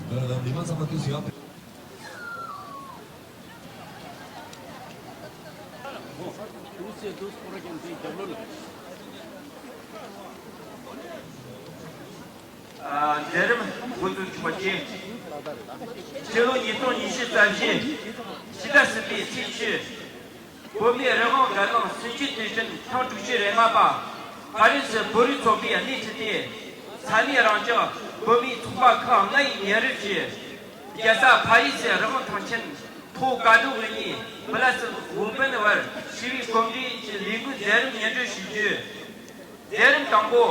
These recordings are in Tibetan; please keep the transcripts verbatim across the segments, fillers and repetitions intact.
ཨ། མི་མང་ཚང་མ་དུས་སུ་ཡར་ཕེབས། ཨ། མཛད་རིམ་འགོ་འཛུགས་ཞུ་བ་བྱེད། སྤྱི་ལོ་ཉིས་སྟོང་ཉི་ཤུ་རྩ་བཞི་ཕྱི་ཟླ་གསུམ་པའི་ཚེས་བཅུ། བོད་མིའི་རང་དབང་སྒེར་ལངས་སྲིད་བྱུས་དུས་ཆེན་ཐེངས་དྲུག་ཅུ་རེ་ལྔ་པ་ཕ་རི་སི་བོད་རིགས་ཚོགས་པས་སྣེ་ཁྲིད་དེ། ས་གནས་རང་སྐྱོང་བོད་མིའི་ཚོགས་པ་ཁག་ལྔ་ཡིས་ཉན་རེ་བྱས། རྒྱལ་ས་ཕ་རི་སི་རང་དབང་ཐང་ཆེན་ཐོག་བཀའ་བགྲོ་གཉིས་པ་ལ་སི་ཝུ་པན་བར་ཞི་བའི་གོམ་བགྲོད་ཀྱི་ལས་འགུལ་མཛད་རིམ་སྙན་སྒྲོན་ཞུ་རྒྱུ། མཛད་རིམ་དང་པོ།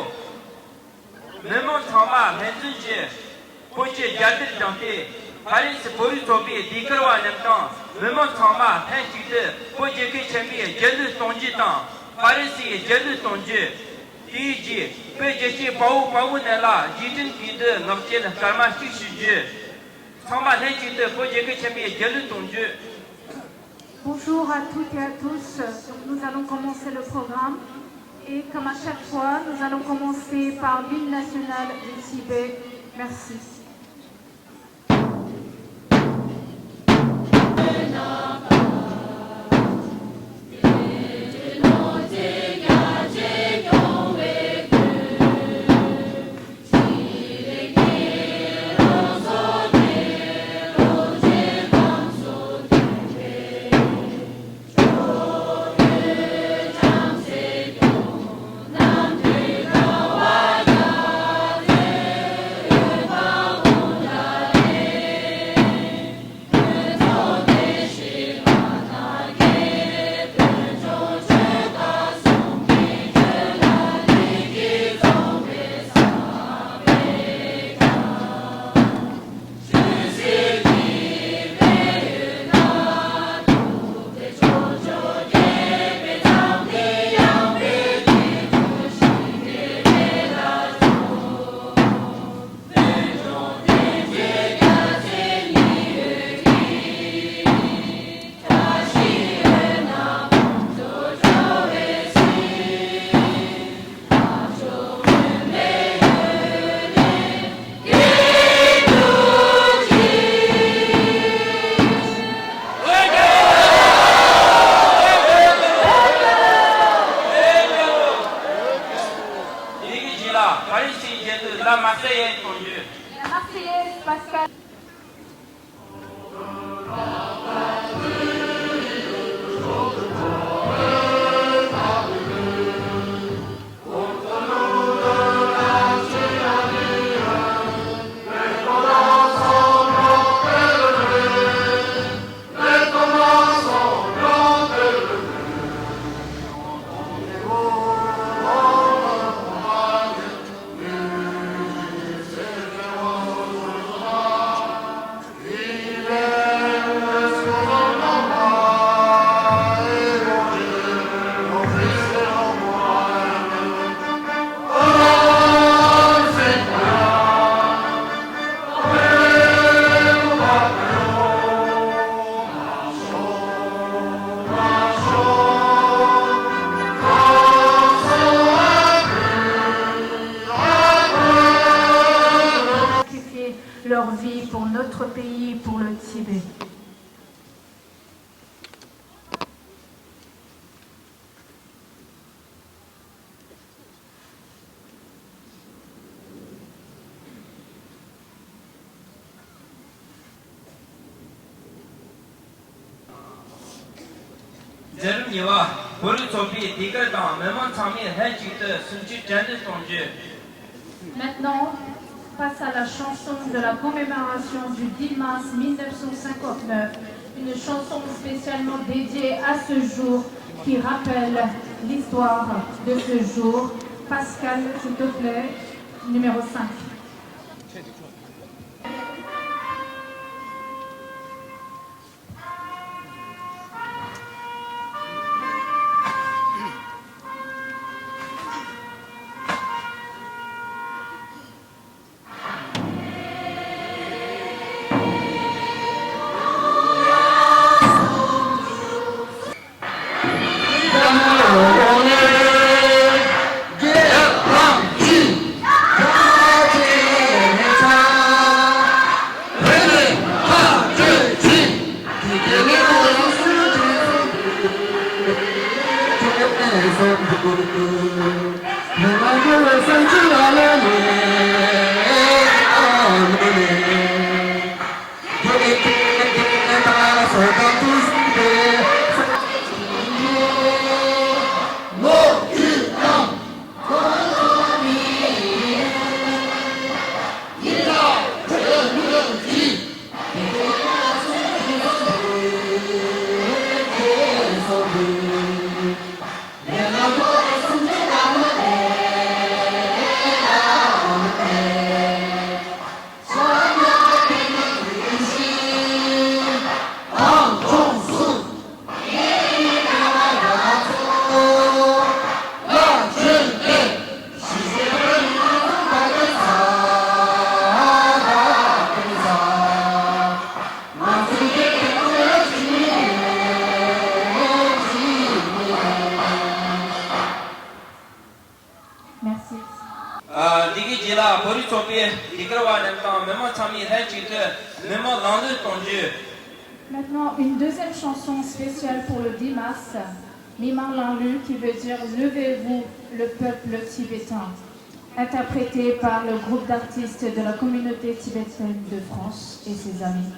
མི་མང་ཚང་མ་ལྷན་འཛོམས་ཀྱིས་བོད་ཀྱི་རྒྱལ་དར་བསྒྲེངས་ཏེ། ཕ་རི་སི་བོད་རིགས་ཚོགས་པའི་ཟློས་གར་བ་རྣམས་དང་མི་མང་ཚང་མ་ལྷན་གཅིག་ཏུ་བོད་རྒྱལ་ཁབ་ཆེན་པོའི་རྒྱལ་གླུ་གཏོང་རྒྱུ་དང་ཕ་རི་སིའི་རྒྱལ་གླུ་གཏོང་རྒྱུ། དེའི་རྗེས་བོད་རྒྱལ་གཅེས་དཔའ་བོ་དཔའ་བོ་རྣམས་ལ་རྗེས་དྲན་གུས་འདུད་ངག་བཅད་སྐར་མ་གཅིག་ཞུ་རྒྱུ། ཚང་མ་ལྷན་གཅིག་ཏུ་བོད་རྒྱལ་ཁབ་ཆེན་པོའི་རྒྱལ་གླུ་གཏོང་རྒྱུ། Bonjour à toutes et à tous. Donc, nous allons commencer le programme. Et comme à chaque fois, nous allons commencer par l'hymne national du Tibet. Merci. དེ་གི་རྗེས་ལ་ཕ་རི་སིའི་རྒྱལ་གླུ་ལ་མར་སེ་ཡེ་གཏོང་རྒྱུ། La Marseillaise, Pascal. Sacrifier leur vie pour notre pays, pour le Tibet. མཛད་རིམ་གཉིས་པ། བོད་རིགས་ཚོགས་པའི་ཟློས་གར་དང་མི་མང་ཚང་མས་ལྷན་གཅིག་ཏུ་སུམ་ཅུ་དྲན་གསོ་གཏོང་རྒྱུ། Maintenant, face à la chanson de la commémoration du dix mars mille neuf cent cinquante-neuf, une chanson spécialement dédiée à ce jour qui rappelle l'histoire de ce jour. Pascal, s'il te plaît, numéro cinq. དང་མི་མང་ཚང་མས་ལྷན་ཅིག་ཏུ་མི་མང་ལངས་གླུ་གཏོང་རྒྱུ། Maintenant, une deuxième chanson spéciale pour le dix mars, Mimang Langlu, qui veut dire Levez-vous, le peuple tibétain, interprétée par le groupe d'artistes de la communauté tibétaine de France et ses amis.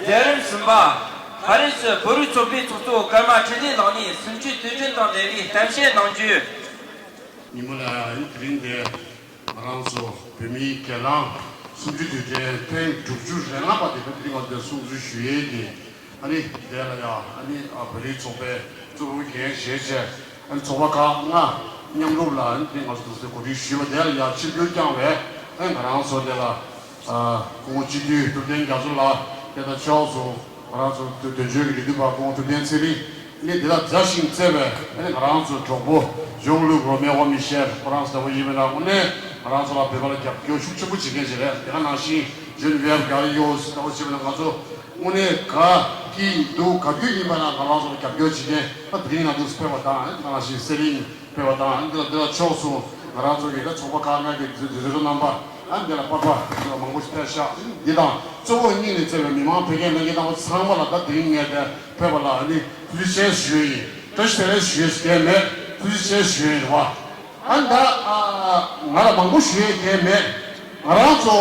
མཛད་རིམ་གསུམ་པ། ཕ་རན་སི་བོད་རིགས་ཚོགས་པའི་ཚོགས་གཙོ་ཀརྨ་འཕྲིན་ལས་ལགས་ནས་གསུམ་བཅུའི་དུས་དྲན་དང་འབྲེལ་བའི་གཏམ་བཤད་གནང་རྒྱུ། ཉིན་མོ་ལ་ཡང་དེ་རིང་འདིར་ང་རང་ཚོ་བོད་མིའི་སྒེར་ལངས་གསུམ་བཅུའི་དུས་དྲན་ཐེངས་དྲུག་ཅུ་རེ་ལྔ་པ་དེ་དེ་རིང་ང་ཚོས་སྲུང་བརྩི་ཞུ་ཡས་ཀྱི། ཨ་ནི་དེ་ལ་ཡང་ཨ་ནི་ཨ་བོད་རིགས་ཚོགས་པའི་གཙོ་བོ་འགན་བཞེས་བྱས། ཨ་ནི་ཚོགས་པ་ཁག་ལྔ་མཉམ་རུབ་ལ་ཨ་ནི་དེ་ང་ཚོ་དུས་ཚོད་གོ་སྒྲིག་ཞུས་པ་དེ་ལ་ཡང་ཆིབས་བསྒྱུར་བསྐྱངས་པའི་ཨ་ནི་ང་རང་ཚོ་དེ་ལ་ཨ་སྐུ་ངོ་སྤྱི་འཐུས་ཐུབ་བསྟན་རྒྱ་མཚོ་ལགས་དེ་དང་ཕྱོགས་སུ་ང་རང་ཚོ་དོན་གཅོད་ཀྱི་ལས་དོན་པ་སྐུ་ངོ་ཐུབ་བསྟན་ཚེ་རིང་ཨ་ནི་དེ་དག་མཛའ་ཞིང་བརྩེ་བའི་ཨ་ནི་ང་རང་ཚོ་གྲོགས་པོ་གཞུང་ལུགས་རོ་མེ་ཝ་མི་ཤེལ་ཁོ་རང་ཚོ་ལྟ་བུ་ཡིན་པ་ན་དངོས་གནས་ང་རང་ཚོ་ལ་བོད་པ་ལ་རྒྱབ་སྐྱོར་ཤུགས་ཆེན་པོ་བྱེད་མཁན་ཞིག་རེད། དེ་ག་ནང་བཞིན་ཇོན་ཝེབ་ག་ཡོ་ལྟ་བུ་བྱས་པ་ན་ང་ཚོ་དངོས་གནས་ག་གི་འདུག་ག་དུས་ཡིན་པ་ན་ང་རང་ཚོ་ལ་རྒྱབ་སྐྱོར་བྱེད་མཁན་ད་དེ་རིང་ང་ཚོ་ཕེབས་པ་དང་དེ་ག་ནང་བཞིན་སེ་རིང་ཕེབས་པ་དང་འདི་ལ་འདི་ལ་ཕྱོགས་སུ་ང་རང་ཚོ་གི་ད་ཚོགས་པ་ཁག་ལྔ་གི་འཛུལ་འཛུལ་རོགས་རྣམ་པ་ཨ་འདི་ལ་པར་པར་འདི་ལ་མང་པོ་ཞིག་ཕེབས་ཤག་འདི་དང་གཙོ་བོ་སྙིང་ནས་བརྩེ་བའི་མི་མང་ཕེབས་མཁན་ལྷན་རྒྱས་རྣམ་པ་ཚང་མ་ལ་ད་དེ་རིང་ངས་དེ་ཕེབས་པ་ལ་ཨ་ནི་ཐུགས་རྗེ་ཆེ་ཞུ་ཡི་ཡིན། བཀྲ་ཤིས་བདེ་ལེགས་ཞུ་ཡི་ཞུ་མཁན་མེད། ཐུགས་རྗེ་ཆེ་ཞུ་ཡི་ཡིན་རེད་བ། ཨ་ནི་ད་ང་ལ་མང་པོ་ཞུ་ཡི་མཁན་མེད། ང་རང་ཚོ་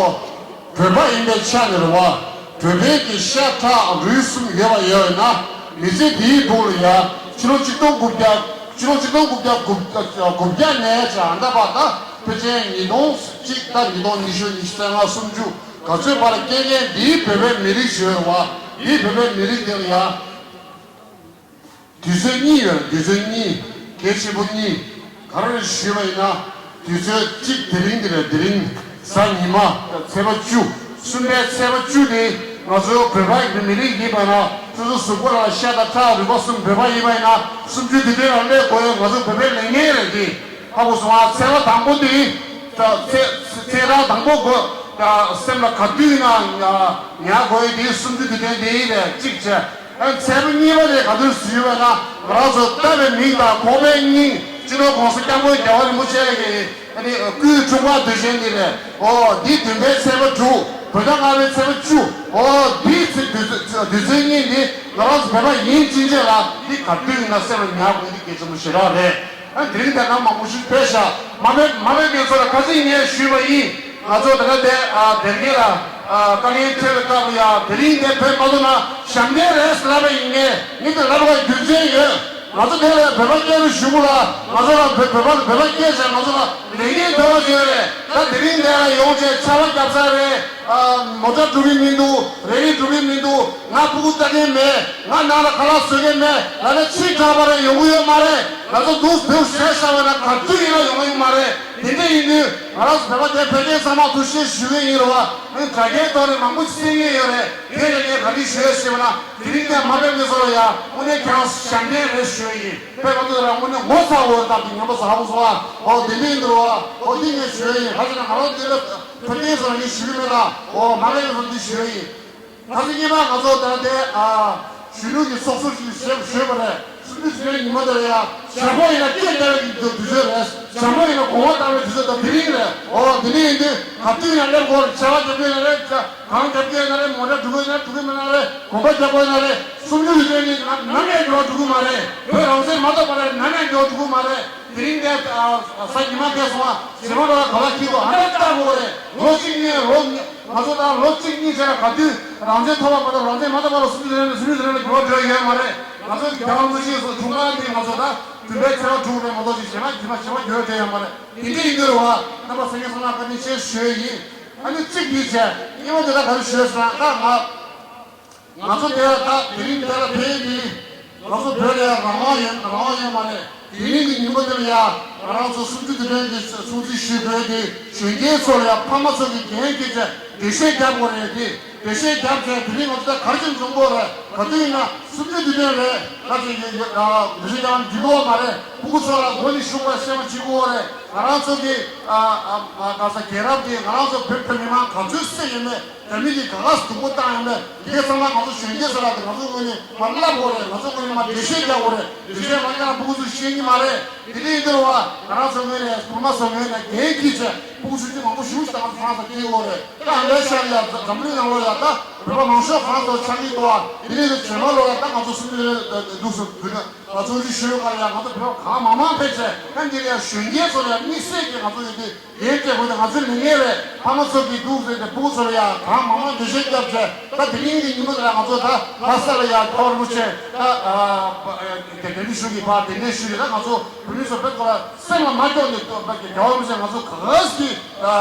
བོད་པ་ཡིན་པའི་ཆ་ནས་རེད་བ། བོད་པའི་གི་ཤ་ཁྲག་རུས་གསུམ་ཡོད་པ་ཡོད་ན་མི་ཚེ་འདིའི་ཕུགས་ལ་ཡ་ཕྱི་ལོ་ཆིག་སྟོང་དགུ་བརྒྱ་ཕྱི་ལོ་ཆིག་སྟོང་དགུ་བརྒྱ་དགུ་བརྒྱ་ནས་བྱས་ད་བར་ད་ཕལ་ཆེར་ཉིས་སྟོང་གཅིག་དང་ཉིས་སྟོང་ཉི་ཤུ་ཉི་ཤུ་རྩ་ལྔ་སུམ་ཅུ་ག་ཚོད་བར་སྐྱེས་མཁན་འདིའི་བོད་པའི་མི་རིགས་ཤིག་ཡོད་རེད་བ། འདིའི་བོད་པའི་མི་རིགས་དེ་ལ་ཡ། དུས་ཚོད་གཉིས་ཡོད། དུས་ཚོད་གཉིས་གལ་ཆེན་པོ་གཉིས། ག་རེ་ཞུས་པ་ཡིན་ན། དུས་ཚོད་གཅིག་དེ་རིང་འདི་རེད། དེ་རིང་གཟའ་ཉི་མ་ཚེས་པ་བཅུ། གསུམ་པའི་ཚེས་པ་བཅུ་དེ་ང་ཚོ་བོད་པ་ཡི་མི་རིགས་ཡིན་པ་ན་སོ་སོ་གཟུགས་པོ་ལ་ཤ་དང་ཁྲག་རུས་པ་གསུམ་བོད་པ་ཡིན་པ་ཡིན་ན་གསུམ་བཅུའི་དུས་དྲན་ལ་སླེབས་དགོས་ཡོད། ང་ཚོ་བོད་པའི་ལས་འགན་རེད་དེ། ཧ་གོ་སོང་ང་། ཚེས་པ་དང་པོ་དེ་ད་ཚེས་ཚེས་གྲངས་དང་པོ་དགོས། ད་སེམས་ལ་ག་དུས་ཡིན་ན་ཉར་དགོས་ཡོད་དེ་གསུམ་བཅུའི་དུས་དྲན་དེ་ཡིན་པས་གཅིག་བྱས། ཨ་ཚེས་པ་གཉིས་པ་དེ་ག་དུས་སུ་ཡོད་པ་ན་ང་རང་ཚོ་བསྟན་པའི་མིང་དང་གོང་མའི་སྙིང་སྤྱི་ནོར་༸གོང་ས་༸སྐྱབས་མགོན་རྒྱལ་བ་རིན་པོ་ཆེ་གི་ཨ་ནི་སྐུའི་འཁྲུངས་སྐར་དུས་ཆེན་འདི་རེད། ཨོ་འདི་བདུན་པའི་ཚེས་པ་དྲུག་བོད་ཟླ་ལྔ་པའི་ཚེས་པ་བཅུ། ཨོ་འདིའི་ཚེ་དུས་ཚོད་དུས་ཚོད་གཉིས་འདི་ང་རང་ཚོ་བོད་པ་ཡིན་ཕྱིན་ཆད་ལ་འདི་ག་དུས་ཡིན་ན་སེམས་ལ་ཉར་དགོས་འདི་གལ་ཆེན་པོ་ཞེ་དྲག་རེད། ཨ་དེ་རིང་དེ་ན་མང་པོ་ཞིག་ཕེབས་ཤག་མ་ཕེབས་མ་ཕེབས་མཁན་ཚོ་ལ་ཁ་སང་ངས་ཞུས་པ་ཡིན། ང་ཚོ་ད་ལྟ་དེ་ཨ་སྡེ་དགེ་ལ་ཨ་དཀའ་ངལ་འཕྲད་པའི་སྐབས་ལ་ཡང་དེ་རིང་དེ་བོད་མ་ཐུག་ན་ཞབས་འདྲེན་རེད་ཟེར་ལབ་པ་ཡིན་ངེས། ངས་དེ་ལབ་པ་རྒྱུ་མཚན་ཡོད། ང་ཚོ་དེ་ལ་བོད་པ་སྐད་རུ་ཞུ་དགོས་ལ། ང་ཚོ་ལ་བོད་བོད་པ་བོད་པ་སྐད་ཟེར་ང་ཚོ་ལ་ལས་འགན་དོ་བ་ཞིག་ཡོད་རེད། ད་དེ་རིང་དེ་ལ་ཡོང་བྱས་ཆར་པ་བརྒྱབ་ཚར་རེད། ཨ་མོ་ཊ་འགྲོ་གི་མི་འདུག་རེ་རེ་འགྲོ་གི་མི་འདུག་ང་ཕྲུ་གུ་ལྟ་མཁན་མེད། ང་ནང་ལ་ཁ་ལག་བཟོ་མཁན་མེད་ལབ་ན་ཕྱི་དྲགས་པ་རེད། ཡོང་གི་ཡོད་མ་རེད། ང་ཚོ་འདུག་བེའུ་ཟས་ཟ་བས་ན་ག་དུས་ཡིན་ན་ཡོང་གི་ཡོད་མ་རེད། དེ་འདྲ་ཡིན་དུས་ང་རང་ཚོ་བོད་པ་དེ་བོད་སྐད་གཙང་མ་ཐུགས་རྗེ་ཆེ་ཞུ་གི་ཡིན་རེད་བ། ཨ་ནི་དྲ་རྒྱའི་ཐོག་ནས་མང་པོ་ཅིག་གསན་གྱི་ཡོད་རེད། དེ་ལས་ངས་ག་རེ་ཞུ་ཡ་ཞེས་པ་ན་དེ་རིང་ནས་མ་ཕེབས་མཁན་ཚོ་ལ་ཡང་དངོས་གནས་ཁྱེད་རང་ཞབས་འདྲེན་རེད་ཞུ་ཡ་ཡིན། ཕེབས་མ་ཐུབ་ར་དངོས་གནས་ངོ་ཚ་བོ་སྟབས་ཀྱིས་ཉམས་པ་ཟ་བོ་སོང་བ། ཨོ་དེ་འདྲ་ཡིན་འདུག་རེད་བ། ཨོ་འདི་ངས་ཞུ་ཡ་ཡིན། ག་ཅི་ན་ང་རང་འདི་ལ་ཕེབས་མཁན་ཚོ་ལ་ངས་ཞུ་གི་མེད་ལ། ཨོ་མ་ཕེབས་མཁན་ཚོ་འདི་ཞུ་ཡ་ཡིན། ད་ཚེ་སྔོན་མ་ང་ཚོ་ད་ལྟའི་ཨ་གཞོན་ནུ་གི་ཚོགས་གཙོ་ཞིག་བཞེས་བཞེས་པ་རེད། སུམ་ཅུ་དེ་ཉི་མ་དེ་ལ་ཡ་ཞག་པོ་ཡིན་ན་སྐད་བརྡ་བའི་དུས་ཚོད་རེད། ཞག་པོ་ཡིན་ན་གོ་བ་བཏང་བའི་དུས་ཚོད་དང་དེ་རིང་རེད། འོ་དེ་ནས་ཡིན་དུས་ག་དུས་ཡང་སླེབས་དགོས་རེད། བྱ་བ་རྒྱབ་ཀྱི་ཡོད་ན་རེད། གངས་རྒྱབ་ཀྱི་ཡོད་ན་རེད། མོ་ཊ་འགྲོ་གི་ཡོད་ན་འགྲོ་གི་མེད་ན་རེད། གོམ་པ་རྒྱག་དགོས་ན་རེད། སུམ་ཅུ་དེ་ནི་ནམ་ཡང་འགྱུར་བ་འགྲོ་གི་མ་རེད། བོད་རང་བཙན་མ་ཐོབ་པ་རེད། ནམ་ཡང་འགྱུར་བ་འགྲོ་གི་མ་རེད། དེ་རིང་འདིར་གཟའ་ཉི་མ་འདས་སོང་བ། ཞེ་མ་འགྲོ་བ་ག་ལ་ཁྱི་གོ་ཨ་ནེ་ལྟ་དགོས་རེད། ལོ་གཅིག་གཉིས་ལོ་ང་ཚོ་ད་ལོ་གཅིག་གཉིས་བྱས་ན་ག་དུས་རང་བཙན་ཐོབ་པ་མ་གཏོགས་རང་བཙན་མ་ཐོབ་པ་ལ་སུམ་ཅུ་དེ་ནས་སུམ་ཅུ་དེ་ནས་འགྱུར་བ་འགྲོ་ཡ་ཡོད་མ་རེད། ང་ཚོ་རྒྱལ་བ་དངོས་གཞི་སོགས་འཁྲུངས་སྐར་འདི་ང་ཚོ་ད་བདུན་པའི་ཚེས་པ་དྲུག་རེད་མ་གཏོགས་ཅིག་ཞེ་མ་ཞེ་མ་ཞེ་མ་འགྱུར་བ་འགྲོ་ཡ་མ་རེད། དེ་འདྲ་ཡིན་དུས་རེད་བ། རྣམ་པ་སེང་གེ་བསོད་ནམས་བཀའ་དྲིན་ཆེ་ཞུ་ཡ་ཡིན། ཨ་ནི་གཅིག་འདི་བྱས་གཉིས་པ་དེ་ད་ག་རེ་ཞུ་ཡ་ཟེར་ན་ད་ང་། ང་ཚོ་དེ་ལ་ད་དེ་རིང་དེ་ལ་ཕེབས་ནི། ང་ཚོ་བོད་ལ་རང་དབང་ཡོད་རང་དབང་ཡོད་མ་རེད། དེ་རིང་གི་ཉིན་མོ་དེ་ལ་ཡ་ང་རང་ཚོ་སུམ་ཅུ་དུས་དྲན་གྱི་སྲུང་བརྩི་ཞུ་དགོས་དེ་གཞོན་སྐྱེས་ཚོ་ལ་ཡ་ཕ་མ་ཚོ་གི་འགན་འཁྱེར་བྱས་འགྲེལ་བཤད་རྒྱབ་དགོས་རེད་དེ། འགྲེལ་བཤད་རྒྱབ་བྱས་དེ་རིང་ང་ཚོ་ད་ག་རེ་བྱས་འཛོམས་དགོས་རེད། ག་དུས་ཡིན་ན་སུམ་ཅུ་དུས་དྲན་རེད། ད་ཅིག་ཡོད་ཡོད་འགྲེལ་བཤད་རྒྱབ་འགྲིག་གི་མ་རེད། ཕྲུ་གུ་ཚོ་ལ་མགོ་ནས་ཤུགས་པ་སེམས་པ་གཅིག་དགོས་རེད། ང་རང་ཚོ་གི་ཨ་ཨ་ཨ་ག་ས་རྒྱལ་རབས་དེ་ང་རང་ཚོ་བོད་བོད་མི་མང་ག་ཚོད་བསད་ཡོད་མེད། རྒྱ་མི་གིས་ག་ག་སྡུག་པོ་བཏང་ཡོད་མེད། དེ་ཚང་མ་ང་ཚོ་གཞོན་སྐྱེས་ཚོ་ལ་དང་ང་ཚོ་ངོས་ནས་མར་བསླབ་དགོས་རེད། ང་ཚོ་ངོས་ནས་མར་འགྲེལ་བཤད་རྒྱག་དགོས་རེད། འགྲེལ་བཤད་མ་རྒྱག་ན་ཕྲུ་གུ་ཚོས་ཤེས་ཀྱི་མ་རེད། དེ་འདྲ་ཡིན་དུས་བ་ང་རང་ཚོ་ངོས་ནས་ཕ་མ་ཚོ་ངོས་ནས་འགན་འཁྱེར་བྱས་ཕྲུ་གུ་ཆུང་ཆུང་མང་པོ་ཞིག་ཏང་ཚང་ས་སྐྱེལ་དགོས་རེད། ད་ཨ་མའི་ཤར་ཡ་འཛམ་གླིང་ནང་ལོགས་ཡ་ད་བོད་པ་མང་ཤོས་ཧང་སང་ཆགས་ཀྱི་འདུག་བ། དེ་འདྲ་ཡིན་དུས་ཇེ་མང་ལོགས་ཡ་ད་ང་ཚོ་སུམ་ཅུ་ལས་འདུག་སུ་བུད་ན་ང་ཚོ་འདི་ཞུ་ག་ལ་ཡ་ང་ཚོ་བོད་པ་གང་མང་མང་ཕེབས་བྱས་ད་འདིར་ཡ་གཞོན་སྐྱེས་ཚོ་ལ་ཡ་དམིགས་བསལ་གྱི་ང་ཚོ་ཡོད་དུས། ཡན་ཆད་ཁོ་ཚོ་ང་ཚོའི་མི་ངན་རེད། ཕ་མ་ཚོ་གིས་འདུག་ཟེར་ཏེ་ཕྲུ་གུ་ཚོ་ལ་ཡང་གང་མང་མང་འགྲེལ་བཤད་བརྒྱབ་བྱས་ད་དེ་རིང་གི་ཉིན་མོ་དེ་ལ་ང་ཚོ་ད་ལྷ་ས་ལ་ཡང་ཐོག་རིན་པོ་ཆེ་ད་དེ་དེ་འདྲ་ཞུ་གི་ཕར་དེ་འདྲ་ཞུ་རེད། ད་ང་ཚོ་བོད་མི་ཚོ་དཔེ་ཁོ་ར་སེམས་ལ་མ་སྐྱོ་ནས་ཐོག་རྒྱལ་བ་རིན་པོ་ཆེ་ང་ཚོ་ག་ག་ཟིག་གིས་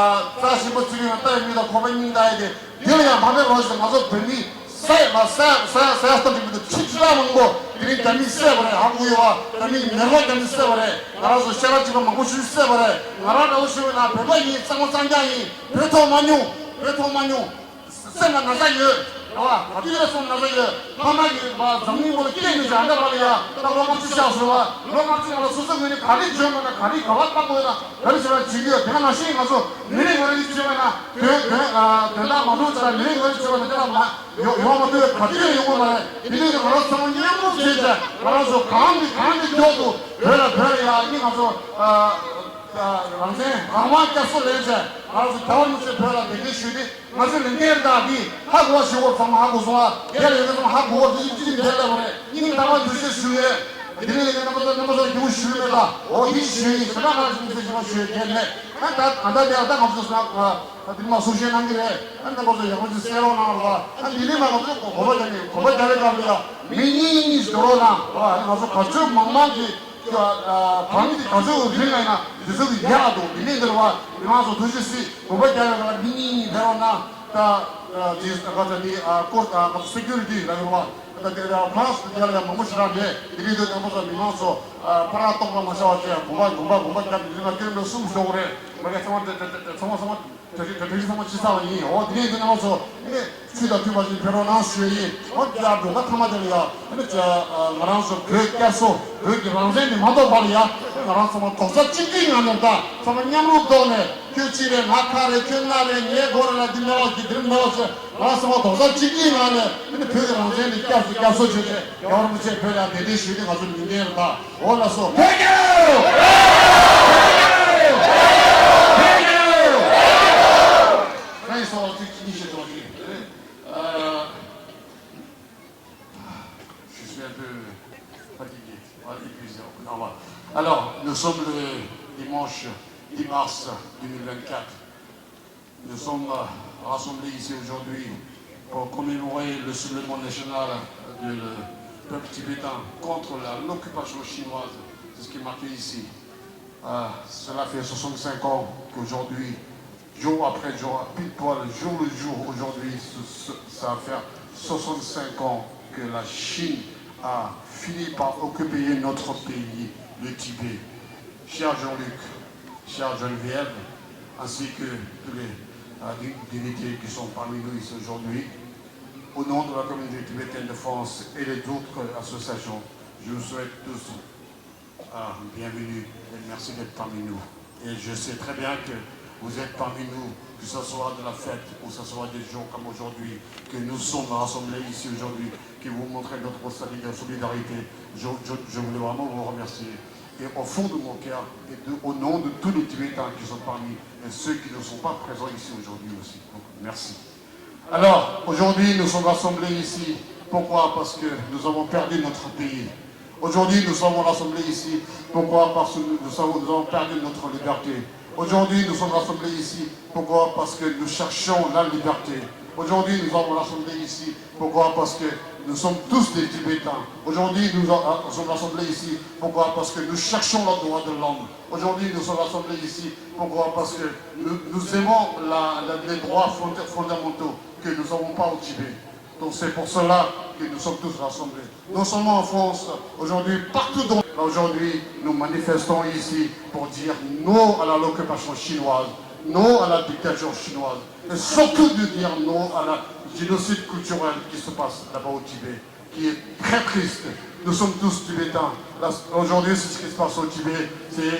རྩ་ཆེན་པོ་བརྩི་གི་ཡོད། ད་ཡིན་མིན་ད་ཁོ་པ་སྙིང་ད་ཡི་དེ་འདི་ལ་ཡང་མ་ཕེབས་རོགས་ཞེས་ང་ཚོ་བོད་མི་ས་ཡ་ས་ས་ས་ཡ་སྟབས་ཀྱིས་མི་འདུག་ཁྲི་ཁྲི་ལ་མང་པོ་དེ་རིང་རྒྱ་མིས་བསད་པ་རེད། ཧ་གོ་ཡོད་བ། རྒྱ་མིས་མེ་འཁོར་རྒྱ་མིས་བསད་པ་རེད། ང་རང་ཚོ་ཤ་ཁྲག་གཅིག་པ་མང་པོ་ཞིག་བསད་པ་རེད། ང་རང་འདྲ་བོ་ཞིག་ཡོད་ན་བོད་པ་ཡིན། གཙང་མ་གཙང་རྐྱང་ཡིན། བོད་ཐོག་མ་མྱོང་། བོད་ཐོག་མ་མྱོང་། སེམས་ལ་ན་ཚ་ཡོད་རེད་བ། ག་དུས་ལ་སོང་ན་ཚ་ཡོད། ཕ་མ་གིས་བ་འཛམ་གླིང་ཐོག་ལ་སྐྱེས་ནས་ཀྱང་འདྲ་བ་ལ་ཡ་ད་ལོ་ལྔ་བཅུ་ཆགས་སོང་བ། ལོ་ལྔ་བཅུ་ནང་ལ་སོ་སོའི་ངོས་ནས་ག་རེ་བྱོས་དགོས་ན་ག་རེ་ག་བ་བཏང་དགོས་ན་ག་རེ་བྱེད་པ་བྱེད་ཀྱི་ཡོད། དེ་ག་ནང་བཞིན་ང་ཚོ་མི་རིགས་ངོས་ནས་བྱེད་པ་ན་དོན་དོན་དོན་དག་མ་འགྲོ་ཚེ་ལ་མི་རིགས་ངོས་ནས་བྱེད་པ་ན་དེ་ལ་མ་ཡོང་ཡོང་མ་ཐུབ་པའི་ག་དུས་ཡོང་གི་མ་རེད། དེ་ནས་ང་རང་ཚོ་མཉམ་རུབ་བྱས་བྱས་ང་རང་ཚོ་གང་གི་གང་གི་མགྱོགས་དུ་བོད་ལ་བོད་ལ་ཡ་ཨ་ནི་ང་ཚོ་རང་བཙན་རང་དབང་བསྐྱར་གསོ་ལེན་བྱས་ང་རང་ཚོ་རྒྱལ་བ་རིན་པོ་ཆེ་བོད་ལ་དེ་འདྲའི་ཞུས་ཏེ། ང་ཚོའི་ལས་འགན་དང་འདི་ཧ་གོ་བ་ཞུ་བར་ཚང་མ་ཧ་གོ་སོང་ཨ། དེ་ལས་ཡོད་ཚང་མ་ཧ་གོ་བར་འདི་ཅི་ཅི་འདི་ལ་བ་རེད། སྙིང་ཐག་པ་འདུ་ཤེས་ཞུ་ཡོད། འདི་ནས་ལས་འགན་རྣམ་པ་ཚོ་རྣམ་པ་ཚོ་རྒྱུ་ཞུ་མེད་ལ། འོ་འདི་ཞུ་ཡིན་ཟེར་ན་ང་ཚོ་འདི་ཞུ་ཞུ་ཡོད་དེ་ནས་ཨ་ད་ཨ་ད་དེ་ཨ་ད་ང་ཚོ་ས་ཨ་འདི་མ་གསུང་བཤད་གནང་གི་རེད། ཨ་རྣམ་པ་ཚོ་ཡག་པོ་ཅིག་གསན་རོགས་གནང་རོགས་ཨ། འདི་ནས་མ་ང་ཚོ་གོ་གོ་བ་རྒྱག་ནས་གོ་བ་རྒྱག་པའི་སྐབས་ལ་མི་གཉིས་གཉིས་འགྲོ་རོགས་གནང་རོགས་ཨ། ང་ཚོ་ག་ཚོད་མང་མང་གིས། གང་གི་ག་ཚོད་རིང་ལ་ཡིན་ན་དུས་ཚོད་ཀྱི་ཡག་འདུག་དེ་ནས་འདིར་བ་མི་མང་ཚོ་ཐུགས་རྗེ་གཟིགས་དགོངས་པ་རྒྱག་ཡོད་ལ་མི་གཉིས་འདིར་བ་ན་ད་ཇིས་ག་ཚོད་ནི་ཀོར་ད་ག་ཚོད་སེ་ཀུ་རི་ཊི་ལ་ཡོད་བ་ད་དེ་ལ་ཕ་རན་སི་རྒྱ་ལ་ཡང་མང་པོ་ཞིག་རག་མེད། དེ་རིང་དུས་རྣམ་པ་ཚོ་མི་མང་ཚོ་ཕ་ར་ཏོག་ལ་མ་བྱ་བ་ཅེས་དགོངས་པ་དགོངས་པ་དགོངས་པ་རྒྱབ་ནས་རིང་ལ་སྐྱོན་འགྲོ་གསུམ་ཤོག་རེད། མ་གི་ཚང་མ་དེ་དེ་དེ་ཚང་མ་ཚང་མ། དེ་རིང་དེ་རིང་ཚང་མ་ཅི་ཚར་བ་ཡིན། འོ་དེ་རིང་དེ་རྣམ་པ་ཚོ་ནི་ཚུལ་དང་མཐུན་པ་ཞིག་ཕེབས་རོགས་གནང་ཞུ་ཡིན། འོ་དེ་ཡང་འགྲོ་ཁ་ཐ་མ་དེ་ལ་ཡ་ཨ་ནི་ང་རང་ཚོ་བོད་བསྐྱར་གསོ་བོད་ཀྱི་རང་བཙན་དེ་མ་ཐོབ་བར་ཡ་ང་རང་ཚང་མ་རྡོག་རྩ་གཅིག་སྒྲིལ་ངང་ནས་ད་ཚང་མ་མཉམ་རུབ་ཐོག་ནས་ཁྱོད་གཅིག་རེད་ང་ཁ་རེད་ཁྱོད་ལྔ་རེད་ངའི་མགོ་རེད་ལ་འདི་མེད་པ་ཅིག་འདིར་མེད་པ་ཅིག་ང་རང་ཚང་མ་རྡོག་རྩ་གཅིག་སྒྲིལ་ངང་ནས་ཨ་ནི་བོད་ཀྱི་རང་བཙན་དེ་བསྐྱར་གསོ་བསྐྱར་གསོ་བྱས་ཏེ་རྒྱལ་བ་རིན་པོ་ཆེ་བོད་ལ་བདེ་ལྡན་ཞུས་ཏེ་ང་ཚོ་མི་འདྲེན་རེད་ད། འོ་ལགས་སོ། བོད་རྒྱལ་ལོ། བོད་རྒྱལ་ལོ། བོད་རྒྱལ་ལོ། ཁ་ཡི་སོ་ཚིག་གཉིས་ཤིག་འགྲོ་གི་རེད། ཨ། Je suis un peu fatigué. Voilà, excusez-moi. Alors, nous sommes le dimanche dix mars deux mille vingt-quatre. Nous sommes euh, rassemblés ici aujourd'hui pour commémorer le soulèvement national du peuple tibétain contre la- l'occupation chinoise. C'est ce qui est marqué ici. Euh, cela fait soixante-cinq ans qu'aujourd'hui, jour après jour, à pile poil, jour le jour, aujourd'hui, ce- ce- ça va faire soixante-cinq ans que la Chine a fini par occuper notre pays, le Tibet. Cher Jean-Luc, chère Geneviève, ainsi que tous les euh, di- dignités qui sont parmi nous ici aujourd'hui, au nom de la communauté tibétaine de France et les autres associations, je vous souhaite tous ah, bienvenue et merci d'être parmi nous. Et je sais très bien que vous êtes parmi nous, que ce soit de la fête ou que ce soit des jours comme aujourd'hui, que nous sommes rassemblés ici aujourd'hui, que vous montrez notre solida- solidarité. Je, je- je voulais vraiment vous remercier. Et au fond de mon cœur, et de- au nom de tous les Tibétains qui sont parmi et ceux qui ne sont pas présents ici aujourd'hui aussi. Donc, merci. Alors, aujourd'hui, nous sommes rassemblés ici. Pourquoi ? Parce que nous avons perdu notre pays. Aujourd'hui, nous sommes rassemblés ici. Pourquoi ? Parce que nous, nous avons, nous avons perdu notre liberté. Aujourd'hui, nous sommes rassemblés ici. Pourquoi ? Parce que nous cherchons la liberté. Aujourd'hui, nous sommes rassemblés ici. Pourquoi ? Parce que nous sommes tous des Tibétains. Aujourd'hui, nous, nous sommes rassemblés ici. Pourquoi ? Parce que nous cherchons le droit de l'homme. Aujourd'hui, nous sommes rassemblés ici. Pourquoi ? Parce que nous, nous aimons la- la- les droits fond- fondamentaux que nous n'avons pas au Tibet. Donc c'est pour cela que nous sommes tous rassemblés. Non seulement en France, aujourd'hui, partout dans... Aujourd'hui, nous manifestons ici pour dire non à la- l'occupation chinoise, non à la dictature chinoise, et surtout de dire non à la génocide culturel qui se passe là-bas au Tibet, qui est très triste. Nous sommes tous tibétains. Là, aujourd'hui, c'est ce qui se passe au Tibet, c'est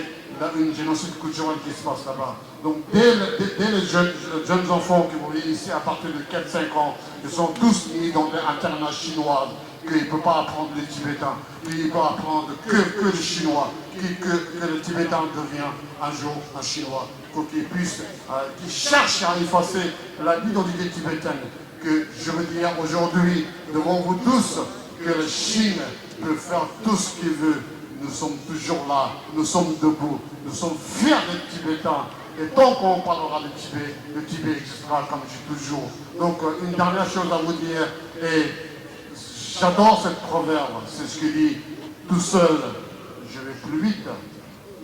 là, une génocide culturel qui se passe là-bas. Donc, dès, le- dès- dès les jeunes, jeunes enfants qui vont venir ici à partir de quatre cinq ans, ils sont tous mis dans des internats chinois, qu'ils ne peuvent pas apprendre le tibétain, qu'ils ne peuvent apprendre que, que le chinois, qui- que, que le tibétain devient un jour un chinois, pour qu'ils puissent, euh, qu'ils cherchent à effacer la- l'identité tibétaine. Que je veux dire aujourd'hui devant vous tous que la Chine peut faire tout ce qu'il veut. Nous sommes toujours là, nous sommes debout, nous sommes fiers d'être tibétains. Et tant qu'on parlera de Tibet, le Tibet existera comme je dis toujours. Donc euh, une dernière chose à vous dire, et j'adore ce proverbe, c'est ce qu'il dit, tout seul, je vais plus vite,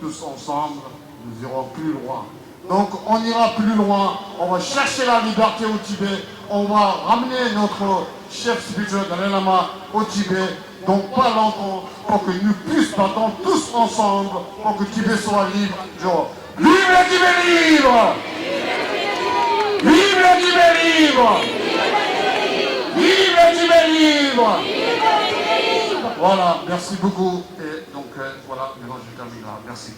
tous ensemble, nous irons plus loin. Donc on ira plus loin, on va chercher la liberté au Tibet, on va ramener notre chef spirituel Dalai Lama au Tibet, donc pas longtemps, pour que nous puissions battons tous ensemble pour que Tibet soit libre. Genre, vive le Tibet libre ! Vive le Tibet libre ! Vive le Tibet libre ! Voilà, merci beaucoup. Et donc euh, voilà, maintenant je termine là. Merci.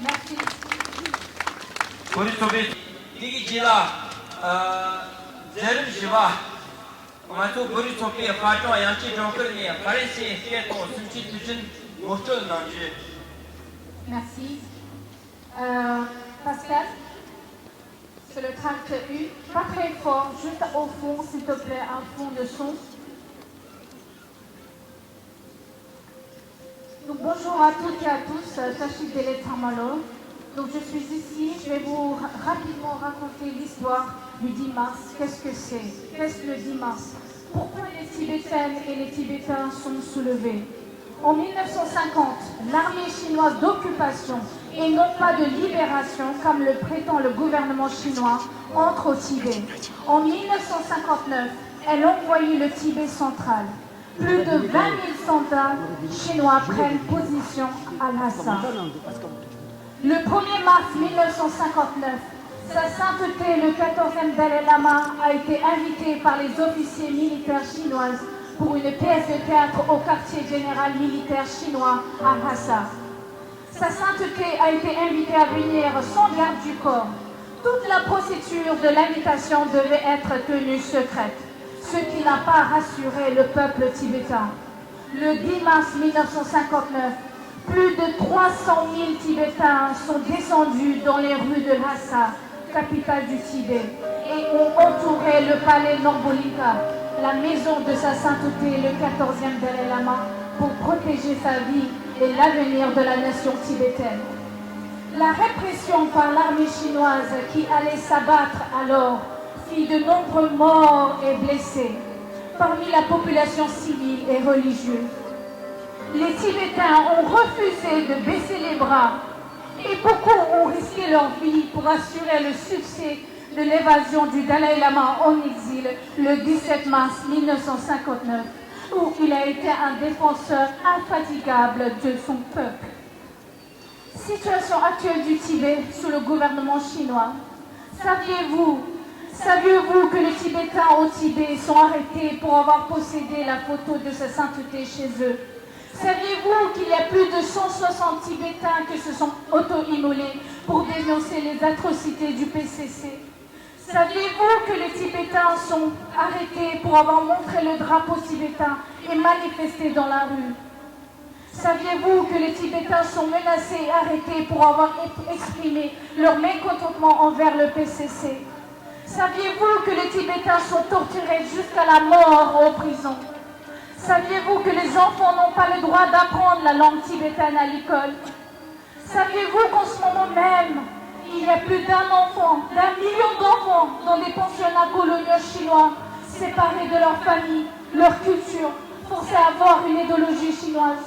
Merci. བོད་རིགས་ཚོགས་པའི་འདི་གི་རྗེས་ལ། ཨ། མཛད་རིམ་བཞི་པ། ང་ཚོ་བོད་རིགས་ཚོགས་པའི་དཔར་སྐྲུན་དབྱངས་ཅན་སྒྲོན་དཀར་ནས་ཕ་རན་སིའི་སྐད་དང་སུམ་ཅུའི་དུས་ཆེན་ངོ་སྤྲོད་གནང་རྒྱུ། Merci. Euh, Pascal, c'est le tract U, pas très fort, juste au fond, s'il te plaît, un fond de son. Donc, bonjour à toutes et à tous, euh, Tashik Dele Tamalo. Donc je suis ici, je vais vous ra- rapidement raconter l'histoire du dix mars. Qu'est-ce que c'est ? Qu'est-ce le dix mars ? Pourquoi les Tibétaines et les Tibétains sont soulevés ? En mille neuf cent cinquante, l'armée chinoise d'occupation et non pas de libération, comme le prétend le gouvernement chinois, entre au Tibet. En mille neuf cent cinquante-neuf, elle envahit le Tibet central. Plus de vingt mille soldats chinois prennent position à Lhasa. Le premier mars mille neuf cent cinquante-neuf, Sa Sainteté le quatorzième Dalai Lama a été invité par les officiers militaires chinois pour une pièce de théâtre au quartier général militaire chinois à Lhasa. Sa Sainteté a été invitée à venir sans garde du corps. Toute la procédure de l'invitation devait être tenue secrète, ce qui n'a pas rassuré le peuple tibétain. Le dix mars mille neuf cent cinquante-neuf, plus de trois cent mille Tibétains sont descendus dans les rues de Lhasa, capitale du Tibet, et ont entouré le palais Nambolinka, la maison de Sa Sainteté le quatorzième Dalai Lama, pour protéger sa vie et l'avenir de la nation tibétaine. La répression par l'armée chinoise qui allait s'abattre alors fit de nombreux morts et blessés parmi la population civile et religieuse. Les Tibétains ont refusé de baisser les bras et beaucoup ont risqué leur vie pour assurer le succès de l'évasion du Dalai Lama en exil le dix-sept mars mille neuf cent cinquante-neuf, où il a été un défenseur infatigable de son peuple. Situation actuelle du Tibet sous le gouvernement chinois. Saviez-vous, saviez-vous que les Tibétains au Tibet sont arrêtés pour avoir possédé la photo de sa sainteté chez eux? Saviez-vous qu'il y a plus de cent soixante Tibétains qui se sont auto-immolés pour dénoncer les atrocités du P C C? Saviez-vous que les Tibétains sont arrêtés pour avoir montré le drapeau tibétain et manifesté dans la rue? Saviez-vous que les Tibétains sont menacés et arrêtés pour avoir ex- exprimé leur mécontentement envers le P C C? Saviez-vous que les Tibétains sont torturés jusqu'à la mort en prison? Saviez-vous que les enfants n'ont pas le droit d'apprendre la langue tibétaine à l'école? Saviez-vous qu'en ce moment même, il y a plus d'un enfant, d'un million d'enfants dans des pensionnats coloniaux chinois, séparés de leur famille, leur culture, forcés à avoir une idéologie chinoise?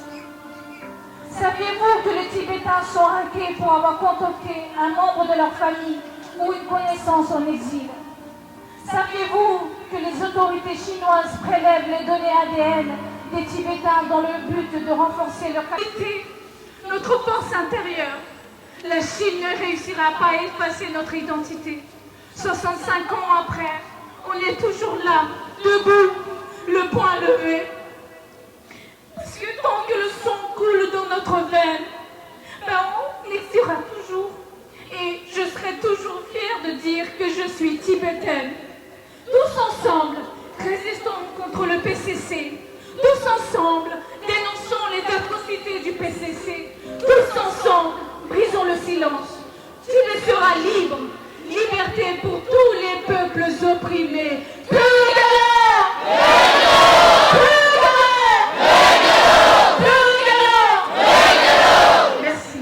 Saviez-vous que les Tibétains sont arrêtés pour avoir contacté un membre de leur famille ou une connaissance en exil? Saviez-vous que les autorités chinoises prélèvent les données A D N des Tibétains dans le but de renforcer leur capacité? Notre force intérieure. La Chine ne réussira pas à effacer notre identité. Soixante-cinq ans après, on est toujours là, debout, le poing levé. Parce que tant que le sang coule dans notre veine, ben on existera toujours. Et je serai toujours fière de dire que je suis tibétaine. Tous ensemble, résistons contre le P C C. Tous ensemble, dénonçons les atrocités du P C C. Tous ensemble, brisons le silence. Tu ne seras libre. Liberté pour tous les peuples opprimés. Plus de guerre. Plus de guerre. Plus de guerre. Merci.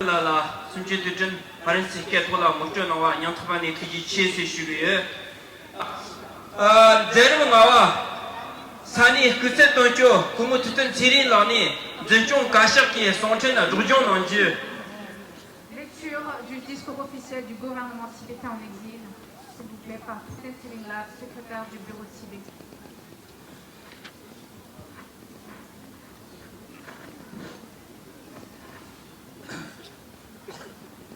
ལ་ལ་གསུམ་བཅུའི་དུས་དྲན་ཕ་རན་སིའི་སྐད་ཐོག་ལ་ངོ་སྤྲོད་གནང་བ་སྙིང་ཐག་པ་ནས་ཐུགས་རྗེ་ཆེ་ཟེར་ཞུ་གི་ཡོད། ཨ། མཛད་རིམ་ལྔ་པ། ས་གནས་སྐུ་ཚེ་དོན་གཅོད་ཁོ་མོ་ཐུབ་བསྟན་ཚེ་རིང་ལགས་ནས་འཛིན་སྐྱོང་བཀའ་ཤག་གི་གསུང་འཕྲིན་སྒྲོག་སྦྱང་གནང་རྒྱུ། Lecture du discours officiel du gouvernement tibétain en exil. S'il vous plaît, par Thubten Tshering Lab, secrétaire du bureau Tibet.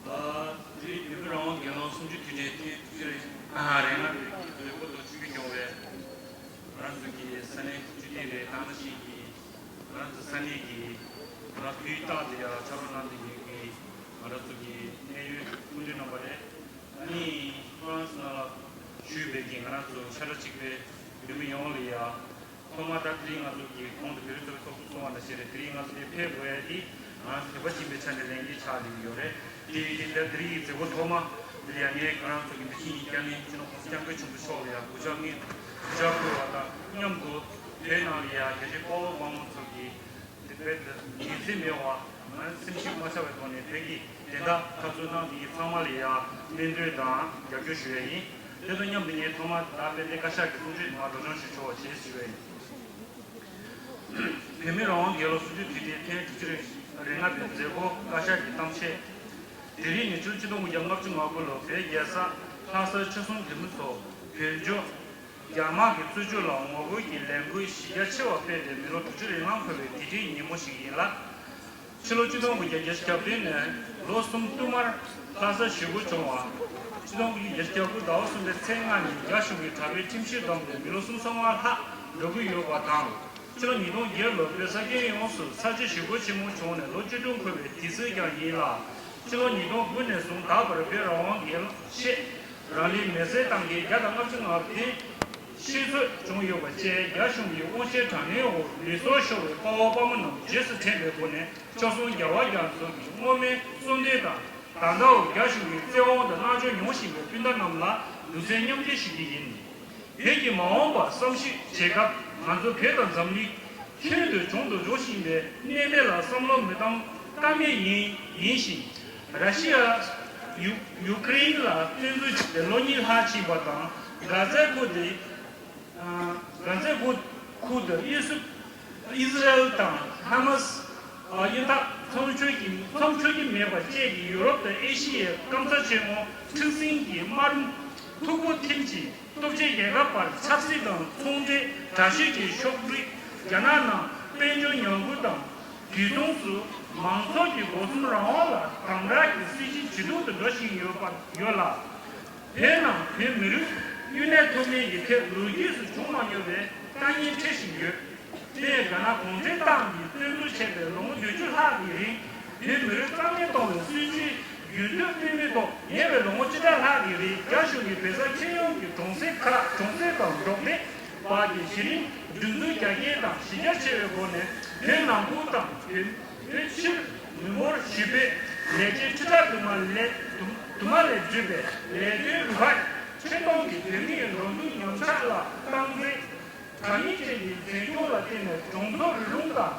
ཨ། དེ་རིང་བོད་མི་རང་དབང་སྒེར་ལངས་གསུམ་བཅུའི་དུས་དྲན་ཐེངས་དྲུག་ཅུ་རེ་ལྔ་པའི་མཛད་སྒོ་དང་ཆིབས་བསྒྱུར་གནང་བའི་ང་རང་ཚོ་གི་ས་གནས་ཁུལ་ཆུ་ཐིག་ལས་ད་ནང་བཞིན་གྱི་ང་རང་ཚོ་ས་གནས་ཀྱི་ང་རང་དུས་རྟག་ཏུ་ཡང་ཕྱག་རོགས་གནང་བསྡད་མཁན་གྱི་ང་རང་ཚོ་གི་གནད་ཡོད་སྐུ་མགྲོན་རྣམ་པ་རེད། ཨ་ནི་ཧྥ་རན་སི་ནང་ལ་བཞུགས་པའི་གི་ང་རང་ཚོ་ཤ་ཁྲག་གཅིག་པའི་བོད་མི་ཡོངས་ལ་ཡ། ཐོག་མར་ད་དེ་རིང་ང་ཚོ་གི་གོང་དུ་བོད་རིགས་ཚོགས་པའི་ཚོགས་གཙོ་གསུངས་པ་ནང་བཞིན་རེད། དེ་རིང་ང་ཚོ་འདིར་ཕེབས་དགོས་ཡ་དེ་ང་ཚོ་བོད་པ་ཡིན་པའི་ཆ་ནས་ལས་འགན་ཆགས་བསྡད་ཀྱི་ཡོད་རེད། དེ་ཡིན་དུས་ད་དེ་རིང་གི་མཛད་སྒོ་ཐོག་མ་འདིར་ཡ་ངས་ང་རང་ཚོ་གི་འདི་ཕྱི་ཡི་བསྐྱངས་གནས་སྤྱི་ནོར་༸གོང་ས་༸སྐྱབས་མགོན་ཆེན་པོ་མཆོག་ལ་ཡ་གུས་ཕྱག་དངོས་གུས་ཕྱག་ཕུལ་བ་དང་མཉམ་དུ་བོད་ནང་ལ་ཡ་རྒྱལ་གཅེས་དཔའ་བོ་དམངས་མང་ཚོ་གི་དེ་བོད་དུ་ངེས་འཛིན་མེད་པ་ང་སེམས་ཤུགས་མ་ཆག་པའི་ཐོག་ནས་བོད་ཀྱི་བདེན་མཐའ་འཐབ་རྩོད་གནང་མཁན་ཚང་མ་ལ་ཡ་སྨོན་འདུན་དང་རྒྱབ་སྐྱོར་ཞུ་ཡ་ཡིན། དེ་དང་མཉམ་དུ་ངས་ཐོག་མར་ད་དཔལ་ལྡན་བཀའ་ཤག་གི་གསུང་ཆོས་དེ་མར་སྒྲོག་སྦྱང་ཞུ་ཆོག་པ་བྱེད་ཞུ་ཡ་ཡིན། བོད་མི་རང་དབང་སྒེར་ལངས་གསུམ་བཅུའི་དུས་དྲན་ཐེངས་དྲུག་ཅུ་རེ་ལྔ་པའི་མཛད་སྒོ་བཀའ་ཤག་གི་གཏམ་བཤད། དེ་རིང་ནི་ཕྱི་ལོ་ཆིག་སྟོང་དགུ་བརྒྱ་ལྔ་བཅུ་ང་དགུ་ལོ་བོད་རྒྱལ་ས་ལྷ་སར་ཆོལ་གསུམ་འཐུས་མི་ཚོ་བོད་ལྗོངས་རྒྱ་དམག་གི་རྩོད་རྒྱུགས་ལ་ངོ་རྒོལ་གྱི་ལས་འགུལ་གཞི་རྒྱ་ཆེ་བ་སྤེལ་ཏེ་མི་ལོ་དྲུག་ཅུ་རེ་ལྔ་འཁོར་བའི་དུས་དྲན་ཉིན་མོ་ཞིག་ཡིན་ལ། ཕྱི་ལོ་ཆིག་སྟོང་དགུ་བརྒྱ་བརྒྱད་ཅུ་གྱ་བདུན་ནས་ལོ་གསུམ་བསྟུད་མར་ལྷ་སར་ཞི་རྒོལ་བྱུང་བ། ཆིག་སྟོང་དགུ་བརྒྱ་བརྒྱད་ཅུ་གྱ་དགུ་ཟླ་བ་གསུམ་པའི་ཚེས་ལྔ་ཉིན་རྒྱ་གཞུང་གིས་དྲག་པོའི་ཁྲིམས་གཞི་བསྡོམས་ཏེ་མི་ལོ་སུམ་ཅུ་སོ་ལྔ་ལྷག་འགྲོ་གི་ཡོད་པ་དང་། ཕྱི་ལོ་ཉིས་སྟོང་བརྒྱད་ལོར་བོད་ས་ཁྱོན་ཡོངས་སུ་ས་བྱི་ཞི་རྒོལ་ཆེན་མོ་བྱུང་ནས་ལོ་བཅུ་དྲུག་འཁོར་བའི་དུས་ཚོད་ཀྱང་ཡིན་ལ། ཕྱི་ལོ་ཉིས་སྟོང་དགུ་ནས་བཟུང་ད་བར་བོད་རང་དབང་སྒེར་གཅེས་རང་ལུས་མེར་སྲེག་བཏང་མཁན་བརྒྱ་དང་ལྔ་བཅུ་ང་བདུན་ཤི་གསོན་བྱུང་ཡོད་པ་བཅས་རྒྱ་གཞུང་གི་དབང་ཆའི་དྲག་གནོན་འོག་ལུས་སྲོག་ཤོར་བའི་དཔའ་བོ་དཔའ་མོ་རྣམས་རྗེས་སུ་དྲན་པའི་སྒོ་ནས་ཆོལ་གསུམ་རྒྱལ་བ་རྒྱ་མཚོ་གི་བསྔོ་སྨོན་གསོལ་འདེབས་དང་། ད་ལྟའང་རྒྱ་གཞུང་གིས་བཙན་དབང་དང་མནར་གཅོད་མྱོང་བཞིན་པའི་སྤུན་ཟླ་རྣམས་ལ་གདུང་སེམས་མཉམ་སྐྱེད་ཞུ་རྒྱུ་ཡིན། བོད་ཀྱི་མ་འོངས་པར་བསམ་གཞིག་བྱེད་སྐབས་ང་ཚོ་བོད་དང་འཛམ་གླིང་ཁྱོན་དུ་བྱུང་དུ་འཇུག་བཞིན་པའི་གནད་དོན་ལ་བསམ་བློ་མི་གཏང་ ཀ་མེད་ཡིན་ཡིན་ཞིང་། ར་ཤི་ཡ་ཡུ་ཡུ་ཀེ་རེན་ལ་བཙན་འཛུལ་བྱས་ཏེ་ལོ་གཉིས་ལྷག་ཕྱིན་པ་དང་། གྷ་ཛའི་ཁུལ་དེ། གྷ་ཛའི་ཁུལ་ཁུལ་དུ་ཨི་སི་ཨི་སི་རལ་དང་ཧ་མ་སི་གཡོན་འཐབ་མཚམས་འཇོག་གི་མཚམས་འཇོག་གི་མེད་པ་བཅས་ཀྱི་ཡུ་རོབ་དང་ཨེ་ཤི་ཡའི་སྐམ་ས་ཆེན་མོ་འཁྲུག་ཟིང་གི་དམག་རུམ་མཐུག་པོ་ཐིམ་ཅིང་། སྟོབས་ཆེན་རྒྱལ་ཁབ་བར་ཆབ་སྲིད་དང་ཚོང་འབྲེལ་དྲག་ཤོས་ཀྱི་ཕྱོགས་བསྒྲིགས། རྒྱ་ནག་ནང་དཔལ་འབྱོར་ཉམས་རྒུད་དང་། དུས་མཚུངས་སུ་མང་ཚོགས་ཀྱི་སྒོ་གསུམ་རང་དབང་ལ་དམ་དྲག་གི་སྲིད་བྱུས་ཇེ་སྡུག་ཏུ་འགྲོ་བཞིན་ཡོད་པ་ཡོད་ལ། བོད་ནང་བོད་མི་རིགས་གཡོ་ནད་ཐོན་མིན་གྱི་ཐད་ལོ་རྒྱུས་སུ་བྱུང་མ་མྱོང་བའི་དཀའ་ངལ་འཕྲད་བཞིན་ཡོད། དེ་ཡང་རྒྱ་ནག་གུང་ཁྲན་ཏང་གིས་བཙན་འཛུལ་བྱས་པའི་ལོ་ངོ་བདུན་ཅུ་ལྷག་གི་རིང་། བོད་མི་རིགས་རྩ་མེད་གཏོང་བའི་སྲིད་བྱུས་རྒྱུན་མཐུད་སྤེལ་མུས་ཐོག་ཉེ་བའི་ལོ་ངོ་བཅུ་ཕྲག་ལྷག་གི་རིང་རྒྱ་གཞུང་གིས་བོད་ས་ཁྱོན་ཡོངས་ཀྱི་གྲོང་གསེབ་ཁག་གྲོང་གསེབ་དང་འབྲོག་སྡེ་བར་གྱི་བྱེད་རིམ་སྒྲིག་འཛུགས་རྒྱ་སྐྱེད་དང་གཞི་རྒྱ་ཆེ་བའི་སྒོ་ནས་བོད་ནང་ཁུལ་དང་བོད་བོད་ཕྱིར་མི་འབོར་ཞུ་སྤེལ་ལས་བྱེད་ཁྲི་ཕྲག་དུ་མ་ལས་དུ་དུ་མ་ལས་བརྒྱུད་པའི་ལས་དོན་རུ་ཁག་ཆེད་གཏོང་གིས་བོད་མིའི་འགྲོ་འདུག་ཉམས་ཆག་ལ་སྟངས་འཛིན། དྲ་མིག་ཅན་གྱི་འཛིན་སྐྱོང་ལ་བརྟེན་ནས་གྲོང་ཚོ་རི་ལུང་དང་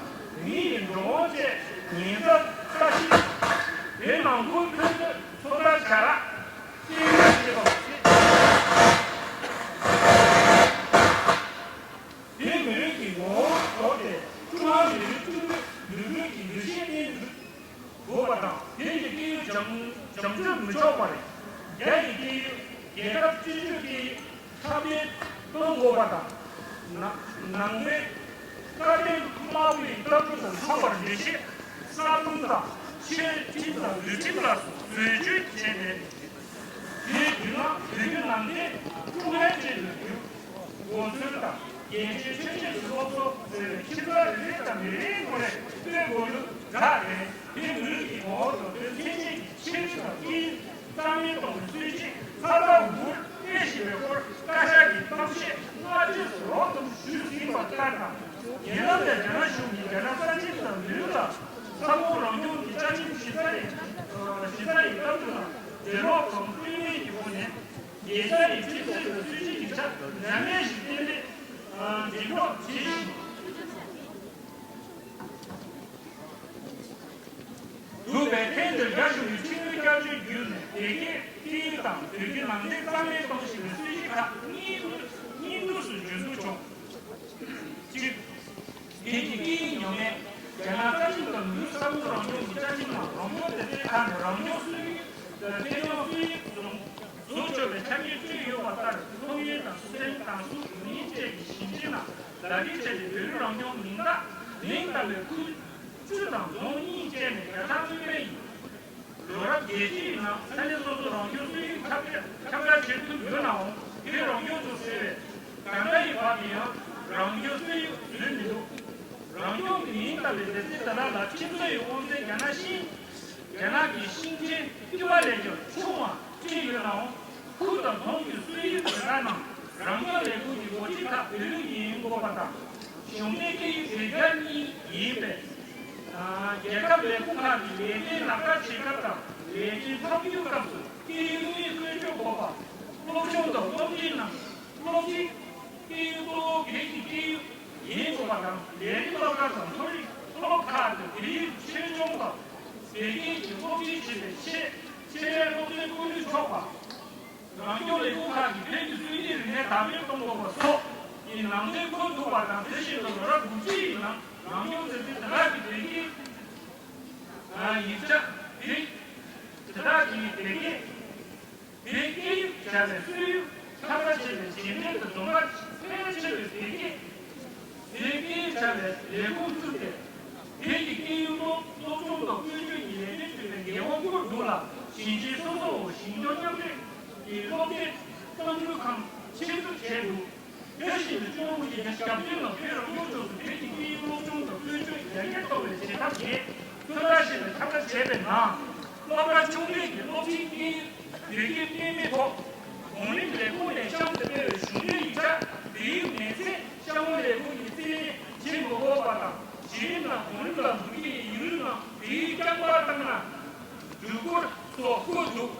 མི་ཡི་འགྲོ་འོང་བཅས་ཉེན་ཚབས་ལྟ་ཞིབ། བོད་ནང་ཁུལ་ཐོན་རྫས་ཚོད་ལྟ་བྱ་ར་སྐྱེལ་འདྲེན་བྱེད་པ། བོད་མི་རིགས་ཀྱི་ངོ་བོ་རྫོགས་ཏེ་ཀྲུང་ཧྭ་མི་རིགས་ཀྲུང་གོའི་ལུས་པོའི་གི་འདུ་ཤེས་བརྟན་དུ་དགོས་པ་དང་། བོད་ཀྱི་སྐད་ཡིག་བྱམས་བྱམས་སྤྱོད་མི་ཆོག་པ་རེད། རྒྱ་ཡི་སྐད་ཡིག་རྒྱལ་ཁབ་སྤྱི་སྤྱོད་སྐད་ཡིག་འཁྲབ་སྟོན་གཏོང་དགོས་པ་དང་། ནང་ནང་པའི་བཀའ་བསྟན་དམར་པོའི་ལྟ་གྲུབ་དང་མཐུན་པར་འགྲེལ་བཤད་གསར་རྩོམ་དང་ཆོས་ཁྲིམས་དང་ལུས་ཁྲིམས་ལ་བཟོ་བཅོས་བྱས་ཏེ། དེའི་མདུན་ལམ་བོད་བརྒྱུད་ནང་བསྟན་ཀྲུང་ཧྭ་ཅན་དུ་བསྒྱུར་དགོས་ཚུལ་དང་། རྒྱལ་སྤྱིའི་ཆོས་བརྒྱུད་ཀྱི་སློབ་གསོ་ཟེར་བའི་ཁྱིམ་ཚང་རེ་རེ་དང་མི་རེའི་ངོས་ནས་སྤེལ་དགོས་ལུགས་བསྒྲགས་ནས། བོད་མི་རིགས་ཀྱི་ངོ་བོ་དང་དོན་ཚན་ཅན་གྱི་ཆོས་རིག་དང་སྐད་ཡིག་རྩ་མེད་གཏོང་བའི་སྲིད་བྱུས་ས་ཐག་རིང་པོར་སྤེལ་བཞིན་པའི་སྐོར་བཀའ་ཤག་གི་གཏམ་བཤད་སྔ་རྗེས་སུ་རོབ་ཙམ་ཞུས་ཟིན་པ་ལྟར་དང་། ཉེ་ལམ་ལ་རྒྱ་ནག་གཞུང་གིས་རྒྱ་ནག་ས་ཆེན་དང་ལུས་ལ་ས་ཁོངས་རང་སྐྱོང་གི་བཅའ་ཁྲིམས་གཞི་རྩ་ཡི་གཞི་རྩ་ཡི་གཏམ་བརྗོད་ལ་འབྲེལ་ལོག་གམ་ལྟོས་མེད་ཀྱི་སྒོ་ནས། རྒྱལ་ས་ཡི་ཁྲིམས་སྲོལ་དང་སྲིད་ཇུས་ཡིག་ཆ་འདྲ་མིན་ཞིག་གཏན་འབེབས་འགྲེམས་འཇོག་བྱས་ཤིང་། འདུག་པས། ཐེངས་འདིར་རྒྱ་གཞུང་གིས་ཁྲིམས་ལུགས་བསྐྱར་བཅོས་བརྒྱུད་ནས་བོད་སྐད་སྐད་ཡིག་དང་བོད་བརྒྱུད་ནང་བསྟན་རྩ་མེད་གཏོང་བཞིན་པའི་སྲིད་བྱུས་ཁག་གཉིས་གཉིས་འདུས་སུ་འཇོན་ཐུབ་བྱུང་། གཅིག་བོད་ཀྱི་སྐད་ཡིག་ཉམས་ལེན། རྒྱ་ནག་ས་ཁྲིམས་དང་མི་རིགས་ས་ཁོངས་རང་སྐྱོང་གི་བཅའ་ཁྲིམས་ནང་རང་སྐྱོང་སྡེ་ཚན་ཁག་ནས་རང་སྐྱོང་སྲོལ་ཡིག་ཐད་སྐྱོང་སྲོལ་ཡིག་བཟུང་བཟོ་ཆོག་པའི་ཆ་རྐྱེན་བཀོད་ཡོད་པ་ལྟར། ཐོ་ཡོན་དང་སུའེ་ཏེན་དང་སུའུ་ཡུན་ནན་བཅས་ཀྱི་ཞིང་ཆེན་ནང་ཟླ་སྒྲིལ་བྱས་ཏེ་བོད་རིགས་རང་སྐྱོང་མིང་རྟགས་མིང་བཏགས་པའི་ཁུལ་བཅུ་དང་རྫོང་གཉིས་བཅས་ནས་བརྒྱ་ཆ་དངོས་སྤེལ་ཡིན། ལོ་རབས་བརྒྱད་ཅུའི་ནང་ས་གནས་སོ་སོའི་རང་སྐྱོང་སྲོལ་ཡིག་ཁྱབ་བསྒྲགས་ཁྱབ་བསྒྲགས་བྱེད་ཐུབ་ཡོད་ནའང་། བོད་རང་སྐྱོང་ལྗོངས་ཟེར་བའི་ད་ལྟ་ཡི་བར་དུ་ཡང་རང་སྐྱོང་སྲོལ་ཡིག་བཟོས་མི་འདུག་རང་སྐྱོང་གི་མིང་བཏགས་པའི་སྡེ་ཚན་དེ་དག་ལ་ཁྲིམས་བཟོ་ཡི་དབང་ཚད་རྒྱ་ནག་ཤིང་རྒྱ་ནག་གི་ཤིང་ཆེན་ཏི་ཝ་ལས་ཀྱང་ཆུང་བ་བྲིས་ཡོད་ནའང་། ཁུལ་དང་རྫོང་གི་སྲོལ་ཡིག་དེ་དག་ནང་རང་སྐྱོང་ལས་ཁུངས་ཀྱི་འགོ་ཁྲིད་ཁག་བོད་རིགས་ཡིན་དགོས་པ་དང་། གཞུང་འབྲེལ་སྐད་ཡིག་བོད་རྒྱ་གཉིས་ཡིན་པས། རྒྱལ་ཁབ་ལས་ཁུངས་ཁག་གི་ལས་དོན་ལག་བསྟར་བྱེད་སྐབས་དང་ལས་དོན་མཚམས་སྦྱོར་སྐབས་སུ་སྐད་ཡིག་གཉིས་བཀོལ་སྤྱོད་དགོས་པ། སློབ་སྦྱོང་དང་སློབ་ཁྲིད་ནང་སློབ་ཁྲིད་སྐད་ཡིག་གཙོ་བོ་བོད་ཀྱི་སྐད་ཡིག་ཡིན་དགོས་པ་དང་། ལས་རིགས་སློབ་གྲྭ་དང་མཐོ་རིམ་སློབ་ཁག་ཏུ་བོད་ཡིག་ཆེད་སྦྱོང་དང་བོད་སྐད་ཀྱི་སློབ་ཁྲིད་བྱེད་པའི་ཆེད་ཆེད་ལས་སློབ་ཚན་བཀོད་སྒྲིག་ཆོག་པ། རང་སྐྱོང་ལས་ཁུངས་ཁག་གིས་བོད་ཀྱི་སྲོལ་རྒྱུན་རིག་གནས་དར་སྤེལ་གཏོང་དགོས་པ་སོགས་ཀྱི་ནང་དོན་འཁོད་ཐུབ་པ་དང་། དེ་བཞིན་དུ་ལོ་རབས་དགུ་བཅུ་ཡི་ནང་རང་སྐྱོང་སྡེ་ཚན་དེ་དག་གིས་བོད་ཀྱི་ཡིག་ཆ་བོད་དེ་དག་གིས་བོད་སྐད་བོད་སྐད་ཡིག་བྱ་བའི་སྲོལ་ཡིག་ཁྱབ་བསྒྲགས་བྱས་པའི་རྗེས་འབྲེལ་དུ་རྫོང་ཁག་ཕལ་ཆེ་བའི་བོད་སྐད་བོད་སྐད་བྱ་བའི་ལས་ཁུངས་བཙུགས་ཏེ། བོད་ཀྱི་སྐད་ཡིག་སློབ་སློབ་སྦྱོང་དང་བཀོལ་སྤྱོད་ཀྱི་ལས་དོན་སྤྲོད་པའི་འགན་དབང་བསྐུར་འདུག་ལ། ཞིང་ཆེན་སོ་སོའམ་ཞིང་ཆུང་མཉམ་འབྲེལ་གྱི་སློབ་དེབ་གཏོང་སྒྲུབ་ཁང་ཆེད་འཛུགས་བྱས་འདུག་དེ་བཞིན་དུ་ལྕམ་སྐུ་ཞབས་ཀྱི་ཞབས་སྟོན་ལ་བོད་རང་སྐྱོང་ལྗོངས་སུ་བོད་ཀྱི་སྐད་ཡིག་སློབ་སྦྱོང་དང་བཀོལ་སྤྱོད་ཡར་རྒྱས་གཏོང་བའི་བྱེད་ཐབས་བརྒྱད། ཚོད་ལྟ་བྱས་ནས་ཁྱབ་བསྒྲགས་བྱས་པའི་ནང་། སློབ་གྲྭ་ཆུང་འབྲིང་གི་སློབ་ཁྲིད་སྐད་ཡིག་བོད་སྐད་སྤེལ་མེད་ཐོག་གོང་རིམ་ལས་ཁུངས་ནས་གཤམ་དུ་སྤེལ་བའི་གཞུང་འབྲེལ་ཡིག་ཆ་བོད་ཡིག་མེད་ཚད་གཤམ་འོག་ལས་ཁུངས་ཀྱིས་རྩིས་ལེན་བྱེད་མི་དགོས་པ་དང་། གཞི་རིམ་དང་གོང་རིམ་ལ་འཛུལ་རྒྱུ་ཡི་ཡིག་རིགས་ནང་བོད་ཡིག་རྐྱང་པ་བཏང་ན་འགྲིག་སྐོར་སོགས་བཀོད་འདུག་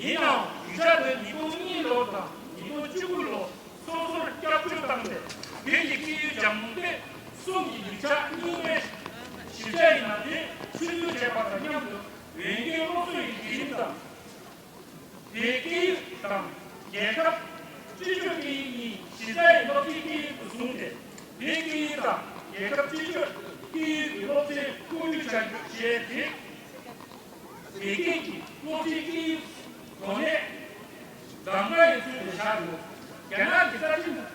ཡིན་ནའང་ཡིག་ཆ་དེ་ཉིས་སྟོང་གཉིས་ལོ་དང་ཉིས་སྟོང་བཅུ་དགུ་ལོ་སོ་སོར་བསྐྱར་བཅོས་བཏང་སྟེ། བོད་ཀྱི་སྐད་ཡིག་སྦྱང་སྟེགས་གསུམ་གྱི་ཡིག་ཆ་རྙིང་བའི་ཞིབ་ཆ་ཡི་ནང་དོན་ཚུད་ཐུབ་བྱས་པ་ དང་། རྒྱལ་ཁབ་སྤྱི་སྤྱོད་སྐད་ཡིག་གཉིས་གཞི་རྩའི་སློབ་ཁྲིད་སྐད་ཡིག་ཏུ་བཟུང་སྟེ། བོད་སྐད་ཡིག་དང་རྒྱལ་ཁབ་སྤྱི་སྤྱོད་སྐད་ཡིག་གི་སློབ་ཚན་བསྐོ་སྒྱུར་བྱ་རྒྱུ་བཅས་ཏེ། བོད་སྐད་ཀྱི་སློབ་ཁྲིད་སྐད་ཡིག་གོ་གནས་གདམ་ག་ཡི་ཚུལ་དུ་བཞག་ཡོད། རྒྱ་ནག་གི་རྩ་ཁྲིམས་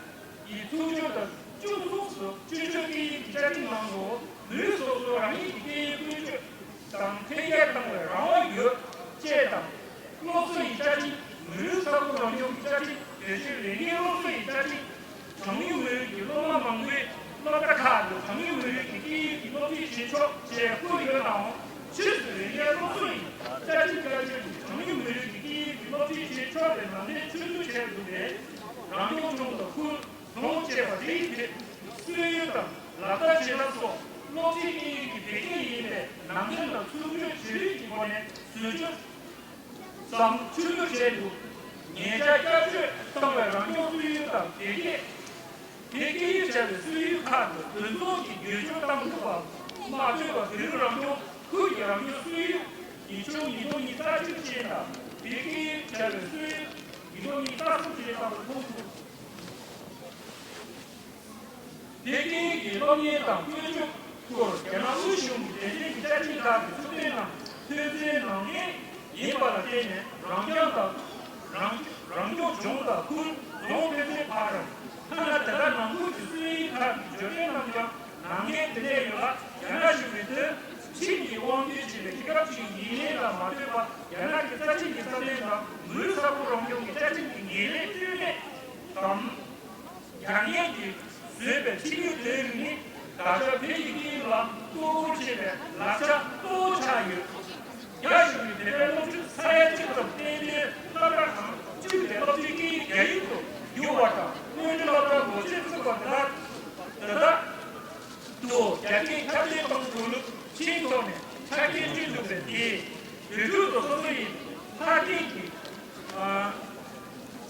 ཀྱི་ཚུལ་འཆོས་དང་བཅུ་གསུམ་སུ་སྤྱི་སྤྱོད་སྐད་ཡིག་གི་བཅའ་ཁྲིམས་ནང་དུ་མི་རིགས་སོ་སོ་རང་ཉིད་ཀྱི་སྐད་ཡིག་བཀོལ་སྤྱོད་དང་འཕེལ་རྒྱས་གཏང་བའི་རང་དབང་ཡོད་ཅེས་དང་། སློབ་གསོ་ཡི་བཅའ་ཁྲིམས། མི་རིགས་ས་ཁུལ་རང་སྐྱོང་གི་བཅའ་ཁྲིམས། བོད་ཆོས་ལས་འགན་སློབ་གསོ་ཡི་བཅའ་ཁྲིམས། གྲངས་ཉུང་མི་རིགས་ཀྱི་སློབ་མ་མང་པོས་སློབ་གྲྭ་ཁག་ཏུ་གྲངས་ཉུང་མི་རིགས་ཀྱི་སྐད་ཡིག་གི་སློབ་ཁྲིད་བྱེད་ཆོག་ཅེས་བཀོད་ཡོད་ནའང་། ཕྱིས་སུ་ལས་འགན་སློབ་གསོ་ཡི་བཅའ་ཁྲིམས་བསྐྱར་བཅོས་ཀྱིས་གྲངས་ཉུང་མི་རིགས་ཀྱི་སྐད་ཡིག་གི་སློབ་ཁྲིད་བྱེད་ཆོག་པའི་ལམ་སྟོན་ཆུང་དུ་བྱས་འདུག་པས། རང་སྐྱོང་ལྗོངས་དང་ཁུལ་རྫོང་བཅས་པ་རིགས་དེ་སྲོལ་ཡིག་དང་ལག་བསྟར་བྱེད་ཐབས་སོགས་སློབ་ཁྲིད་སྐད་ཡིག་གི་བོད་སྐད་ཡིན་པའི་ནང་དོན་ལ་ཐུགས་སྣང་བྱེད་རིགས་ཀྱི་སྒོ་ནས་བཟོ་བཅོས་ཙམ་ཆུང་དུ་བྱས་འདུག་ཉེ་ཆར་བསྐྱར་བཅོས་བཏང་བའི་རང་སྐྱོང་སྲོལ་ཡིག་དང་བོད་སྐད། བོད་སྐད་ཡིག་བྱ་བའི་སྲོལ་ཡིག་ཁག་ཏུ་དོན་ཚོགས་ཀྱི་བསྒྱུར་བཅོས་བཏང་ཐུབ་པ་མ་ཐོན་པར་བོད་རིགས་རང་སྐྱོང་ཁུལ་གྱི་རང་སྐྱོང་སྲོལ་ཡིག་གི་ཆུང་ཉིས་སྟོང་ཉི་ཤུ་རྩ་གཅིག་ཅན་དང་བོད་སྐད་ཡིག་བྱ་བའི་སྲོལ་ཡིག་ཉིས་སྟོང་ཉི་ཤུ་རྩ་གསུམ་ཅན་ལྟ་བུ་མཐོང་ཐུབ། བོད་སྐད་ཡིག་གི་སློབ་གཉེར་དང་བཀོལ་སྤྱོད་སྐོར་རྒྱ་ནག་དབུས་གཞུང་གི་དོན་ཚན་གྱི་བཅའ་ཁྲིམས་ཁག་གི་ཚུལ་ལྡན་ནང་ཐོན་གསལ་ནང་ནས་ཡིན་པ་ལ་བརྟེན་ནས་རང་སྐྱོང་དང་རང་རང་སྐྱོང་ལྗོངས་དང་ཁུལ་རྫོང་ཐོན་ཚན་བར་ཐ་ན་ད་ལྟ་ནང་ཁུལ་གྱི་སྲོལ་ཡིག་ཁག་གི་བརྗོད་དོན་རྣམས་ཀྱང་ནང་གནས་དེ་འདྲ་ཡོད་ལ། རྒྱ་ནག་གཞུང་གིས་དོན་ཁྲིམས་ཀྱིས་དབང་སྒྱུར་བྱེད་པའི་རྒྱལ་ཁབ་ཅིག་ཡིན་ལུགས་ལ་མ་ལྟོས་པར་རྒྱ་ནག་གི་རྩ་ཁྲིམས་ཀྱི་རྩ་དོན་དང་མི་རིགས་ས་ཁུལ་རང་སྐྱོང་གི་བཅའ་ཁྲིམས་ཀྱི་ངེས་ལེགས་བསྟུན་མེད་དམ། རྒྱ་ངན་གྱིས་བཟོས་པའི་ཁྲིམས་ཡིག་དེའི་རིགས་ནི་ད་ཆ་བོད་ཀྱི་སྐད་ཡིག་ལ་གཏོར་རྒོལ་བྱེད་པའི་ལག་ཆ་གཙོ་བོ་ཆགས་ཡོད། རྒྱ་གཞུང་གིས་བོད་པའི་སློབ་ཕྲུག་ས་ཡ་གཅིག་ཙམ་གཏན་སྡོད་སློབ་གྲྭ་ཁག་བཅུ་པའི་སློབ་ཆེན་སྐད་ཡིག་རྒྱ་ཡིག་ཏུ་བསྒྱུར་བ་དང་སྔོན་འགྲོ་སློབ་གྲྭ་སྒོ་ཕྱེ་ཚུགས་པ་དེ་དག་དེ་དག་ཏུ་རྒྱ་སྐད་ཁྱབ་གདལ་གཏོང་དགོས་ལུགས་ཆེན་ཐོག་ནས་ཆ་རྐྱེན་བསྐྲུན་འདུག་པས། དེས་བོད་ཕྲུག་ཚོ་སོ་སོ་ཡི་ཕ་སྐད་ཀྱི་ཨ།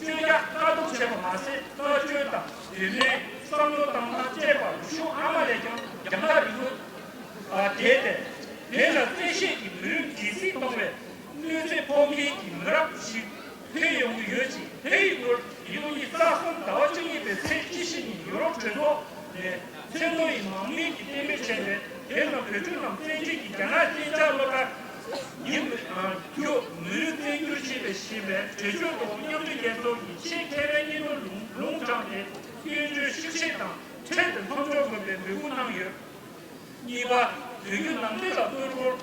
སྤྱོད་ཡག་ལྟ་རྟོག་བྱེད་པ་མ་ཟད། བརྩམས་ཆོས་དང་གདོད་མའི་བསམ་བློ་གཏོང་སྟངས་བཅས་པ་རིག་གཞུང་ཨ་མ་ལས་ཀྱང་རྒྱང་ཐག་རིང་པོར་བསྡད་དེ། བོད་ལ་བཙན་ཤེད་ཀྱིས་མི་རིགས་རྒྱལ་སྲིད་གཏོང་བའི་གནོད་འཚེ་ཕོག་མཁན་གྱི་མི་རབས་ཤིག་འཕེལ་ཡོང་གི་ཡོད་ཅིང་། དེ་ཡི་སྐོར་ཉིས་སྟོང་ཉི་ཤུ་རྩ་གསུམ་ཟླ་བ་བཅུ་གཉིས་པའི་ཚེས་བཅུ་བཞི་ཉིན་ཡུ་རོབ་གྲོས་ཚོགས་ནས་མཚན་མོ་ཡི་ངང་མིན་གྱིས་གཏན་འབེབས་བྱས་པའི་བོད་ནང་བོད་ཕྲུག་རྣམས་བཙན་བྱོལ་གྱི་རྒྱ་ནག་གཏན་འཇགས་སློབ་གྲྭ་ཉིད་དུ་མི་རིགས་བཙན་བསྒྱུར་བྱེད་པའི་ཞེས་པའི་གྲོས་ཆོད་ཐོག་མཉམ་འབྲེལ་རྒྱལ་ཚོགས་ཀྱི་ཆེས་མཁས་པའི་སྙན་ཐོ་ལུང་ལུང་དྲངས་ཏེ། སྐྱོན་བརྗོད་ཤུགས་ཆེ་དང་འཕྲལ་དུ་མཚམས་འཇོག་དགོས་པའི་འབོད་སྐུལ་གནང་ཡོད། གཉིས་པ། བོད་བརྒྱུད་ནང་བསྟན་ལ་གཏོར་རྒོལ།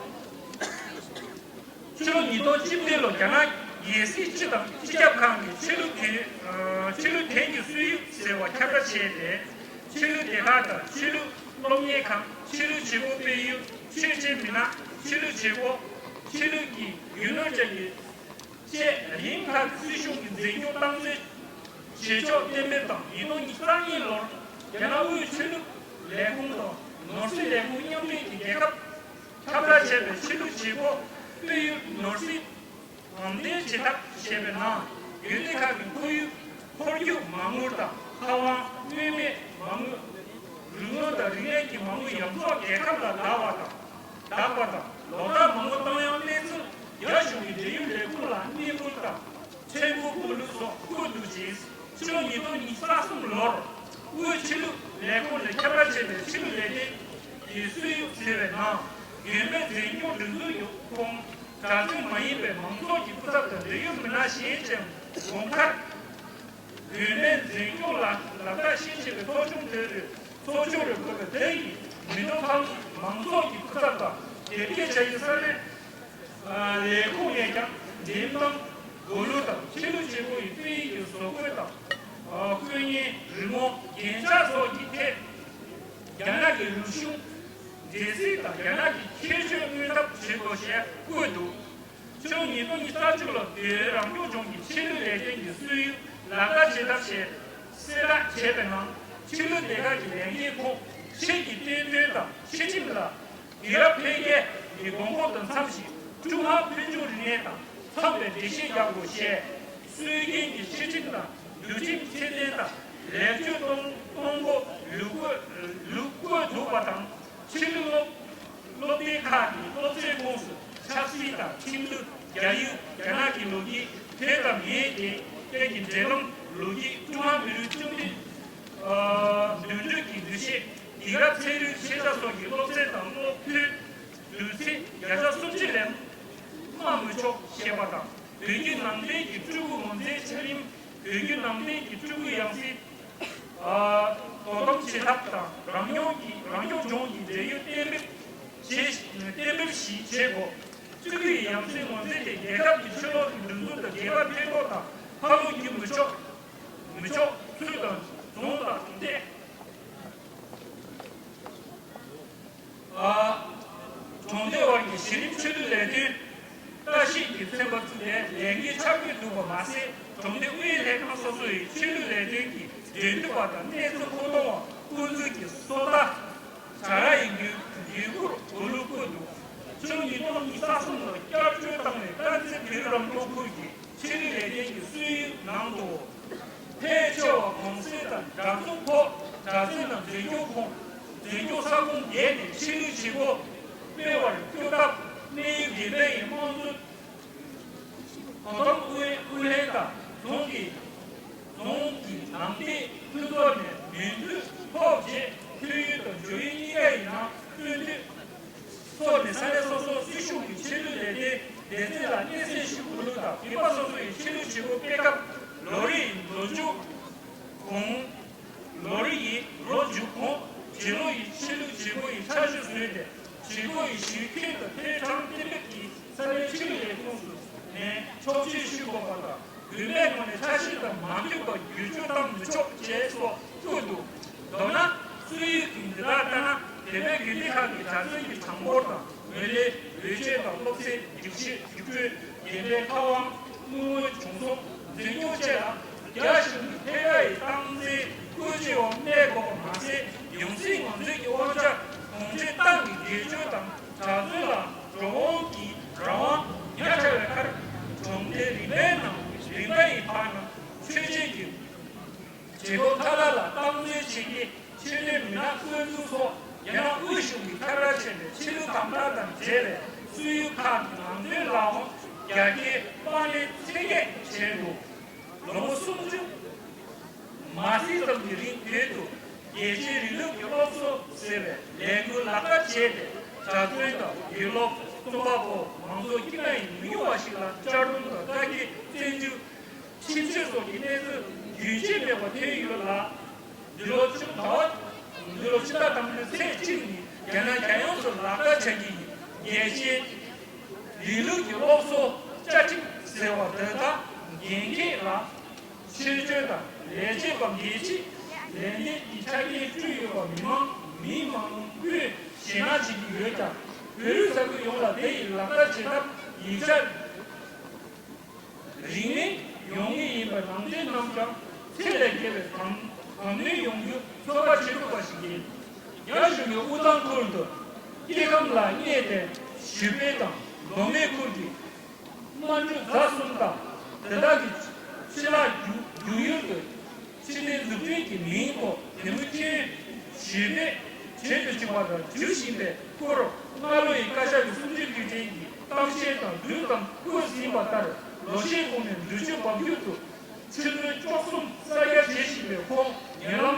ཕྱི་ལོ་ཉིས་སྟོང་བཅུ་བདུན་ལོར་རྒྱ་ནག་རྒྱལ་སྲིད་སྤྱི་དང་སྤྱི་ཁྱབ་ཁང་གིས་ཆོས་ལུགས་དོན་ཆོས་ལུགས་དོན་གྱི་སྲོལ་ཡིག་ཟེར་བ་ཁྱབ་བསྒྲགས་བྱས་ཏེ། ཆོས་ལུགས་སྡེ་ཁག་དང་ཆོས་ལུགས་སློབ་གཉེར་ཁང་། ཆོས་ལུགས་བྱེད་སྒོ་སྤེལ་ཡུལ། ཆོས་བྱེད་མི་སྣ། ཆོས་ལུགས་བྱེད་སྒོ། ཆོས་ལུགས་ཀྱི་རྒྱུ་ནོར་བཅས་ཀྱི་བཅས་རིམ་ཁག་སྲིད་གཞུང་གིས་འཛིན་སྐྱོང་སྟངས་འཛིན་བྱེད་ཕྱོགས་གཏན་འབེབས་དང་། ཉིས་སྟོང་ཉི་ཤུ་རྩ་གཉིས་ལོར་རྒྱ་ནག་དབུས་ཆོས་ལུགས་ལས་ཁུངས་དང་ནོར་སྲིད་ལས་ཁུངས་མཉམ་འབྲེལ་གྱིས་རྒྱལ་ཁབ་ཁྱབ་བསྒྲགས་བྱས་པའི་ཆོས་ལུགས་བྱེད་སྒོ་སྤེལ་ཡུལ་ནོར་སྲིད་དམ་འདེགས་བྱེད་ཐབས་ཞེས་པའི་ནང་། དགོན་སྡེ་ཁག་གི་ཁོར་ཡུག་ཁོར་རྒྱུག་མ་དངུལ་དང་། ལྷ་དབང་། སྨོན་མེད་མ་དངུལ། རིག་དངོས་དང་རིག་གནས་ཀྱི་མ་དངུལ་ཡོངས་རྫོགས་རྒྱལ་ཁབ་ལ་བདག་པ་དང་། བདག་པ་དང་ལོ་ལྟར་མ་དངུལ་གཏོང་ཡག་གནས་ཚུལ། རྒྱ་གཞུང་གི་འབྲེལ་ཡོད་ལས་ཁུངས་ལ་གནས་འབུལ་དང་ཁྲལ་དགོས་དགོས་ལུགས་སོགས་བཀོད་འདུག་ཅིང་། ཕྱི་ལོ་ཉིས་སྟོང་ཉི་ཤུ་རྩ་གསུམ་ལོར་དབུས་ཆོས་ལུགས་ལས་ཁུངས་ནས་ཁྱབ་བསྒྲགས་བྱས་པའི་ཆོས་ལུགས་ལས་དོན་གྱི་སྲོལ་ཡིག་ཟེར་བའི་ནང་། དགོན་པའི་འཛིན་སྐྱོང་སྒྲིག་འཛུགས་ཡོད་ཁོངས་གྲྭ་བཙུན་མ་ཡིན་པའི་མང་ཚོགས་ཀྱི་སྐུ་ཚབ་དང་འབྲེལ་ཡོད་མི་སྣ་གཞན་བཅས་དགོན་ཁར། དགོན་པའི་འཛིན་སྐྱོང་ལ་ལག་བསྟར་ཤེས་བྱེད་པའི་ཚོགས་ཆུང་དེ་རུ་ཚོགས་ཆུང་རུ་བཀོད་པའི་དེ་ཡིས་མི་ནོར་ཁང་མང་ཚོགས་ཀྱི་སྐུ་ཚབ་དང་དེབ་སྐྱེལ་བྱ་ཡུལ་ས་གནས་ལས་ཁུངས་ནས་ཀྱང་འགྲེམས་སྟོན། སྒོ་ལུགས་དང་ཆོས་ལུགས་བྱེད་སྒོ་ཡི་དཔེ་ཡིག་གི་བཟོ་བཀོད་དང་། དཀོན་གཉེར། རི་མོ། རྒྱན་ཆ་སོགས་ཀྱི་ཐད་རྒྱ་ནག་གི་རིག་གཞུང་འདྲེས་གསིག་དང་རྒྱ་ནག་གི་ཁྱད་ཆོས་མངོན་ཐབས་བྱེད་དགོས་ཞེས་བཀོད་འདུག་ཕྱི་ལོ་ཉིས་སྟོང་ཉི་ཤུ་རྩ་གཅིག་ལོར་བོད་རང་སྐྱོང་ལྗོངས་ཀྱི་ཆོས་ལུགས་ལས་དོན་གྱི་སྲོལ་ཡིག་ལག་བསྟར་བྱེད་ཐབས་ཞེས་གསལ་བསྒྲགས་བྱས་པའི་ནང་། ཆོས་ལུགས་སྡེ་ཁག་གི་ལས་འགན་ཁག་ཆོས་ཀྱི་བསྟན་དོན་དང་ཆོས་ཁྲིམས་ལ་དུས་རབས་འཕེལ་རྒྱས་ཀྱི་དགོས་མཁོ་དང་འཚམ་ཞིང་། ཀྲུང་ཧྭ་ཕུལ་བྱུང་རིག་གནས་དང་འཚམ་པའི་འགྲེལ་བཤད་རྒྱག་དགོས་ཞེས། སྲོལ་རྒྱུན་གྱི་ཆོས་ཁྲིམས་དང་འདུལ་ཁྲིམས་ཚད་ལྡན་དང་ལེགས་བཅོས་གཏོང་གཏོང་སྒོ་ལུགས་བཀོད་ལུགས་བཀོད་འདུག་པ་དང་། ཆོས་ལུགས་སློབ་སློབ་སྡེ་ཁག་གི་སློབ་ཚན་ཁོངས་སུ་ཆབ་སྲིད་དང་ཁྲིམས་ལུགས། རྒྱ་ཡིག་རྒྱ་ནག་གི་ལོ་རྒྱུས། བོད་དང་མིའི་སྡེ། ལམ། ལོ་རྒྱུས། ཀྲུང་ཧྭ་མི་རིགས་བཅིངས་འགྲོལ། ཨ། མདུན་སྐྱོད་ཀྱི་འདུ་ཤེས། དེང་རབས་ཚན་རིག་ཤེས་བྱ་སོགས་ཀྱི་སློབ་ཚན་དང་སློབ་ཕྲུག་བསྡུས་ཚིག་བརྒྱ་ཆ་སུམ་ཅུ་ལས་མ་མི་ཆོག་ཞེས་པ་དང་། བོད་བརྒྱུད་ནང་བསྟན་གྱི་སྤྲུལ་སྐུ་ངོས་འཛིན་འཆར་རིམ། བོད་བརྒྱུད་ནང་བསྟན་གྱི་སྤྲུལ་སྐུ་ཡང་སྲིད། ཨ། དོ་དམ་བྱེད་ཐབས་དང་། རང་སྐྱོང་གི་རང་སྐྱོང་ལྗོངས་ཀྱི་འབྲེལ་ཡོད་གཏན་འབེབས་བྱེད། གཏན་འབེབས་ཤིག་བྱེད་དགོས། སྤྲུལ་སྐུའི་ཡང་སྲིད་ངོས་འཛིན་དེ་རྒྱལ་ཁབ་ཀྱི་ཆོས་ལུགས་ཀྱི་སྒྲིག་འཛུགས་དང་རྒྱལ་ཁབ་ཕན་ཐོགས་དང་ཕར་ལོག་རྒྱུ་མི་ཆོག་མི་ཆོག་ཚུལ་དང་རྫོང་དང་གྲོང་སྡེ། ཨ། གྲོང་སྡེ་བར་གྱི་གཞི་རིམ་ཆོས་ལུགས་ལས་དོན་ལྟ་ཞིབ་ཀྱི་ཚན་པ་བཙུགས་ཏེ་ལས་འགན་ཆ་བགོས་འདུག་པ་མ་ཟད། གྲོང་སྡེ་དབུས་ལྷན་ཁང་སོ་སོ་ཡི་ཆོས་ལུགས་ལས་དོན་གྱི་འབྲེལ་མཐུད་པ་དང་གནས་ཚུལ་མཁོ་གཏོང་བ། སྐུ་མདུན་གྱི་བསོད་བདེ་བྱ་ར་ཡི་འགན་འགན་འཁུར་འོས་བླུགས་བསྐོས་འདུག་ཕྱི་ལོ་ཉིས་སྟོང་ཉི་ཤུ་རྩ་གསུམ་ལོར་བསྐྱར་བཅོས་བཏང་བའི་དཀར་མཛེས་བོད་རིགས་རང་སྐྱོང་ཁུལ་གྱི་ཆོས་ལུགས་ལས་དོན་གྱི་སྲོལ་ཡིག་ནང་དུ། ཕལ་ཆེ་བ་གུང་སེང་དང་གྲྭ་ཚང་ཐོག་གྲྭ་ཚང་དང་འཛིན་སྐྱོང་ཁོངས། འཛིན་སྐྱོང་ས་ཁོངས་བརྒྱད་ནས་ཆོས་ལུགས་བྱེད་སྒོ་སྤེལ་བར་བསྐྱོད་སྐབས། གནས་ཡུལ་དགོན་པ་ཡི་དམངས་གཙོ་དོ་དམ་ཨུ་ཡོན་ཨུ་ལྷན་དང་རྫོང་གི་རྫོང་གི་ནང་བསྟན་མཐུན་ཚོགས་ནས་མོས་མཐུན་ཐོབ་རྗེས། ཐོན་ཡུལ་དང་འབྱོར་ཡུལ་གཉིས་ཀ་ཡི་ནང་བསྟན་དུས། ཐོག་ནས་ས་གནས་སོ་སོའི་སྲིད་གཞུང་གི་ཆོས་ལུགས་ལས་དོན་སྡེ་ཚན་ལ་སྣེ་ཚན་ཞུ་དགོས་ལུགས་དང་། བོད་པ་སོ་སོ་ཡི་ཆོས་ལུགས་བྱེད་སྒོ་སྤེལ་སྐབས་ལོ་རེ་ཡི་ལོ་མཇུག་གོང་། ལོ་རེ་ཡི་ལོ་མཇུག་གོང་། རྗེས་ལོ་ཡི་ཆོས་ལུགས་བྱེད་སྒོ་ཡི་འཆར་གཞི་བཟོས་ཏེ། བྱེད་སྒོ་ཡི་གཞི་ཁྱོན་དང་ཐོན་གྲངས་གཏན་འབེབས་ཀྱིས་ས་གནས་ཆོས་ལུགས་ལས་ཁུངས་སུ་ནས་ཆོག་མཆན་ཞུ་དགོས་པ་དང་། དགོན་པའི་ངོས་ནས་འཆར་གཞི་དང་མ་མཐུན་པར་བསྒྱུར་བཅོས་བཏང་མི་ཆོག་ཅེས་སོགས་བཀོད་འདུག་མདོར་ན། སྲོལ་ཡིག་གི་འདི་དག་ལྟར་ན། བོད་པའི་དགོན་སྡེ་ཁག་གི་གྲྭ་ཚང་གི་གྲངས་འབོར་དང་། ངོས་ལེན། འོས་ཆོས་དང་སློབ་ཚན། སྒྲིག་ཆས། རྒྱུགས་སྤྲོད། དགོན་པའི་ཁ་དབང་། དངུལ་དངོས་བྱུང་སོང་། འཛིན་སྐྱོང་བཅས་ལ་རྒྱ་གཞུང་གི་ཐད་ཀར་ཡི་སྟངས་འཛིན་བཀོད་ཇི་འོང་སྤེལ་དགོས་པ་མ་ཟད། ཡང་སྲིད་ངོས་འཛིན་གྱི་དབང་ཆ་གུང་ཁྲན་ཏང་གི་སྒེར་གཅོད་དང་གྲྭ་བཙུན་ལ་འགྲོ་འོང་གི་རང་དབང་ཉག་ཕྲ་བའི་ཁར། གྲོང་སྡེ་རིམ་པའི་ནང་རིམ་པ་ཡི་བར་ན་ཆོས་ཆེན་གྱི་བྱེད་སྒོ་མཐའ་དག་ལ་སྟངས་འཛིན་བྱེད་མཁན་ཆོས་དོན་མི་སྣ་དབུ་འཛིན་སོགས་རྒྱ་ནག་དབུས་གཞུང་གིས་ཁྱབ་བསྒྲགས་བྱས་པའི་ཆོས་ལུགས་གང་དག་དང་འབྲེལ་བའི་སྲོལ་ཡིག་ཁག་གི་ནང་དོན་ལའང་རྒྱ་སྐྱེད་དཔང་ལེན་ཚད་བརྒལ་བྱས་འདུག་ལོ་ངོ་སུམ་ཅུ་མ་ཟིན་ཙམ་གྱི་རིང་བོད་དུ་རྒྱལ་གཅེས་རིང་ལུགས་ཀྱི་སློབ་གསོ་ཟེར་བའི་ལས་འགུལ་ལག་བསྟར་བྱས་ཏེ། གྲྭ་བཙུན་དང་དགེ་སློབ། རྩོམ་པ་པོ། མང་ཚོགས་དཀྱུས་མ་ཡི་མི་ཉུང་བ་ཞིག་ལ་གཅར་རྡུང་དང་ལྟ་འགྱེད། བཙན་འཛུལ། ཁྲིམས་གཅོད་སོགས་ཀྱི་གནས་ཚུལ་རྒྱུན་ཆད་མེད་པར་ཐོན་ཡོད་ལ། འདི་ལོ་ཕྱི་ཟླ་བ། འདི་ལོ་ཕྱི་ཟླ་དང་པོའི་ཚེས་གཅིག་ཉིན་རྒྱ་ནག་རྒྱལ་ཡོངས་སུ་ལག་བསྟར་བྱ་རྒྱུ་ཡིན། རྒྱལ་སྤྱིའི་རིང་ལུགས་ཀྱི་སློབ་གསོ་བཅའ་ཁྲིམས་ཟེར་བ་འདི་དག་འགན་འཁྱེར་ལ། ཆོས་སྤྱོད་དང་ལས་བྱེད་པ་འགན་འཁྲི་ལས་འདས་ཀྱི་ཆ་རྐྱེན་བསྐྲུན་ཡོད་པ་མི་མང་མི་མང་པོས་ཞེད་སྣང་བྱེད་ཀྱི་ཡོད་ཀྱང་། བོད་རིགས་ས་ཁུལ་ཡོངས་ལ་དེ་ཡི་ལག་བསྟར་བྱེད་ཐབས་ཡིག་ཆ་རིང་མིན་ཡོང་ངེས་ཡིན་པ་ནང་བསྟན་རྣམས་ཀྱང་ཚད་ལས་བརྒལ་བའི་དམ་དམ་ལུས་ཡོང་རྒྱུ་ཚོད་དཔག་བྱེད་ཐུབ་པ་ཞིག་ཡིན། རྒྱ་གཞུང་གིས་དབུས་གཙང་ཁུལ་དུ་སྐྱེ་ཁམས་ལ་བསྙད་དེ་ཞུས་པའི་དང་མདོ་སྨད་ཁུལ་གྱི། སྨན་ཆུ་རྫ་གསུམ་དང་དེ་དག་གི་ཕྱི་ལ་རྒྱུ་རྒྱུ་ཡུལ་དུ་ཕྱི་ནས་འཛུགས་སྐྲུན་གྱི་མིང་ཐོག་དེ་མུ་ཁྱེར་ཞུས་པས་བྱེད་དུ་བཅུག་པ་དང་བསྒྱུར་བཞིན་པའི་སྐོར། སྔ་ལོ་ཡི་བཀའ་ཤག་གི་གསུམ་བཅུའི་དུས་དྲན་གྱི་གཏམ་བཤད་དང་དུས་དང་བསྐུལ་ཟིན་པ་ལྟར། ལོ་ཤས་གོང་ནས་འབྲུ་ཆུ་འབབ་རྒྱུད་དུ་ཆུ་ཚོད་བཅུ་གསུམ་གསར་རྒྱག་བྱེད་བཞིན་པའི་ཁོངས་ཉེ་ལམ།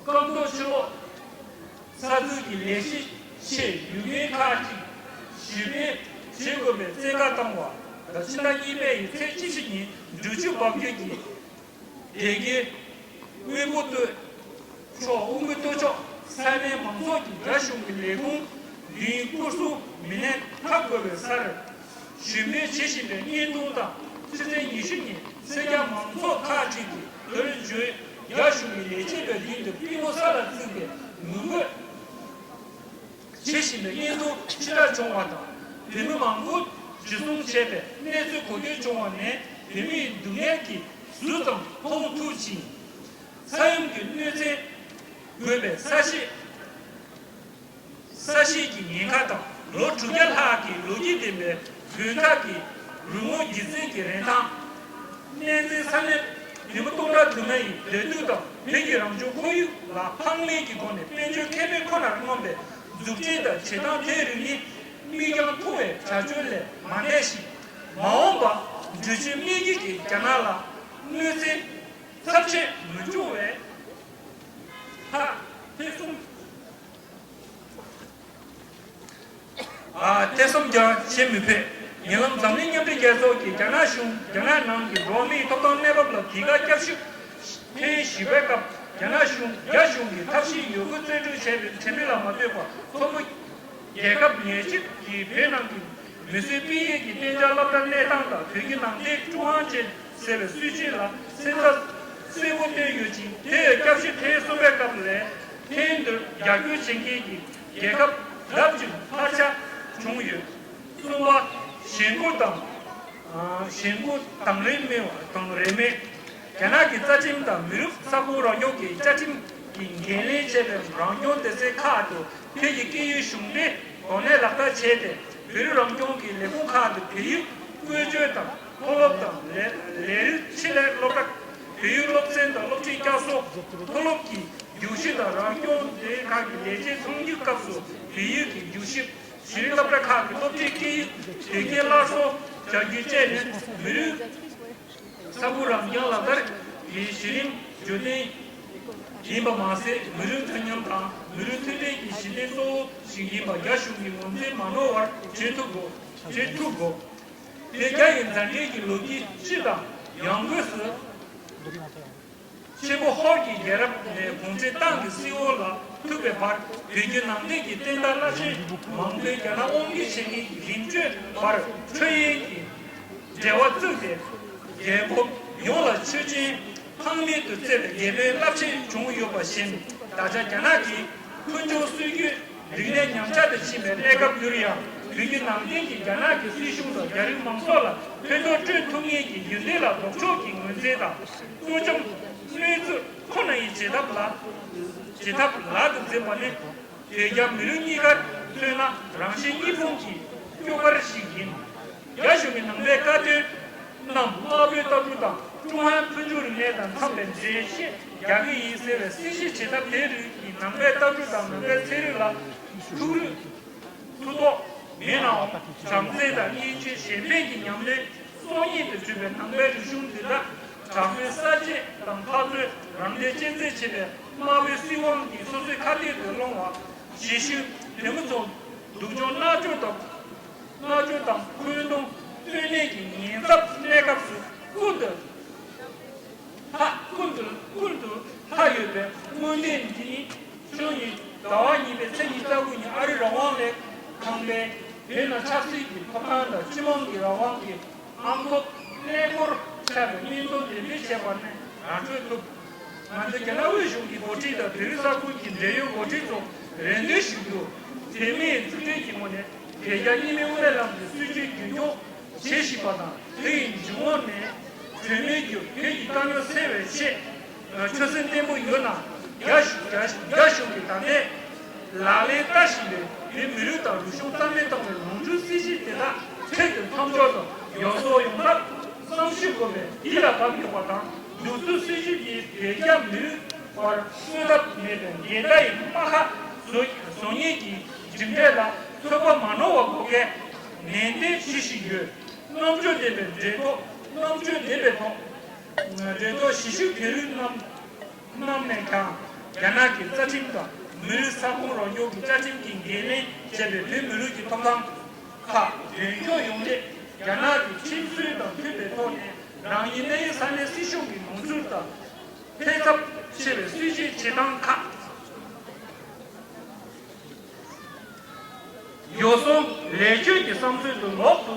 སྐམ་ཐོག་ཕྱི་ལོགས་ས་ཚིགས་ཀྱི་ལས་གཞི་ཆེད་ཡུལ་མི་ཁག་ཅིག་ཞུས་པས་བྱེད་དགོས་པའི་བཙན་བཀའ་བཏང་བ་དང་། ཕྱི་ཟླ་གཉིས་པའི་ཡི་ཚེས་བཅུ་བཞི་ཉིན་འབྲུ་ཆུ་འབབ་རྒྱུད་ཀྱི་སྡེ་དགེ་དབོན་པོ་སྟོད་ཕྱོགས། དབོན་པོ་སྟོད་ཕྱོགས་ས་གནས་མང་ཚོགས་ཀྱིས་རྒྱ་གཞུང་གི་ལས་ཁུངས་མདུན་སྐོར་སྲུང་མི་སྣས་མཐའ་བསྐོར་བའི་སར། ཞུ་མོལ་བྱེད་བཞིན་པའི་བརྙན་ཐུང་དང་། ཕྱི་ཚེས་ཉི་ཤུ་ཉིན་སེར་སྐྱ་མང་ཚོགས་ཁག་ཅིག་གིས་བོད་ལྗོངས་རྒྱ་གཞུང་གི་ལས་བྱེད་པའི་མདུན་དུ་པུས་མོ་ས་ལ་བཙུགས་ཏེ་ངུ་དགོད་བྱེད་བཞིན་པའི་བརྙན་ཐུང་ཕྱིར་བསྒྲགས་བྱུང་བ་དང་། བོད་མི་མང་པོ་འཇུ་བཟུང་བྱས་པའི་གནས་ཚུལ་གོ་ཐོས་བྱུང་བ་ནས། བོད་མིའི་སྡུག་བསྔལ་གྱི་ཟུར་ཙམ་མཐོང་ཐུབ་ཅིང་། ས་ཡོམ་གྱི་གནོད་འཚེ་བཀོད་པའི་ས་གཤིས། ས་གཤིས་ཀྱི་ཉེན་ཁ་དང་། ལོ་དྲུག་བརྒྱ་ལྷག་གི་ལོ་རྒྱུས་ལྡན་པའི་བོད་ཁ་གི་རོལ་མོ་རྒྱུད་འཛིན་གྱི་རིན་ཐང་། གནས་འཛིན་ས་གནས་བདུན་མོ་སྟོང་ཕྲག་དུ་མ་ཡི་བདེ་སྡུག་དང་། བོད་ཀྱི་རང་བྱུང་ཁོར་ཡུག་ལ་ཕངས་ལེན་གྱི་སྒོ་ནས་དཔལ་འབྱོར་མཁས་པའི་ཁོ་ནར་མངོན་པའི་མཛུབ་ཁྲིད་དང་བྱེད་སྟངས་དེ་རིགས་ནི་མིག་རྒྱང་ཐུང་བའི་བྱ་སྤྱོད་ལས་མ་འདས་ཤིང་། མ་འོངས་པ་ འགྲུལ་བཞུད་དམིགས་ཡུལ་གྱིས་རྒྱ་ནག་ལ་གནོད་འཚེ་ཚབས་ཆེ་མི་འབྱུང་བའི་ཐབས་ཐེ་ཚོམ། ཨ། ཐེ་ཚོམ་ཀྱང་བྱེད་མི་ཕོད། ཉེ་ལམ་འཛམ་གླིང་མཉམ་འབྲེལ་རྒྱལ་ཚོགས་ཀྱིས་རྒྱ་ནག་གཞུང་རྒྱ་ནག་ནང་གི་འགྲོ་བ་མིའི་ཐོབ་ཐང་གནས་བབ་ལ་གུས་བཀུར་བསྐྱར་ཞིབ་ཐེངས་བཞི་པའི་སྐབས། རྒྱ་ནག་གཞུང་རྒྱ་གཞུང་གིས་ཐབས་ཤེས་ཡོད་རྒུ་རྩིས་སྤྲོད་བྱས་པའི་བྱ་འགུལ་ལ་མ་ལྟོས་པར། མཚོ་ལྷོ་རྒྱལ་ཁབ་ཉེར་གཅིག་གི་བོད་ནང་གི་མི་གསོད་སྤེལ་ཡས་ཀྱི་གཏན་འཇགས་སློབ་གྲྭ་གནས་སྟངས་དང་། བོད་བརྒྱུད་ནང་བསྟན་ཀྲུང་ཧྭ་ཅན་ཟེར་བའི་སྲིད་བྱུས་ལ་སེམས་འཚབ་གསལ་པོ་བཏོན་ཡོད་ཅིང་། དེ་ཡང་བསྐྱར་ཞིབ་ཐེངས་གསུམ་པའི་སྐབས་ལ་ཐེངས་འདིར་རྒྱབ་སྐྱོར་བྱེད་མཁན་གྱི་རྒྱལ་ཁབ་ལྡབ་ཅིག་འཕར་ཆག་བྱུང་ཡོད། གསུམ་པ། གཞེས་འགོ་དང་། ཨ། གཞེས་འགོ་དང་རིན་མེད་པ་དང་རིན་མེད། རྒྱ་ནག་གི་རྩ་ཁྲིམས་དང་མི་རིགས་ས་ཁོངས་རང་སྐྱོང་གི་བཅའ་ཁྲིམས་ཀྱིས་འགན་ལེན་བྱས་པའི་རང་སྐྱོང་སྡེ་ཚན་ཁག་ཏུ་བོད་ཀྱི་སྐད་ཡིག་གཞུང་འབྲེལ་གོ་གནས་ལག་བསྟར་བྱས་ཏེ། བོད་རིགས་རང་སྐྱོང་གི་ལས་ཁུངས་ཁག་ཏུ་བོད་ཡིག་བཀོལ་སྤྱོད་དང་། མཐོ་སློབ་དང་ལས་ལས་རིགས་ཆེད་ལས་སློབ་གྲྭ། བོད་ཡིག་སློབ་ཚན་དང་སློབ་ཁྲིད་བསྐྱར་གསོ། མཐོ་སློབ་ཀྱི་རྒྱུགས་གཞི་དང་རང་སྐྱོང་སྡེ་ཁག་གི་ལས་བྱེད་ཚོགས་འདུ་སྐབས་སུ་བོད་ཡིག་གི་རྒྱུགས་གཞི། གཞི་རིམ་སློབ་གྲྭ་ཁག་གི་སློབ་ཁྲིད་སྐད་ཡིག་དོན་རྐྱེན་སླར་གསོ་བྱ་རྒྱུ་བཅས་ནི་མི་རིགས་ས་ཁུལ་རང་སྐྱོང་ལག་བསྟར་གྱི་གཞི་རིམ་རྒྱུན་གཏན་ཡིན་པ་མ་ཟད། མི་རིགས་མཐུན་མཉམ་དང་མི་རིགས་མཐུན་སྒྲིལ་གྱི་གཞི་རྟེན་གཙོ་བོ་ཞིག་ཡིན་པ་རྒྱ་གཞུང་གིས་ངོས་འཛིན་མ་ནོར་བར་བྱེད་ཐུབ་དགོས། བྱེད་ཐུབ་དགོས། དེ་རྒྱ་ཡི་མཛའ་འབྲེལ་གྱི་ལོ་རྒྱུས་སྤྱི་དང་ཡང་སྒོས་སུ། ཆེན་པོ་ཧོར་གྱི་རྒྱལ་རབས་ནས་གུང་ཁྲན་ཏང་གི་སྲིད་འོག་ལ་ཐུག་པའི་བར། བོད་བརྒྱུད་ནང་བསྟན་གྱི་བསྟན་དར་རླབས་ཆེན་མང་པོས་རྒྱ་ནག་དབང་སྒྱུར་བྱེད་མཁན་གྱི་རིམ་བྱོན་བར་འཕྲོད་ཡས་ཀྱི་འབྲེལ་བ་བཙུགས་ཏེ། རྒྱལ་ཁབ་ཡོངས་ལ་ཆོས་ཅན་ཕངས་མེད་དུ་བརྩེ་བའི་རྒྱལ་པོའི་རླབས་ཆེན་བྱུང་ཡོད་པ་བཞིན། ད་ཆ་རྒྱ་ནག་གིས་ཕུན་ཚོགས་སྲོལ་རྒྱུན་རིག་གནས་ཉམས་ཆག་ཏུ་ཕྱིན་པའི་གནས་སྐབས་འདིར་ཡང་། བོད་བརྒྱུད་ནང་བསྟན་གྱིས་རྒྱ་ནག་གི་སྲིད་གཞུང་དང་རྒྱ་རིགས་མང་ཚོགས་ལ་ཕན་ཐོགས་སྤྲོད་ཐུབ་ངེས་ཀྱི་རྒྱུ་མཚན་ལ་ལྡོག་ཕྱོགས་ཀྱི་ངོས་འཛིན་དང་། གཙོ་བཅོམ་གནོད་འཚེ་ཁོ་ན་ཡི་བྱེད་ཐབས་ལ་བྱེད་ཐབས་ལག་ཏུ་འཛིན་པ་ནི། བོད་རྒྱ་མི་རིགས་གཉིས་ཀར་མཚོན་ན་རང་གཞན་གཉིས་ཕུང་གི་སྐྱོ་གར་ཞིག་ཡིན། རྒྱ་གཞུང་གིས་ནང་པའི་བཀའ་བསྟན་རྣམས་དམར་པོའི་ལྟ་གྲུབ་དང་ཀྲུང་ཧྭའི་ཕུན་ཚོགས་རིག་གནས་དང་འཚམས་པའི་འགྲེལ་བཤད་རྒྱག་གི་ཡིན་ཟེར་བའི་སྲིད་བྱུས་བྱེད་ཐབས་དེ་རིགས་ཀྱིས་ནང་པའི་ལྟ་གྲུབ་དང་ནང་པའི་ཚན་རིག་ལ་ཐུགས་རེ་ཐུགས་དོགས་མེད་ནའང་། བྱམས་བརྩེ་དང་སྙིང་རྗེ་གཞན་ཕན་གྱི་ཉམས་ལེན་སྲོག་ཉིད་དུ་གྱུར་པའི་ནང་པའི་རིག་གཞུང་འདི་དག་དྲག་པོའི་གསར་བརྗེ་དང་འཕགས་ཚུལ་རང་བདེ་གཅེས་འཛིན་བྱེད་པའི་དམར་པོའི་སྲིད་དབང་གིས་སོ་སོའི་ཁ་གཏད་དུ་སློང་བ། གཞིས་བཞུགས་བོད་མི་ཚོ་སྡུག་སྦྱོང་མནར་གཅོད་དང་། མནར་གཅོད་དང་འཁོན་རྡུང་བསྟོད་གནས་ཀྱི་ཉེན་ཚབས་གནས་སྐབས་སུ་ཀུན་ཏུ་ལྷག་ཀུན་ཏུ་ཀུན་ཏུ་ལྷག་ཡོད་པའི་དངོས་གནས་འདི་ནི། ཕྱི་ལོ་ཉིས་ཟླ་བ་གཉིས་པའི་ཚེས་ཉི་ཤུ་རྩ་དགུ་ཉིན་ཨ་རིའི་རང་དབང་ལས་ཁང་པས་བོད་ནང་ཆབ་སྲིད་ཀྱི་ཐོབ་ཐང་དང་སྤྱི་དམངས་ཀྱི་རང་དབང་གི་ཨང་ཐོབ་གནས་སྐོར་ཆགས་པའི་སྙན་ཐོ་འདོན་སྤེལ་བྱས་པ་ནས་ར་འཕྲོད་ཐུབ། ང་ཚོས་རྒྱ་ནག་དབུས་གཞུང་གི་འགོ་ཁྲིད་དང་བོད་རིགས་ས་ཁུལ་གྱི་འབྲེལ་ཡོད་འགོ་ཁྲིད་ཚོ་རེ་འདུན་ཞུ་རྒྱུ། བོད་མིའི་འཛུགས་སྐྲུན་གྱི་ངོས་ནས་བོད་རྒྱ་གཉིས་སྨན་དབུ་མའི་ལམ་གྱི་སྲིད་བྱུས་རྒྱུན་འཁྱོངས་བྱེད་བཞིན་པ་དང་། དེ་ཡི་འབྱུང་ཁུངས་ནས་གྲོས་མོལ་བརྒྱུད་བོད་ཀྱི་དཀའ་རྙོག་སེལ་བའི་ཆེད་ཆོད་སེམས་བརྟན་པོ་ཡོད་ན། རྒྱ་གཞུང་རྒྱ་རྒྱ་གཞུང་གིས་ད་ལྟའི་ལག་ལེན་བསྟར་བཞིན་པའི་བོད་མི་རིགས་དང་རིག་གཞུང་རྩ་མེད་གཏོང་བའི་ལོ་རྒྱུས་སྲིད་བྱུས་དེ་དག་འཕྲལ་དུ་མཚམས་འཇོག་དང་། ཡོངས་རྫོགས་ཡོངས་ཁྱབ་བསམ་ཞིབ་དགོས་པའི་དུས་ལ་བབ་ཡོད་པ་དང་། ལུགས་སྲོལ་སྲིད་བྱུས་དེས་བོད་རྒྱ་མི་རིགས་བར་མངོན་ཐབས་མེད་པའི་འགལ་ཟླ་ཡི་རྨ་ཁ་བཟོ་བཟོ་ཉེས་ཀྱི་མཇུག་འབྲས་ལ་ཚོད་དཔག་མ་ནོར་བ་དགོས་གལ་ནན་ཏན་ཞུ་བཞིན་ཡོད། རྣམ་དཔྱོད་ལྡན་པའི་འབྲེལ་ཐོག་རྣམ་དཔྱོད་ལྡན་པའི་ཐོག་འབྲེལ་ཐོག་གཞིས་བཞུགས་བོད་རིགས་རྣམས་རྣམས་ནས་ཀྱང་རྒྱ་ནག་གི་རྩ་ཁྲིམས་དང་མི་རིགས་ས་ཁོངས་རང་སྐྱོང་གི་བཅའ་ཁྲིམས་ཀྱིས་འགན་ལེན་བྱས་པའི་བོད་མི་རིགས་ཀྱི་ཐོབ་ཐང་ཁག་རྒྱུན་འཁྱོངས་ཡོང་སླད། རྒྱ་ནག་གི་ཁྲིམས་སྲོལ་དང་མཐུན་པའི་ཐོག་ནས་རང་ཉིད་གནས་ཡུལ་ས་གནས་སྲིད་གཞུང་གི་ནོར་འཁྲུལ་དང་། ཐེ་ཚབ་ཆེ་བའི་སྲིད་བྱུས་བྱེད་སྟངས་ཁག་ཡོ་བསྲང་ལེགས་བཅོས་ཀྱི་བསམ་ཚུལ་དུ་ལོག་ཏུ་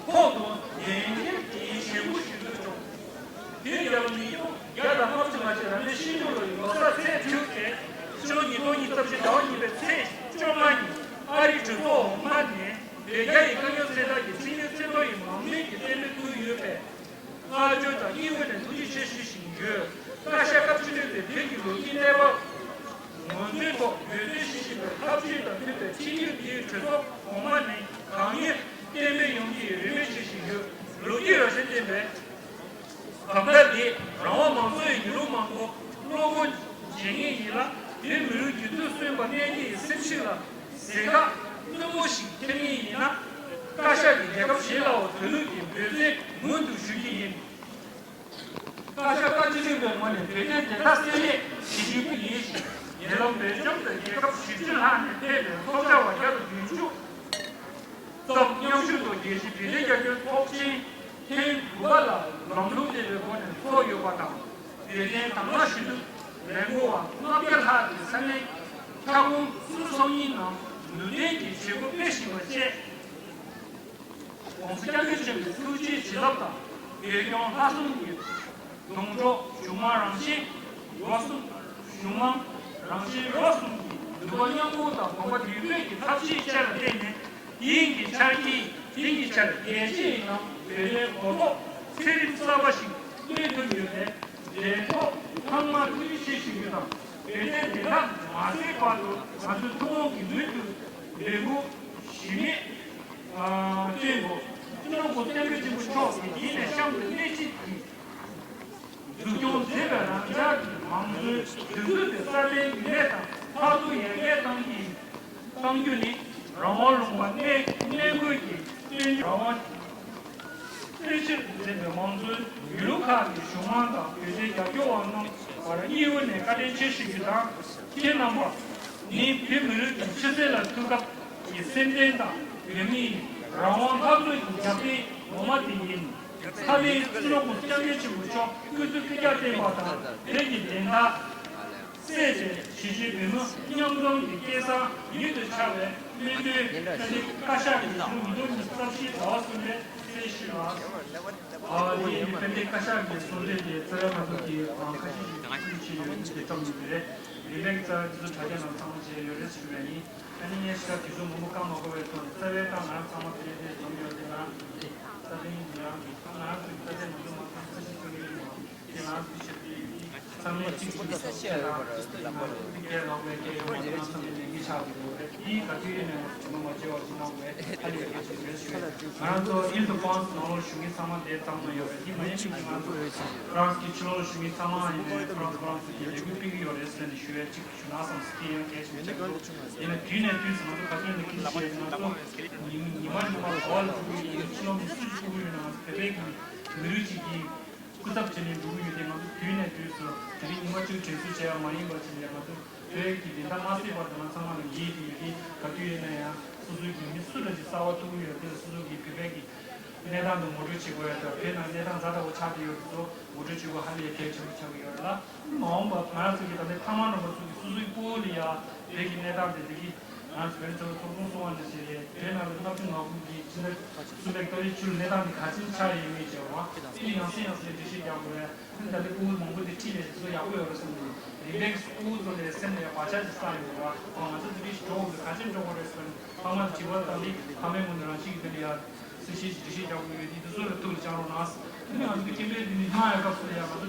ཁོག་ཏུ་ཡོན་ཏན་གྱི་ཞེན་པོ་ཞུ་འདོད་བྱུང་། དུས་རྒྱལ་བ་མི་ཡོང་བརྒྱ་དང་ལྔ་བཅུ་ང་གཅིག་རང་ལུས་ཤིང་འབྲུག་ལོ་ཡི་ལོ་གསར་ཚེས་དྲུག་སྟེ། ཕྱི་ལོ་ཉིས་སྟོང་ཉི་ཤུ་རྩ་བཞི་ཟླ་བ་གཉིས་པའི་ཚེས་བཅོ་ལྔ་ཉིན་ཨ་རིའི་གྲོས་ཚོགས་འོག་མ་ནས་བོད་རྒྱ་ཡི་དཀའ་རྙོག་སེལ་ཐབས་ཀྱི་ཕྱི་ཉིན་ཚེས་ཐོ་ཡི་མང་མོས་ཀྱི་གཏན་འབེབས་ཕུལ་ཡོད་པས། བསྔགས་བརྗོད་དང་སྙིང་དབུས་ནས་ཐུགས་རྗེ་ཆེ་ཞུ་བཞིན་ཡོད། བཀའ་ཤག་སྐབས་བཅུ་བདུན་པའི་བོད་ཀྱི་ལོ་རྒྱུས་གནས་བབ་ངོས་འཛིན་ཐོག་འབད་བརྩོན་ཞུ་བཞིན་པའི་ཐབས་ཇུས་དང་མཐུན་པའི་ཕྱི་ཉིན་འདིའི་གྲོས་ཚོགས་འོག་མ་ནས་གང་མྱུར་གཏན་འབེབས་ཡོང་རྒྱུའི་རེ་སྨོན་ཞུ་བཞིན་ཡོད། ལོ་རྒྱུས་རང་བཞིན་ལྡན་པའི་གང་ལྟར་འདི་རང་དབང་མང་གཙོའི་ཡུལ་ལུང་མང་པོ་བློ་སྒོ་འབྱེད་ངེས་ཡིན་ལ། བོད་མི་རིགས་རྒྱུད་ཚོད་སོན་པ་གནས་འདི་ཡི་སེམས་ཤུགས་ལ་གཟེར་ཁ་རྣོན་པོ་ཞིག་ཐེབས་ངེས་ཡིན་ན། བཀའ་ཤག་གིས་རྒྱལ་ཁབ་གཞན་ལའང་དོ་སྣང་གིས་འབད་བརྩོན་མུ་མཐུད་ཞུ་རྒྱུ་ཡིན། བཀའ་ཤག་བཀའ་ཁྲིད་ཚོགས་པའི་ངོས་ནས་བོད་དོན་བདེན་མཐའ་གསལ་ལེ་བྱེད་རྒྱུ་ཡིན་ཞིང་། ཉེ་ལམ་བོད་ལྗོངས་དུ་རྒྱལ་ཁབ་བཞི་བཅུ་ལྷག་ནས་ཕེབས་པའི་ཚོགས་བཅར་བ་བརྒྱ་དང་བདུན་ཅུ་ཙམ་མཉམ་ཞུགས་ཐོག་རྒྱལ་སྤྱིའི་བོད་དོན་རྒྱབ་སྐྱོར་ཚོགས་ཆེན་ཐེངས་དགུ་པ་ལ་ལམ་ལུགས་ལྡན་པའི་སྒོ་ནས་ཚོགས་ཡོད་པ་དང་། བོད་དོན་དང་བླངས་ཞུ་གཏུག་ལས་འགུལ་བ་ལྔ་བརྒྱ་ལྷག་གིས་ས་གནས་འཁྱགས་རོམ་སུམ་ཅུ་སོ་གཉིས་ནང་ནུས་ལྡན་གྱི་བྱེད་སྒོ་སྤེལ་བཞིན་པ་བཅས། ༸གོང་ས་༸སྐྱབས་མགོན་ཆེན་པོའི་ཐུགས་རྗེའི་བྱིན་རླབས་དང་བོད་སྐྱོང་ལྷ་གསུམ་གྱི་སྡོང་གྲོགས་གཞུང་མང་རང་བཞིན་རོ་གསུམ། གཞུང་མང་རང་བཞིན་རོ་གསུམ་གྱི་ནུས་པ་མཉམ་སྤུངས་དང་གོམ་པ་མདུན་སྤོས་ཀྱི་ཐབས་ཤེས་བཅས་ལ་བརྟེན་ནས། དེང་གི་ཆར་གྱི་དེང་གི་ཆར་རྒྱལ་སྤྱིའི་ནང་བོད་དོན་གོ་རྟོགས་ཚད་རིམ་གསར་པ་ཞིག་སླེབས་ཐུབ་ཡོད་པས། འབྲེལ་ཐོག་ཚང་མ་ཐུགས་རྗེ་ཆེ་ཞུ་རྒྱུ་དང་། བོད་དོན་བདེན་མཐའ་མ་གསལ་བར་དུ་ང་ཚོའི་ཐུན་མོང་གི་མུ་མཐུད་འབོད་སྐུལ་གཞི་མེད་བཏོན་དགོས། སྤྱི་ནོར་༸གོང་ས་༸སྐྱབས་མགོན་ཆེན་པོ་མཆོག་གིས་འདི་ནས་གཤམ་དུ་སྣེ་ཁྲིད་ཀྱིས་འཛུགས་སྐྱོང་མཛད་པའི་རང་འཇགས་ཀྱི་མང་གཙོའི་སྒྲིག་འཛུགས་དེ་སྲ་བརྟན་རྒྱུན་གནས་དང་མཐར་ཐུག་ཡར་རྒྱས་གཏང་གི་གཏང་རྒྱུ་ནི་རང་དབང་ལུང་པ་གནས་གནས་དགོས་ཀྱི་བཙན་བྱོལ་རང་དབང་ཕལ་ཆེར་འཛིན་པའི་མང་གཙོའི་ཡུལ་ལུང་ཁག་གི་གཞུང་མང་དང་བོད་དོན་རྒྱབ་སྐྱོར་བ་རྣམས་བར་དབྱེ་བ་ནས་བཀའ་དྲིན་ཆེ་ཞུ་རྒྱུ་དང་། ཁྱེད་རྣམ་པ་ནི་བོད་མི་རིགས་ཀྱི་ཆུ་ཚད་ལ་ཐུག་སྐབས་ཀྱི་སེམས་ལྡན་དང་བོད་མིའི་རང་དབང་འཐབ་རྩོད་ཀྱི་རྒྱབ་རྟེན་ངོ་མ་དེ་ཡིན། ཁ་ལའི་སྤྱི་ནོར་༸གོང་ས་༸སྐྱབས་མགོན་ཆེན་པོ་མཆོག་སྐུ་ཚེ་བསྐལ་བརྒྱར་བརྟན་པ་དང་བོད་ཀྱི་བདེན་མཐའ་གསལ་ཏེ་གཞིས་བྱེས་བོད་མི་མཉམ་འཛོམས་ཀྱི་སྐལ་བཟང་ཉིད་དུ་འཆར་བའི་སྨོན་འདུན། དཔལ་ལྡན་བཀའ་ཤག་གི་གཞུང་ཉིས་སྟོང་ཉི་ཤུ་རྩ་བཞིའི་ཟླ་བ་གསུམ་པའི་ཚེས་བཞི་ལ། ཨ་ནི་དཔལ་ལྡན་བཀའ་ཤག་གི་གསུང་ཆོས་དེ་རྩ་བའི་ང་ཚོ་གི་ཁ་ཤས་ཤིག་ཚུལ་བྱས་ཡོད་དེ་ཙམ་ཡིན་པ་རེད། རིམ་པས་རྩ་བའི་དེ་ཚོ་དྲ་རྒྱ་ནང་ཚང་མ་མཇལ་ཡོད་རེད་ཞུ་བ་ཡིན། ཨ་ནི་ངས་ཞེ་དྲག་དུས་ཚོད་མང་པོ་བཀག་མ་དགོས་པའི་ཐོག་ནས་རྩ་བའི་ད་ང་རང་ཚང་མ་དེ་རེད་དེ་འཛོམས་ཡོད་དེ་ང་རང་གི་རྩ་དོན་ཡིན་རང་གི་ང་རང་ཚོའི་རྩ་དོན་མ་འཛོམས་མ་ཚང་ཚ་ཞིག་ཚོ་ཡིན་རེད་མ། དེ་ང་ཚོའི་ཞབས་ཕྱི་ཚང་མས་གཅིག་གིས་གཅིག་བཤད་དང་དེ་གའི་ལག་པའི་སྐད་ཡོད་མ་རེད། ང་ཚོ་ལས་འགན་ཆགས་ཀྱི་ཡོད་རེད། དེའི་ག་དུས་ཡིན་ནའི་ང་ཚོ་གྲོས་མོལ་མ་བྱས་པ་ཞིག་གནང་དགོས་ཧ་ལས་གལ་ཆེན་རེད་ཞུ། ང་རང་ཚོ་ཨིལ་ཏུ་ཧྥ་རན་སི་ནང་ལོགས་བཞུགས་མཁན་ཚང་མ་དེ་ཙམ་ན་ཡོད་རེད། དེ་མ་ཡིན་པའི་ང་ཚོ་ཧྥ་རན་སི་གི་ཕྱི་ལོགས་ལ་བཞུགས་མཁན་ཚང་མ་ཡིན་ནའི་ཧྥ་རན་སི་ཧྥ་རན་སི་གི་ལས་འགུལ་སྤེལ་གྱི་ཡོད་རེད་ཟེར་ནས་ཞུ་ཡ་གཅིག་ཞུ་ན་བསམ་སྲིད་ཀྱི་ཡང་གལ་ཆེན་པོ་ཆགས་འདུག་ཡིན་ན་དུས་ནས་དུས་སུ་ང་ཚོ་ག་དུས་ནས་ཀྱི་ཞེས་ང་ཚོ་ཉི་ཉི་མ་ཉི་མ་ག་བ་ལ་འགྲོ་གི་ཡོད་ན་ཕྱི་ལོགས་ནས་སུ་ཞིག་འགྲོ་གི་ཡོད་ན་ང་ཚོ་བོད་པའི་གི་མི་རིགས་གཅིག་གི་སྐུ་ཚབ་བྱས་ནས་འགྲོ་གི་ཡོད་དེ་ང་ཚོ་དུས་ནས་དུས་སུ་དེ་རིང་ཉི་མ་གཅིག་དྲན་གསོ་བྱས་ཡ་མ་ཡིན་པ་བྱས་ནས་ང་ཚོ་བོད་ཀྱི་བདེན་མཐའ་མ་གསལ་བར་དུ་ང་ཚང་མ་ལ་ཡིད་དུ་ཡོད་དེ་ག་དུས་ཡིན་ན་ཡང་སོ་སོའི་གི་མི་སུ་ལ་ཅིག་གསར་བ་ཐུག་གི་ཡོད་དེ་སོ་སོ་གི་བོད་པའི་གི་གནས་སྟངས་དེ་ངོ་སྤྲོད་བྱེད་དགོས་ཡ་དང་བོད་ནང་གནས་སྟངས་ཛ་དྲག་པོ་ཆགས་བསྡད་ཡོད་དེ་ཚོ་ངོ་སྤྲོད་བྱེད་དགོས་ཧ་ལས་གལ་ཆེན་པོ་ཆགས་ཀྱི་ཡོད་རེད་ལ། མ་འོངས་པ་ང་རང་ཚོ་གི་ད་ལྟའི་ཐ་མག་རོང་པ་ཚོ་གི་སོ་སོའི་སྤོ་བོ་ལ་ཡ་བོད་ཀྱི་གནས་སྟངས་དེ་འདི་གི་ང་ཚོ་བོད་རིགས་ཚོ་ཚོགས་ཆུང་སྲུང་བ་ནས་བྱས་རེད། བོད་ནང་ལ་ལྔ་བཅུ་ང་དགུ་གི་ཕྱི་ཟླ་གསུམ་པའི་སྐབས་རེ་ཕྱི་ལོ་གནས་སྟངས་དེ་ག་ཚོད་ཆགས་ཡོད་མེད་བྱས་པ་དེ་ཡང་སེ་ཡང་སེ་འགྲེལ་བཤད་རྒྱག་དགོས་རེད། ད་ལྟའི་སྤོ་བོ་མང་པོ་དེ་ཁྲིད་ལས་དེ་ཚོ་ཡག་པོ་ཡོད་རེད་བསམ་གི་འདུག་རིམ་པས་སྤོ་བོ་ཚོ་ལ་སེམས་ལ་ཡ་བག་ཆགས་ཅིག་བསགས་ཡོད་པ་ང་ཚོ་དེ་འདྲ་ཞིག་འགྲོ་དགོས་འདུག་ག་ཚོད་འགྲོ་དགོས་རེད་ཟེར་ན་ཕ་མ་དྲི་བ་བཏང་དུས་ཕ་མའི་ངོས་ནས་རང་ཤེས་ཀྱི་དོན་ལ་ཡ། སྲིད་ཞིའི་སྒྲིག་གཞི་རྒྱག་དགོས་ཡོད་དེ་དེ་ཚོ་ལ་ཐུགས་ལ་བཅངས་རོགས་གནང་། ཨ་ནི་ང་ཚོ་གི་སྐད་འབོད་འདི་ནི་སྔ་ཡ་སྐབས་སུ་ལ་ཡང་ང་ཚོ་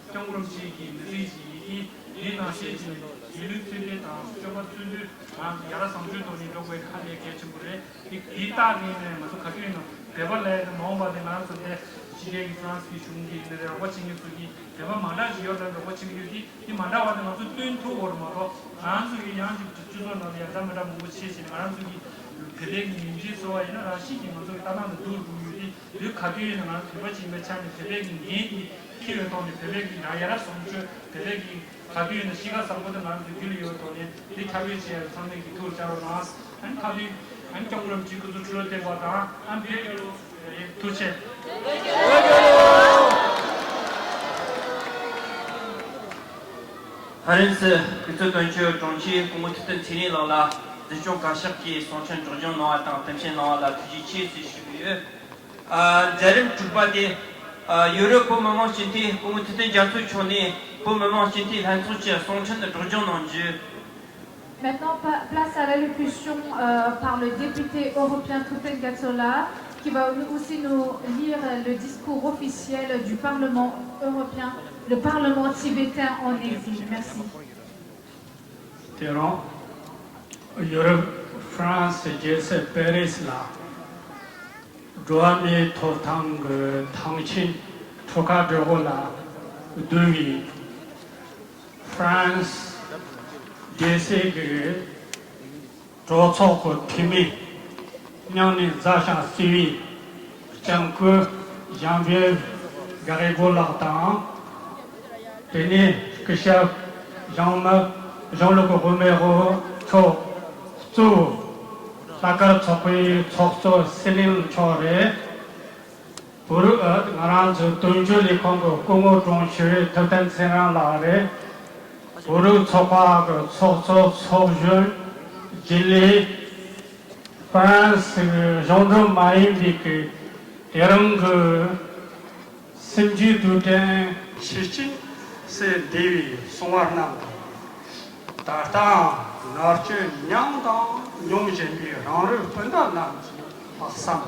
སྐྱབས་མགོན་རིན་པོ་ཆེ་གི་མི་ཚེ་ཞིག་ཡིན་གྱི་དེའི་ནང་བཤད་ཀྱི་ཡིན་ལུགས་ཚུལ་ལྡན་དང་སྤྱོད་པ་ཚུལ་མཐུན་ང་ཚོ་ཡ་རབས་བཟང་སྤྱོད་ཐོག་ནས་འགྲོ་དགོས་ཧ་ལས་གལ་ཆེན་པོ་རེད། དེ་དེའི་རྟགས་ངོས་ནས་ང་ཚོ་ག་དུས་ཡིན་ནམ་བོད་པ་ལ་ཡང་མ་འོངས་པ་དེ་ང་རང་ཚོ་དེ་ཕྱི་རྒྱལ་གྱི་ཧྥ་རན་སི་གི་གཞུང་གི་ཡིན་ནའི་རེད་རོགས་པ་བྱེད་མཁན་ཚོ་གིས་བོད་པ་མ་འདྲ་ཞིག་ཡོད་ལ་རོགས་པ་བྱེད་མཁན་ཡོད་དེ། དེ་མ་འདྲ་བ་དེ་ང་ཚོ་སྟོན་ཐུབ་པར་མ་གཏོགས་ང་ཚོ་གི་ཡང་ཅིག་སྤྱི་ཚོགས་ནང་ལ་ཡ་འདྲ་མི་འདྲ་མང་པོ་བྱས་ཤིང་ང་རང་ཚོ་གི་བོད་པའི་གི་མིང་གཞི་བཟོ་བ་ཡིན་ན་རང་བཞིན་གྱིས་ང་ཚོ་གི་ལྟ་སྟངས་དེ་སྡུག་རུ་འགྲོ་གི་ཡོད་དེ། དུས་ག་དུས་ཡིན་ན་ང་ཚོ་བོད་པ་ཅིག་ཡིན་པའི་ཆ་ནས་བོད་པའི་གི་འགན་དེ་འཁྱེར་བའི་ཐོག་ནས་བོད་པའི་གི་ཡ་ཡ་རབས་བཟང་སྤྱོད་བོད་པའི་གི་ག་དུས་ཡིན་ན་གཤིས་ཀ་བཟང་པོ་དེ་ང་ཚོ་རྒྱུད་ལ་ཡོད་པའི་ཐོག་ནས་དེ་ཁྱབ་སྤེལ་བྱེད་ཡ་ཚང་མས་གི་ཐུགས་ལ་བཅངས་རོགས་གནང་། ཨ་ནི་ཁ་ཐུག་ཨ་ནི་སྐྱབས་མགོན་རིན་པོ་ཆེ་སྐུ་ཚེ་ཁྲི་ལོ་བརྟན་པ་དང་ཨ་ནི་བོད་ཡོངས་ལ། ཐུགས་རྗེ་ཆེ། ཧྥ་རན་སི་གི་གཙོས་དོན་གཅོད་དྲུང་ཆེ་སྐུ་ངོ་ཐུབ་བསྟན་ཚེ་རིང་ལགས་ལ་འཛིན་སྐྱོང་བཀའ་ཤག་གིས་གསུང་འཕྲིན་སྒྲོག་སྦྱང་གནང་བ་དང་གཏམ་བཤད་གནང་བ་ལ་ཐུགས་རྗེ་ཆེ་ཞེས་ཞུ་གི་ཡོད། ཨ། མཛད་རིམ་དྲུག་པ་དེ། ཨ། ཡོ་རོབ་བོད་མི་མང་སྤྱི་འཐུས་སྐུ་ངོ་ཐུབ་བསྟན་རྒྱ་མཚོ་མཆོག་ནས་བོད་མི་མང་སྤྱི་འཐུས་ལྷན་ཚོགས་ཀྱི་གསུང་འཕྲིན་སྒྲོག་སྦྱང་གནང་རྒྱུ། Maintenant, pa- place à l'allocution euh, par le député européen Thupten Gatsola, qui va aussi nous lire le discours officiel du Parlement européen, le Parlement tibétain en exil. Merci. དེ་རིང་ཡོ་རོབ་ཧྥ་རན་སི་རྒྱལ་ས་པེ་རིས་ལ་འགྲོ་བ་མིའི་ཐོབ་ཐང་གི་ཐང་ཆེན་གྲུ་ཁ་བགྲེས་པོ་ལ་བསྡུས་པའི་ཧྥ་རན་སི་རྒྱལ་སའི་གི་གྲོས་ཚོགས་ཀྱི་འཐུས་མི་ སྙིང་ནས་མཛའ་ཞིང་བརྩེ་བའི་ལྕམ་སྐུ་ཞང་བོད་དགའ་རི་བོ་ལགས་དང་། དེ་ནས་སྐུ་ཞབས་ཞང་མི་ཞང་ལུགས་དབུ་མའི་དབུ་མཆོག་གཙོས་ལྷག་དཀར་ཚོགས་པའི་ཚོགས་གཙོ་སི་ལིང་མཆོག་རེད། བོད་རིགས་ང་རང་ཚོའི་དོན་གཅོད་ལས་ཁུངས་ཀྱི་སྐུ་ངོ་དྲུང་ཆེ་ཐུབ་བསྟན་ཚེ་རིང་ལགས་རེད། བོད་རིགས་ཚོགས་པ་གི་ཚོགས་གཙོ་ཚོགས་གཞོན་རྒྱུན་ལས། ཧྥ་རན་སི་གཞུང་འབྲེལ་མ་ཡིན་པའི་གི་དེ་རིང་གི་སེམས་རྒྱུད་རྡུལ་ཕྲན་ཆེ་ཆེ་སེ་འདས་པའི་སོང་བ་རྣམས་དང་། ད་ལྟའང་མནར་གཅོད་མྱངས་དང་མྱོང་བཞིན་པའི་རང་རིགས་སྤུན་ཟླ་རྣམས་ཀྱི་ལྷག་བསམ་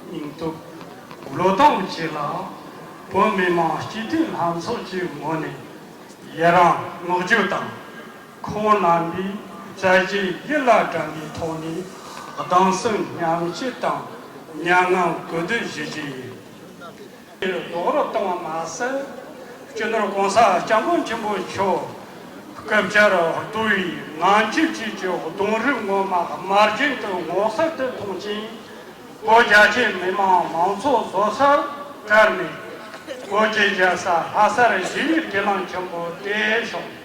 སྙིང་སྟོབས་བློས་གཏོང་བཅས་ལ། བོད་མི་མང་སྤྱི་འཐུས་ལྷན་ཚོགས་ཀྱི་ངོས་ནས་ཡི་རང་བསྔགས་བརྗོད་དང་། ཁོང་རྣམ་པའི་བྱས་རྗེས་ཡིད་ལ་དྲན་པའི་ཐོག་ནས་གདུང་སེམས་མཉམ་སྐྱེད་དང་མྱ་ངམ་གུས་འདུད་ཞུ་རྒྱུ་ཡིན། རྡོག་རོལ་བཏང་བ་མ་ཟད། སྤྱི་ནོར་༸གོང་ས་༸སྐྱབས་མགོན་ཆེན་པོ་མཆོག་སྐུ་བཅར་བསྡུ་བའི་ངང་ཚུལ་བཅས་ཀྱི་གདུང་རིགས་ངོ་མ་དམར་རྗེན་དུ་ངོ་གསལ་དུ་མཐོང་ཞིང་། བོད་རྒྱ་ཆེ་མི་མང་མང་ཚོགས་བཟོད་སར་བཀར་ནས། བོད་ཀྱི་རྒྱལ་ས་ལྷ་སར་ཞི་བའི་དགེ་སློང་ཆེན་པོ་དེ་བྱུང་།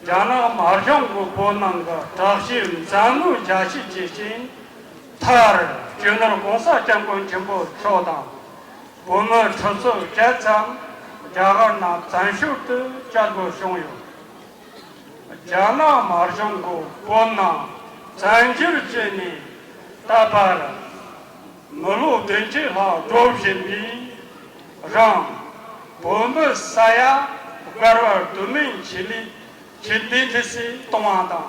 རྒྱ་ནག་དམར་གཞུང་གིས་བོད་ནང་གི་དྲག་ཤུགས་འཛིང་རྔམ་རྒྱ་ཆེ་བྱེད་ཅིང་། མཐར་སྤྱི་ནོར་༸གོང་ས་༸སྐྱབས་མགོན་ཆེན་པོ་མཆོག་དང་། བོད་མི་ཁྲི་ཚོ་བརྒྱད་ཙམ་རྒྱ་གར་ནང་བཙན་བྱོལ་དུ་བསྐྱལ་དགོས་བྱུང་ཡོད། རྒྱ་ནག་དམར་གཞུང་གིས་བོད་ནང་བཙན་འཛུལ་བྱས་ནས་ད་བར་མི་ལོ་བདུན་ཅུ་ལྷག་འགྲོ་བཞིན་པའི་རིང་། བོད་མི་ས་ཡ་བརྒལ་བར་དུ་མིན་ཆེད་ལས་ཆེད་འདེད་འདི་སྲིད་གཏོང་བ་དང་།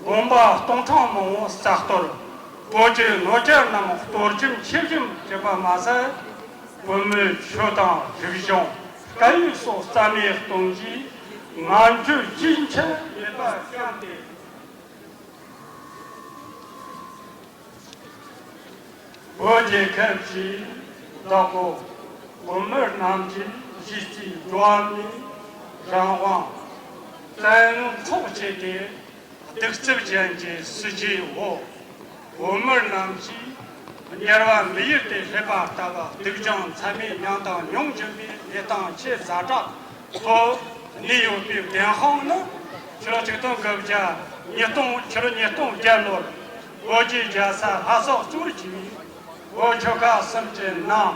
དགོན་པ་སྟོང་ཕྲག་མང་བོ་རྩ་གཏོར། བོད་ཀྱི་སྣོད་བཅུད་རྣམས་གཏོར་བཅོམ་མཆེད་བཅོམ་བྱས་པ་མ་ཟད། བོད་མིའི་ཆོས་དང་རིག་གཞུང་སྐད་ཡིག་སོགས་རྩ་མེད་གཏོང་རྒྱུའི་ངན་ཇུས་རྒྱུན་ཆད་མེད་པར་བསྐྱངས་ཏེ། བོད་རྒྱལ་ཁབ་ཀྱི་བདག་པོ་བོད་མི་རྣམས་ཀྱི་གཞི་རྩའི་འགྲོ་བ་མིའི་རང་དབང་བཙན་འཕྲོག་བྱས་ཏེ། གདུག་རྩུབ་ཅན་གྱི་སྲིད་ཇུས་འོག་བོད་མི་རྣམས་ཀྱིས་དམྱལ་བ་མི་ཡུལ་དུ་སླེབས་པ་ལྟ་བུ་སྡུག་སྦྱོང་ཚད་མེད་མྱངས་དང་མྱོང་བཞིན་པའི་གནས་སྟངས་ཆེས་ཛ་དྲག་ཏུ་གནས་ཡོད་པའི་བདེན་དཔང་ནི། ཕྱི་ལོ་ཆིག་སྟོང་དགུ་བརྒྱ་ཉིས་སྟོང་ཕྱི་ལོ་ཉིས་སྟོང་བརྒྱད་ལོར་བོད་ཀྱི་རྒྱལ་ས་ལྷ་ས་གཙོ་བོར་གྱུར་པའི་བོད་ཆོལ་ཁ་གསུམ་གྱི་ནང་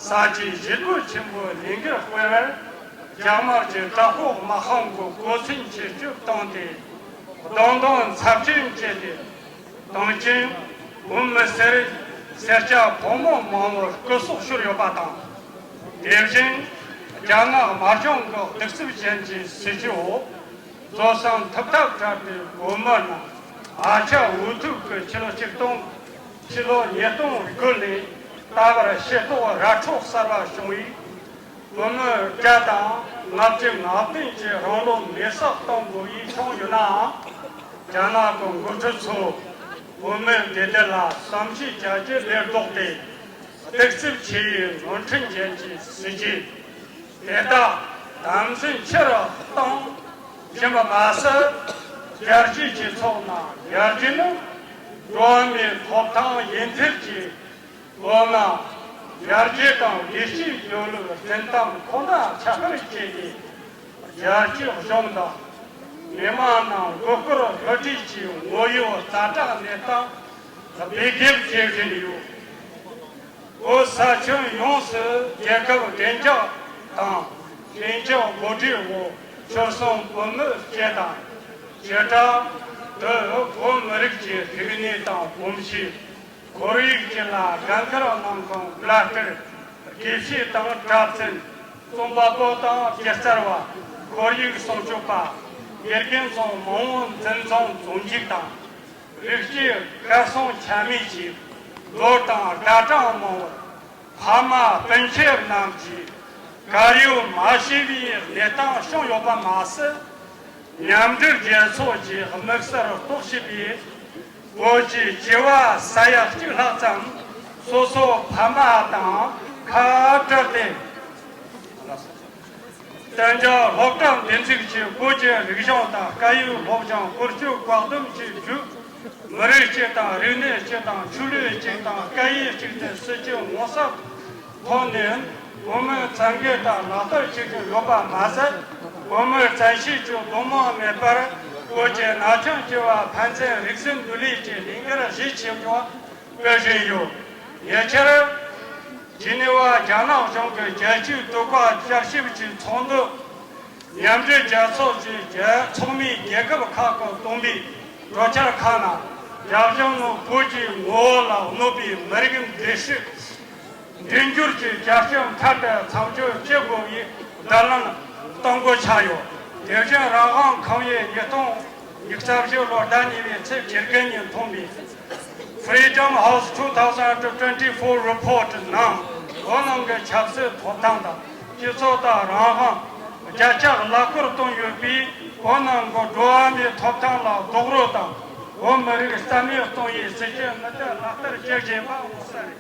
ས་ཆའི་བཞི་རྒོལ་ཆེན་པོའི་ལས་འགུལ་སྤེལ་བར། རྒྱ་དམར་གྱི་དྲག་པོ་དམག་དཔུང་གིས་གོ་མཚོན་ཆེ་བསྐྱོད་བཏང་སྟེ། རྡུང་རྡུང་ཚབས་ཆེན་བྱས་ཏེ། དེང་ཕྱིན་བོད་མི་སེར་སེར་སྐྱ་ཕོ་མོ་མང་བོར་སྐུ་སྲོག་ཤོར་ཡོད་པ་དང་། དེ་བཞིན་རྒྱ་ནག་དམར་གཞུང་གི་གདུག་རྩུབ་ཅན་གྱི་སྲིད་ཇུས་འོག་བཟོད་བསྲན་ཐུབ་ཐབས་བྲལ་ཏེ། བོད་མི་རྣམས་ཨ་ཆ་འུ་ཐུག་གི་ཕྱི་ལོ་ཆིག་སྟོང་ཕྱི་ལོ་ཉིས་སྟོང་དགུ་ནས་ད་བར་ཤེས་རྟོགས་ར་འཕྲོད་གསར་བ་བྱུང་བའི་བོད་མི་བརྒྱ་དང་ལྔ་བཅུ་ང་བདུན་གྱིས་རང་ལུས་མེར་སྲེག་གཏོང་དགོས་པའི་བྱུང་ཡོད་ནའང་། རྒྱ་ནག་གི་འགོ་ཁྲིད་ཚོས་བོད་མིའི་བདེ་སྡུག་ལ་བསམ་གཞིག་བྱ་རྒྱུ་ལས་ལྡོག་སྟེ། གདུག་རྩུབ་ཆེ་བའི་ནོར་འཁྲུལ་ཅན་གྱི་སྲིད་ཇུས་དེ་དག་དམ་འཛིན་ཆེ་རུ་གཏོང་བཞིན་པ་མ་ཟད། རྒྱལ་སྤྱིའི་སྤྱི་ཚོགས་ནང་ཡར་རྒྱས་ནི་འགྲོ་བ་མིའི་ཐོབ་ཐང་ཡིན་ཚུལ་གྱི་ལོ་ན་ཡར་རྒྱས་དང་བདེ་སྐྱིད་ཡོད་ལུགས་འཛིན་སྟངས་ཁོ་ན་ཁྱབ་སྤེལ་བྱས་ཏེ། རྒྱལ་སྤྱིའི་གཞུང་དང་མི་མང་ནང་མགོ་སྐོར་སླུ་བྲིད་ཀྱི་ངོ་ཡོད་ཛ་དྲག་གནས་སྟངས་སྦས་འགེབས་བྱེད་བཞིན་ཡོད། བོད་ས་ཁྱོན་ཡོངས་སུ་རྒྱལ་ཁབ་བདེ་འཇགས་དང་ལྷིང་འཇགས་གོ་སྒྲིག་འོག་ཆོལ་གསུམ་བོད་མི་སྐྱེས་དང་བྱེ་བྲག་ཏུ་བོད་མི་རིགས་ཀྱི་རིག་གནས་དང་གོམས་གཤིས། ཁོར་ཡུག་བཅས་ལ་དགའ་མཁར་གནང་ཁང་བླ་སྤྲུལ་དགེ་བཤེས་དང་གྲྭ་བཙུན། རྩོམ་པ་པོ་དང་སྒྱུ་རྩལ་བ། ཁོར་ཡུག་སྲུང་སྐྱོབ་པ། དགེ་རྒན་སོགས་མང་བོ་འཛིན་བཟུང་བཙོན་འཇུག་དང་། རིགས་གཅིག་གར་སོང་ཆ་མེད་ཀྱིས་ལོ་དང་ཟླ་གྲངས་མང་བོར་ཕ་མ་སྤུན་མཆེད་རྣམས་ཀྱིས་གར་ཡོད་མ་ཤེས་པའི་གནས་སྟངས་བྱུང་ཡོད་པ་མ་ཟད། མཉམ་འབྲེལ་རྒྱལ་ཚོགས་ཀྱི་དམིགས་བསལ་རྟོག་ཞིབ་པས། བོད་ཀྱི་སྐྱེ་བ་ས་ཡ་གཅིག་ལྷག་ཙམ་སོ་སོ་ཕ་མ་དང་ཁ་བྲལ་ཏེ། གཏན་འཇགས་སློབ་གྲྭ་འདི་འཛུགས་ཀྱིས་བོད་ཀྱི་རིག་གཞུང་དང་སྐད་ཡིག་སློབ་སྦྱོང་བཀོལ་སྤྱོད་བཀག་སྡོམ་བྱེད་རྒྱུ། མི་རིགས་གཅིག་དང་། རིག་གནས་གཅིག་དང་། ཆོས་ལུགས་གཅིག་དང་། སྐད་ཡིག་གཅིག་ཏུ་སྲིད་ཇུས་མངོན་གསལ་ཐོག་ནས་བོད་མི་བཙན་བཀའ་དང་ལག་བསྟར་བྱེད་ཀྱི་ཡོད་པ་མ་ཟད། བོད་མིར་བཙན་ཤེད་ཀྱི་སྡུག་དམོད་མེད་པར། བོད་ཀྱི་ན་ཆུང་བཅས་པ་ཕན་ཚུན་རིག་གསུམ་འདུལ་ལེན་གྱི་ལས་འགུལ་གཞི་ཆེ་བ་སྤེལ་བཞིན་ཡོད། ཉེ་ཆར་ཇི་ནི་ཝ་རྒྱ་ནག་གཞུང་གི་རྒྱལ་སྤྱིའི་དུས་བཀག་བསྐྱར་ཞིབ་ཀྱི་ཚོགས་འདུ། མཉམ་འབྲེལ་རྒྱལ་ཚོགས་ཀྱི་རྒྱལ་ཚོགས་མིའི་རྒྱལ་ཁབ་ཁག་གིས་བཏོན་པའི་གྲོས་འཆར་ཁག་ནང་། རྒྱ་གཞུང་ནི་བོད་ཀྱི་ངོ་བོ་ལ་གནོད་པའི་མི་རིགས་འདྲེས་སྲིད། འདྲེས་འགྱུར་གྱི་བྱ་སྤྱོད་མཐའ་དག་མཚམས་གཅོད་བྱེད་དགོས་པའི་བརྡ་ལན་གཏོང་དགོས་ཆགས་ཡོད། དེ་བཞིན་རང་དབང་ཁང་པས་ཉིས་སྟོང་ཉི་ཤུ་རྩ་བཞི་ལོ་ཟླ་གཉིས་པའི་ཚེས་བཅུ་དགུ་ཉིན་ཐོན་པའི་Freedom House two thousand twenty-four report ནང་། བོད་ནང་གི་ཆབ་སྲིད་ཐོབ་ཐང་དང་སྤྱི་ཚོགས་དང་རང་དབང་རྒྱ་སྐྱེད་ལ་བསྐུར་བཏང་ཡོད་པས། བོད་ནང་གི་འགྲོ་བ་མིའི་ཐོབ་ཐང་ལ་རྡོག་རོལ་དང་། བོད་མི་རིགས་རྩ་མེད་གཏོང་ཡའི་སྲིད་ཇུས་མུ་མཐུད་ལག་བསྟར་བྱེད་བཞིན་པ་མངོན་གསལ་རེད།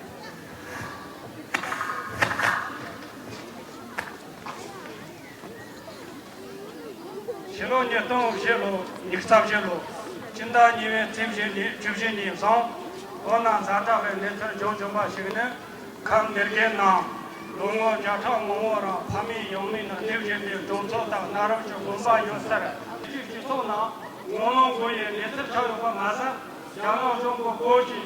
ཕྱི་ལོ་ཉིས་སྟོང་བཞི་ལོ། ཉི་ཤུ་རྩ་བཞི་ལོ། སྤྱི་ཟླ་གཉིས་པའི་ཚེས་བཞི་ཉིན། བཅུ་བཞི་ཉིན་བཟུང་། བོད་ནང་ཛ་དྲག་གི་གནས་ཚུལ་བྱུང་བྱུང་བ་ཞིག་ནི། ཁམས་མེར་གེ་ནང་ལོ་ངོ་བརྒྱ་ཕྲག་མང་བོ་རིང་ཕ་མེས་ཡང་མེས་ནང་སྡོད་བཞིན་པའི་འབྲུག་ཚོ་དང་གནའ་རབས་ཀྱི་དགོན་པ་ཡོད་སར། སྤྱི་སྤྱི་ཚོགས་ནང་ངོ་ལོག་དགོས་ཡའི་གནས་ཚུལ་ཆགས་ཡོད་པ་མ་ཟད། རྒྱ་ནག་གཞུང་གིས་བོད་ཀྱི་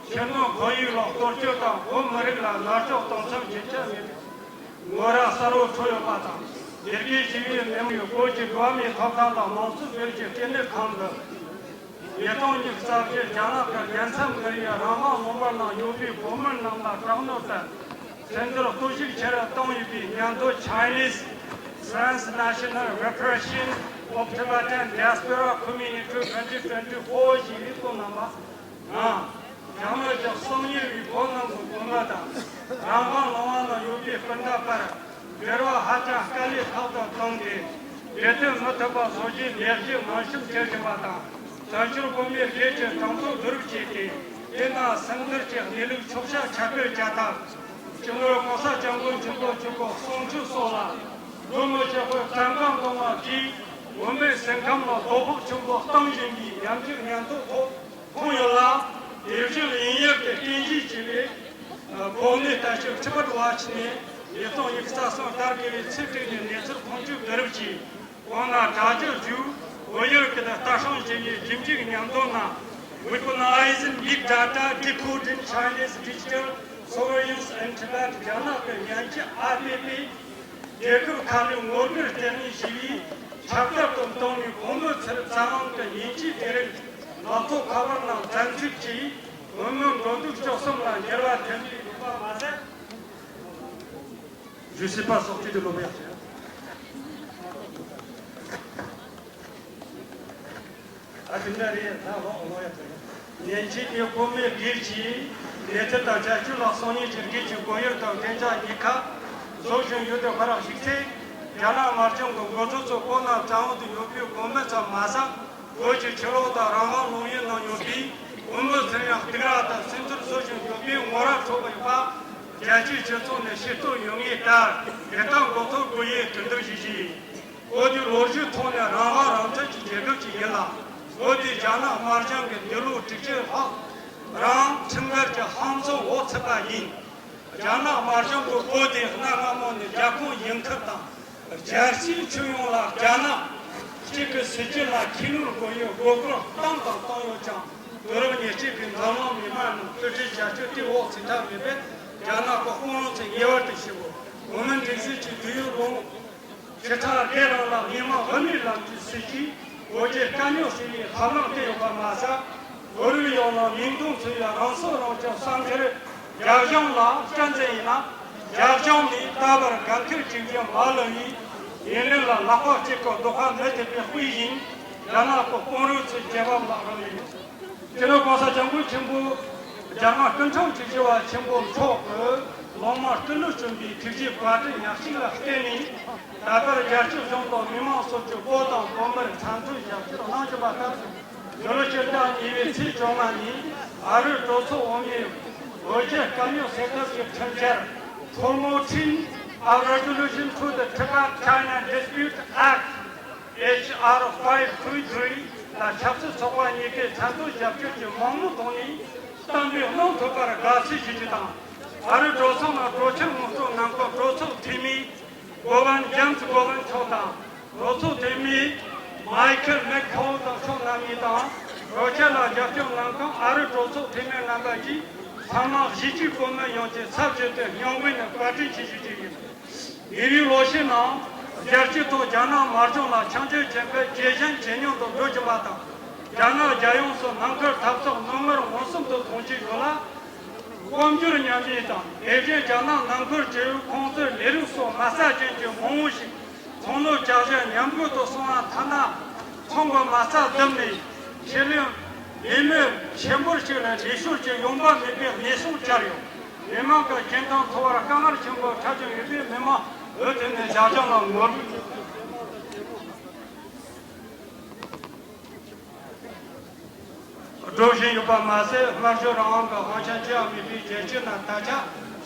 ཆེས་མཐོའི་ཁོར་ཡུག་ལ་གཏོར་སྐྱོན་དང་བོད་མི་རིགས་ལ་མནར་གཅོད་གཏོང་མཚམས་རྒྱུན་ཆད་མེད་པའི་ངོ་ར་གསལ་བོ་འཕྲོད་ཡོད་པ་དང་། མེར་གེ་ཞི་བའི་མི་མང་གིས་བོད་ཀྱི་འགྲོ་བ་མིའི་ཐོབ་ཐང་དང་དམངས་གཙོའི་སྒེར་གྱི་ལྟེ་གནས་ཁང་གི་ཉིས་སྟོང་ཉི་ཤུ་རྩ་བཞི་རྒྱ་ནག་གི་རྒྱལ་མཚམས་ཁེལ་བའི་རང་དབང་ལུང་པ་ནང་ཡོད་པའི་བོད་མི་རྣམས་ལ་དྲག་གནོན་དང་བཙན་འཛུལ་གཏོར་བཤིག་ཆེ་རུ་བཏང་ཡོད་པའི་སྙན་ཐོ། Chinese Transnational Repression of Tibetan Diaspora Community twenty twenty-four ཞེས་པའི་བཀོད་གནང་བ། ནང་། རྒྱ་མི་གྱི་གསང་ཉུལ་བའི་བོད་ནང་གི་དགོན་པ་དང་རང་དབང་ལུང་པ་ནང་ཡོད་པའི་སྤུན་ཟླ་བར་འབྲེལ་བ་ཧ་ཅང་དཀའ་ལས་ཁག་ཏུ་བཏང་སྟེ། ལས་དོན་མུ་མཐུད་པ་བཟོ་རྒྱུའི་ལས་གཞི་དངོས་ཞིབ་བྱེད་བཞིན་པ་དང་། བཙན་བྱོལ་བོད་མིའི་སྒེར་གྱི་གྲངས་ཐོ་བསྡུ་རུབ་བྱས་ཏེ། དེ་དང་སེམས་ཁུར་གྱི་གནས་ལུགས་ཕྱོགས་ཆ་ཁྱབ་སྤེལ་བྱ་ཐབས། སྤྱི་ནོར་༸གོང་ས་༸སྐྱབས་མགོན་ཆེན་པོ་མཆོག་གི་གསུང་ཆོས་སོགས་ལ་འགྲོ་མི་ཆོག་པའི་བཙན་བཀའ་འདོན་པ་གིས་བོད་མིའི་སེམས་ཁམས་ལ་སྡུག་ཕོག་ཆེན་པོ་བཏང་བཞིན་པའི་ཉམས་ཞིབ་སྙན་ཐོ་ཐོག་མཐོང་ཡོད་ལ། དེ་བཞིན་དབྱིན་ཡུལ་གྱི་རྟེན་གཞི་བྱས་པའི་གོ་གནས་ལྟ་ཞིབ་Tibet Watch ནས་ཉིས་སྟོང་ཉི་ཤུ་རྩ་གསུམ་ཟླ་དགུ་པའི་ཚེས་དྲུག་ཉིན་གནས་ཚུལ་ཁུངས་བཅོལ་བསྡུ་རུབ་ཀྱིས། གོང་ན་དྲ་རྒྱ་བརྒྱུད་བོད་ཡུལ་གྱི་ལྟ་སྲུང་བྱེད་པའི་ཞིབ་འཇུག་མཉམ་འདོན་ནང་། Weaponizing Big Data, Decoding China's Digital Surveillance in Tibet རྒྱ་ནག་གི་ཉེན་ཆེ་ཨ་པེ་པེ་རྒྱལ་ཁབ་ཁག་ནས་ངོ་རྒོལ་ལྟེ་གནས་ཞེས་པའི་ཁྱབ་གདལ་དུ་བཏང་བའི་གོང་མའི་ཚུལ་བཙན་དབང་གི་ཉེན་ཆེའི་དེ་རིང་ལག་ཐོགས་ཁ་པར་ནང་བཙན་འཛུལ་གྱིས་བོད་མི་འགྲོ་འདུག་སྤྱོད་གསུམ་ལ་འགྱུར་བ་ཐེབས་ཀྱི་ཡོད་པ་མ་ཟད། Je sais pas sorti de l'auberge. ཨ་དེ་འདྲ་རེད་ན་ལོག་ལོག་ཡ་དེ། ཉེན་ཆེ་དེ་བོད་མིའི་སྒེར་གྱི་གནས་ཚུལ་དང་ཁྱད་ཆོས་ལ་སང་ཉིན་གྱི་སྒེར་གྱི་དགོས་ཡོད་དང་གཏན་འཇགས་ཉེན་ཁ་བཟོ་བཞིན་ཡོད་དེ་ཁོ་རང་ཞིག་ཚེ། རྒྱ་ནག་དམར་གཞུང་གི་འགོ་ཁྲིད་ཚོ་བོད་ནང་བཙན་འོག་ཏུ་ཡོད་པའི་གོང་མ་ཚང་མ་ཟ། བོད་ཀྱི་ཕྱི་ལོགས་དང་རང་དབང་ལུང་པའི་ནང་ཡོད་པའི་བོད་མི་ཚོར་ཡང་སྡུག་ར་དང་སེམས་ཚོར་བཟོ་བཞིན་ཡོད་པའི་ངོ་ར་འཕྲོད་པ་ཡོད་པ། རྒྱལ་སྤྱིའི་སྤྱི་ཚོགས་ནས་ཤེས་རྟོགས་ཡོད་ངེས་ལྟར་དེ་ལྟར་མགོ་ཐོག་དགོས་ཡས་གྲོས་འདེབས་ཞུས་ཤིང་། བོད་དེ་ལོ་རྒྱུས་ཐོག་ནས་རང་དབང་རང་བཙན་གྱི་རྒྱལ་ཁབ་ཅིག་ཡིན་ལ། བོད་དེ་རྒྱ་ནག་དམར་གཞུང་གི་འདས་ལོ་དྲུག་ཅུ་ལྷག་རིང་ཁྲིམས་འགལ་གྱི་ཧམ་བཟུང་འོག་ཚུད་པ་ཡིན། རྒྱ་ནག་དམར་གཞུང་གིས་བོད་དེ་གནའ་སྔ་མོ་ནས་རྒྱལ་ཁོངས་ཡིན་ཁུལ་དང་། རྒྱལ་སྤྱིའི་ཁྱོན་ཡོངས་ལ་རྒྱ་ནག་གཅིག་གི་སྲིད་བྱུས་ལ་ཁས་ལེན་དགོས་ཡོད་དགོས་སྐོར་བཏང་དང་བཏང་ཡོད་ཀྱང་། དུས་རབས་ཉེར་གཅིག་པའི་འཛམ་གླིང་མི་དམངས་རྣམས་རྩོད་ཁྲའི་བྱ་སྤྱོད་དེའི་འོག་ཚུད་ཐབས་མེད་པས། རྒྱ་ནག་གི་དཔུང་རོགས་ཚོས་ངེས་པར་དུ་ཤེས་དགོས། བོད་མི་སྒྲིག་འཛུགས་ཀྱི་དུས་ཡུན་རིང་ཕྱི་དྲག་སྒེར་རང་ལ་མི་དམངས་དབུ་མའི་ལམ་གྱི་སྲིད་བྱུས་བོད་རྒྱའི་དཀའ་རྙོག་སེལ་བའི་ཐབས་ལམ་སྟེར་ཡོད་པ་མ་ཟད། བོད་རིགས་ཡོངས་ལ་མིང་དོན་མཚུངས་པའི་རང་སྲོག་རང་སྐྱོབ་བསམ་འཆར་རྒྱ་གཞུང་ལ་སྤྲད་མཛད་ཡིན་ན། རྒྱ་གཞུང་ནས་ད་བར་འགན་འཁུར་བྱེད་རྒྱུ་མ་ལོན་པའི་ཡུན་རིང་ལ་ལག་པ་གཅིག་གིས་རྡོག་ཁ་མི་ཐེག་པའི་དཔེ་བཞིན། རྒྱ་ནག་གི་དཔུང་རོགས་ཚོའི་རྒྱལ་བབ་ལ་རག་ལས་ཡོད། སྤྱི་ནོར་གོང་ས་སྐྱབས་མགོན་ཆེན་པོ་རྒྱ་དམར་སྐུ་ཕྲེང་བཅུ་བཞི་པ་ཆེན་པོ་མཆོག་གིས་ལོ་མང་སྐུ་ལུས་བསྐྱོན་པའི་ཐུགས་རྗེ་བཀའ་དྲིན་ཉག་གཅིག་ལ་བརྟེན་ནས། ད་བར་རྒྱལ་སྤྱིའི་གཞུང་དང་མི་མང་སོགས་ཀྱིས་བོད་དང་བོད་མིར་འཚམས་འདྲི་ཞབས་ཕྱི་གནང་བཞིན་པ་ལྟར། འདི་ལོ་སྤྱི་ཟླ་གཉིས་པའི་ཚེས་བཅོ་ལྔ་ཉིན་ཨ་རིར་གྲོས་ཚོགས་འོག་མའི་བོད་རྒྱའི་དཀའ་རྙོག་སེལ་ཐབས་ཀྱི་ཁྲིམས་འཆར། Promoting a Resolution to the Tibet-China Dispute Act, H R five three three, དང་ཆབ་སྲིད་ཚོགས་པ་གཉིས་ཀས་མཚན་ཐོ་རྒྱབ་སྐྱོར་གྱི་མང་མོས་ཐོག་ནས་བསྟན་པའི་གནང་ཐུབ་པར་དགའ་བསུ་ཞུ་རྒྱུ་དང་། ཨ་རིའི་གྲོས་ཚོགས་ནང་གྲོས་འཆར་ངོ་སྤྲོད་གནང་སྐབས་གྲོས་ཚོགས་འཐུས་མི་གོ་ཝན་ཇེམ་སི་གོ་ཝན་མཆོག་དང་། གྲོས་ཚོགས་འཐུས་མི་མའི་ཁལ་མེག་ཁའོ་དང་མཆོག་རྣམ་གཉིས་དང་། གྲོས་འཆར་ལ་རྒྱབ་སྐྱོར་གནང་མཁན་ཨ་རིའི་གྲོས་ཚོགས་འཐུས་མི་རྣམ་པ་བཅས་ཚང་མ་གཞིས་བྱེས་བོད་མི་ཡོངས་ཀྱི་ཚབ་བྱས་ཏེ་སྙིང་དབུས་ནས་བཀའ་དྲིན་ཆེ་ཞུ་རྒྱུ་ཡིན། ཉེ་བའི་ལོ་ཤས་ནང་རྒྱལ་སྤྱིའི་ཐོག་རྒྱ་ནག་དམར་གཞུང་ལ་ཆིངས་བཅད་བྱས་པའི་ཇེ་ཞན་ཇེ་ཉུང་དུ་འགྲོ་བཞིན་པ་དང་། རྒྱ་ནག་རྒྱལ་ཡོངས་སུ་ནང་ཁུལ་འཐབ་རྩོད་མྱོང་ངར་མངོན་སུམ་དུ་མཐོང་བཞིན་ཡོད་ལ། དཔལ་འབྱོར་ཉམས་ཞན་དང་། དེ་བཞིན་རྒྱ་ནག་ནང་ཁུལ་གྱི་ཁོང་ཚོའི་ལས་རིགས་སོགས་མ་རྩ་ཅན་གྱི་མང་བོ་ཞིག་ཚོང་ལས་བྱ་གཞག་ཉམས་རྒུད་དུ་སོང་བ་ཐ་ན་ཚོང་གི་མ་རྩ་བསྡུམས་ནས་ཆེད་ལས་ལས་མི་ཆེན་པོ་ཞིག་ལ་ལས་ཞོར་གྱི་ཡོང་འབབ་མེད་པའི་གནས་སྟངས་ཆགས་ཡོད། མི་མང་གི་སྤྱི་འཐུས་ཚོར་བར་དཀའ་ངལ་ཆེན་པོ་འཕྲད་བཞིན་ཡོད་པས་མི་མང་འོས་བསྡུ་ནས་རྒྱ་ལྗོངས་ལ་ངོ་རྒོལ་སྒྲུབ་བཞིན་ཡོད་པ་མ་ཟད། སྨྲ་བརྗོད་རང་དབང་གི་དབང་ཆ་ཅི་ཡང་མེད་པའི་རྒྱལ་སྤྱི་ནང་ད་ཆ་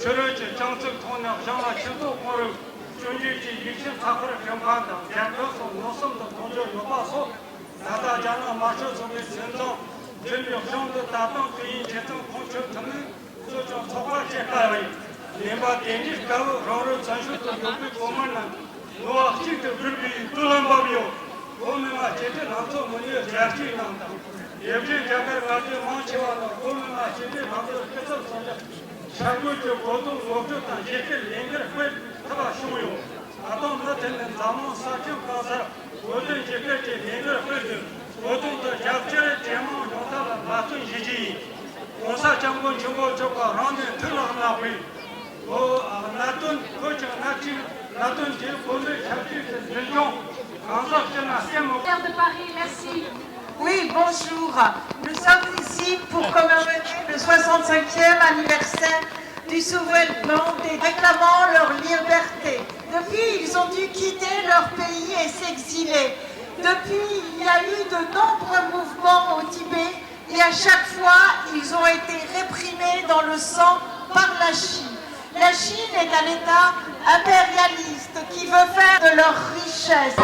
ཕྱི་རོལ་གྱི་རྐྱང་རྩིས་ཐོག་ནས་གཞུང་ལ་ཁྱིམ་ཚང་ཁོངས་རུལ་སྐྱོན་བརྗོད་ཀྱི་ཡིག་ཆ་མཐའ་འཁོར་སྒྲོན་ཁང་དང་རྒྱལ་ཁབ་སོགས་མངོན་སུམ་དུ་མཐོང་རྒྱུ་ཡོད་པ་སོགས། ད་ལྟ་རྒྱ་ནག་དམར་ཤོག་ཚོགས་པའི་སྲིད་འཛིན་འཛིན་པའི་གཞུང་དུ་ད་དུང་དུས་ཡུན་ཇི་ཙམ་ཁོང་ཆུད་ཐུབ་མིན་གཙོ་སྐྱོང་ཚོགས་པ་བཅས་ལྟ་བུ་ཡིན། བདེན་པ་དེ་འདྲའི་དཀའ་བོ་རང་རོལ་བཙན་བྱོལ་དུ་ཡོད་པའི་བོད་མི་རྣམས་ནུས་པ་གཅིག་ཏུ་སྒྲིལ་བའི་བགྲོད་ལམ་འབབ་ཡོད། བོད་མི་མང་སྤྱི་འཐུས་ལྷན་ཚོགས་མི་སྣའི་རྒྱལ་སྤྱིའི་ནང་དང་། དེ་བཞིན་རྒྱ་གར་མངའ་སྡེ་མང་ཆེ་བ་ནང་བོད་མི་མང་སྤྱི་འཐུས་ལྷན་ཚོགས་སྐུ་ཚབ་ཚོགས་ཆུང་། འཆར་འགོད་ཀྱི་བོད་དོན་ངོ་སྤྲོད་དང་གཞི་རྩའི་ལས་འགུལ་སྤེལ་ཐུབ་པ་བྱུང་ཡོད། ད་དུང་མུ་མཐུད་ནས་འཛམ་གླིང་ས་ཁྱོན་གང་སར་བོད་དོན་གཞི་སྐད་ཀྱི་ལས་འགུལ་སྤེལ་ཏེ། བོད་དོན་དུ་རྒྱབ་སྐྱོར་གྲོས་མོལ་ཡོང་ཐབས་ལ་འབད་བརྩོན་ཞུ་རྒྱུ་ཡིན། ྋགོང་ས་ྋསྐྱབས་མགོན་ཆེན་པོ་མཆོག་གིས་རང་ནས་ཐུགས་ལ་བརྣག་པའི་བོད་གནད་དོན། བོད་ཀྱི་གནད་ཀྱི་གནད་དོན་དེ་བོད་མིའི་ཆབ་སྲིད་ཀྱི་འཛིན་སྐྱོང་གང་ཟག་སྤྱི་ལ་སེམས་མི། Maire de Paris, merci. Oui, bonjour. Nous sommes ici pour commémorer le soixante-cinquième anniversaire du soulèvement des réclamant leur liberté. Depuis, ils ont dû quitter leur pays et s'exiler. Depuis, il y a eu de nombreux mouvements au Tibet et à chaque fois, ils ont été réprimés dans le sang par la Chine. La Chine est un État impérialiste qui veut faire de leur richesse.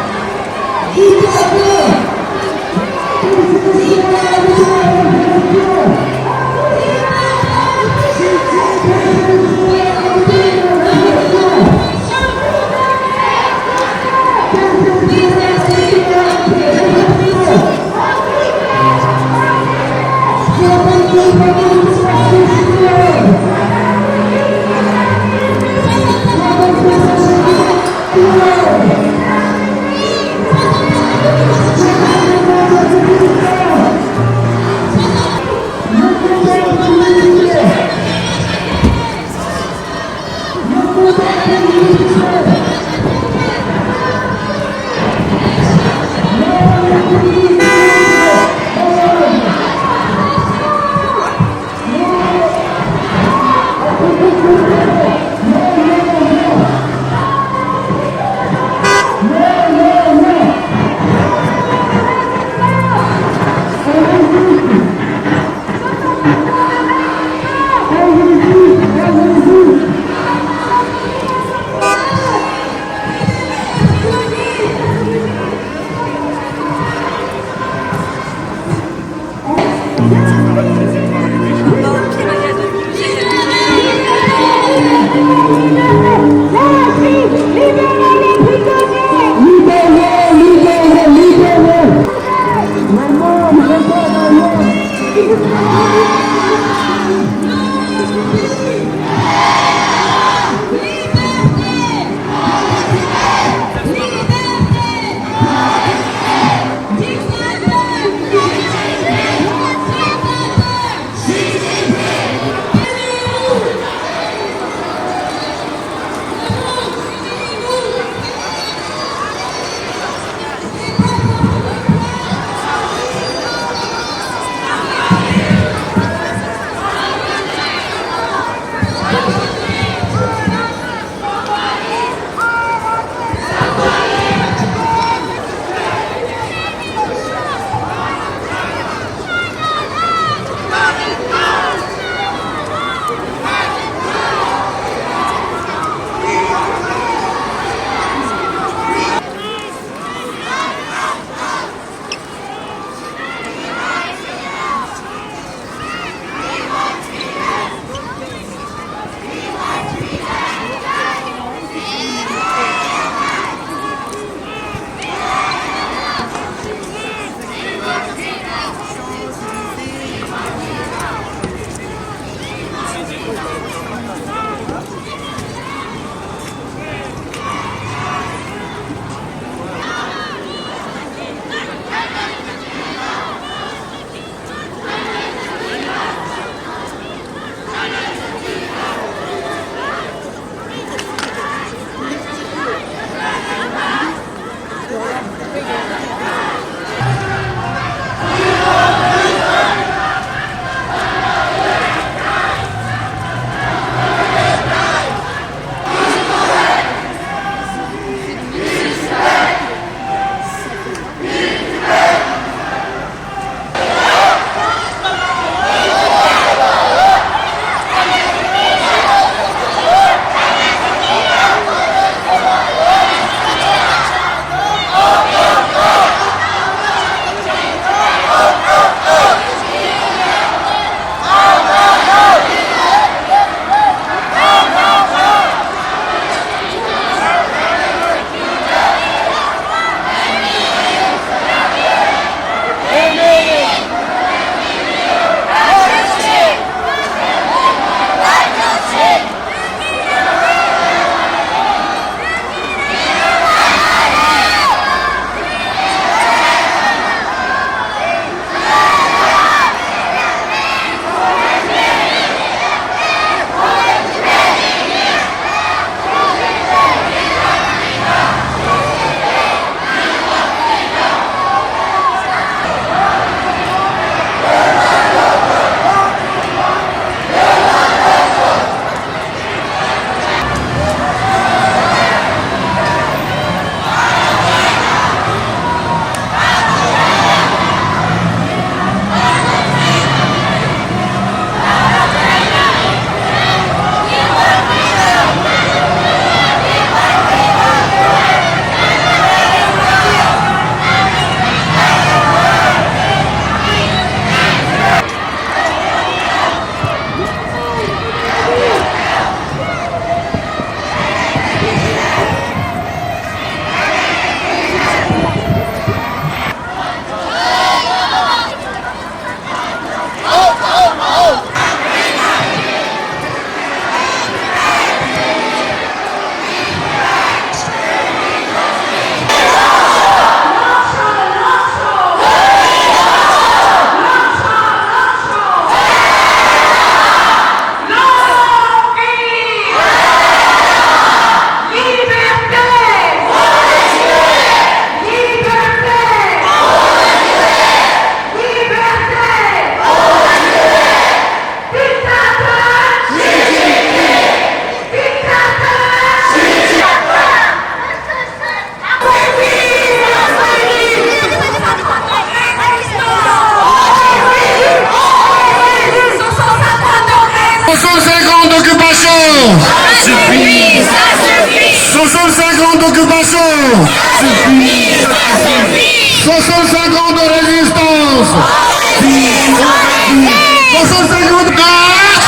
D'occupation. Soixante-cinq ans de résistance. Soixante-cinq ans de marche.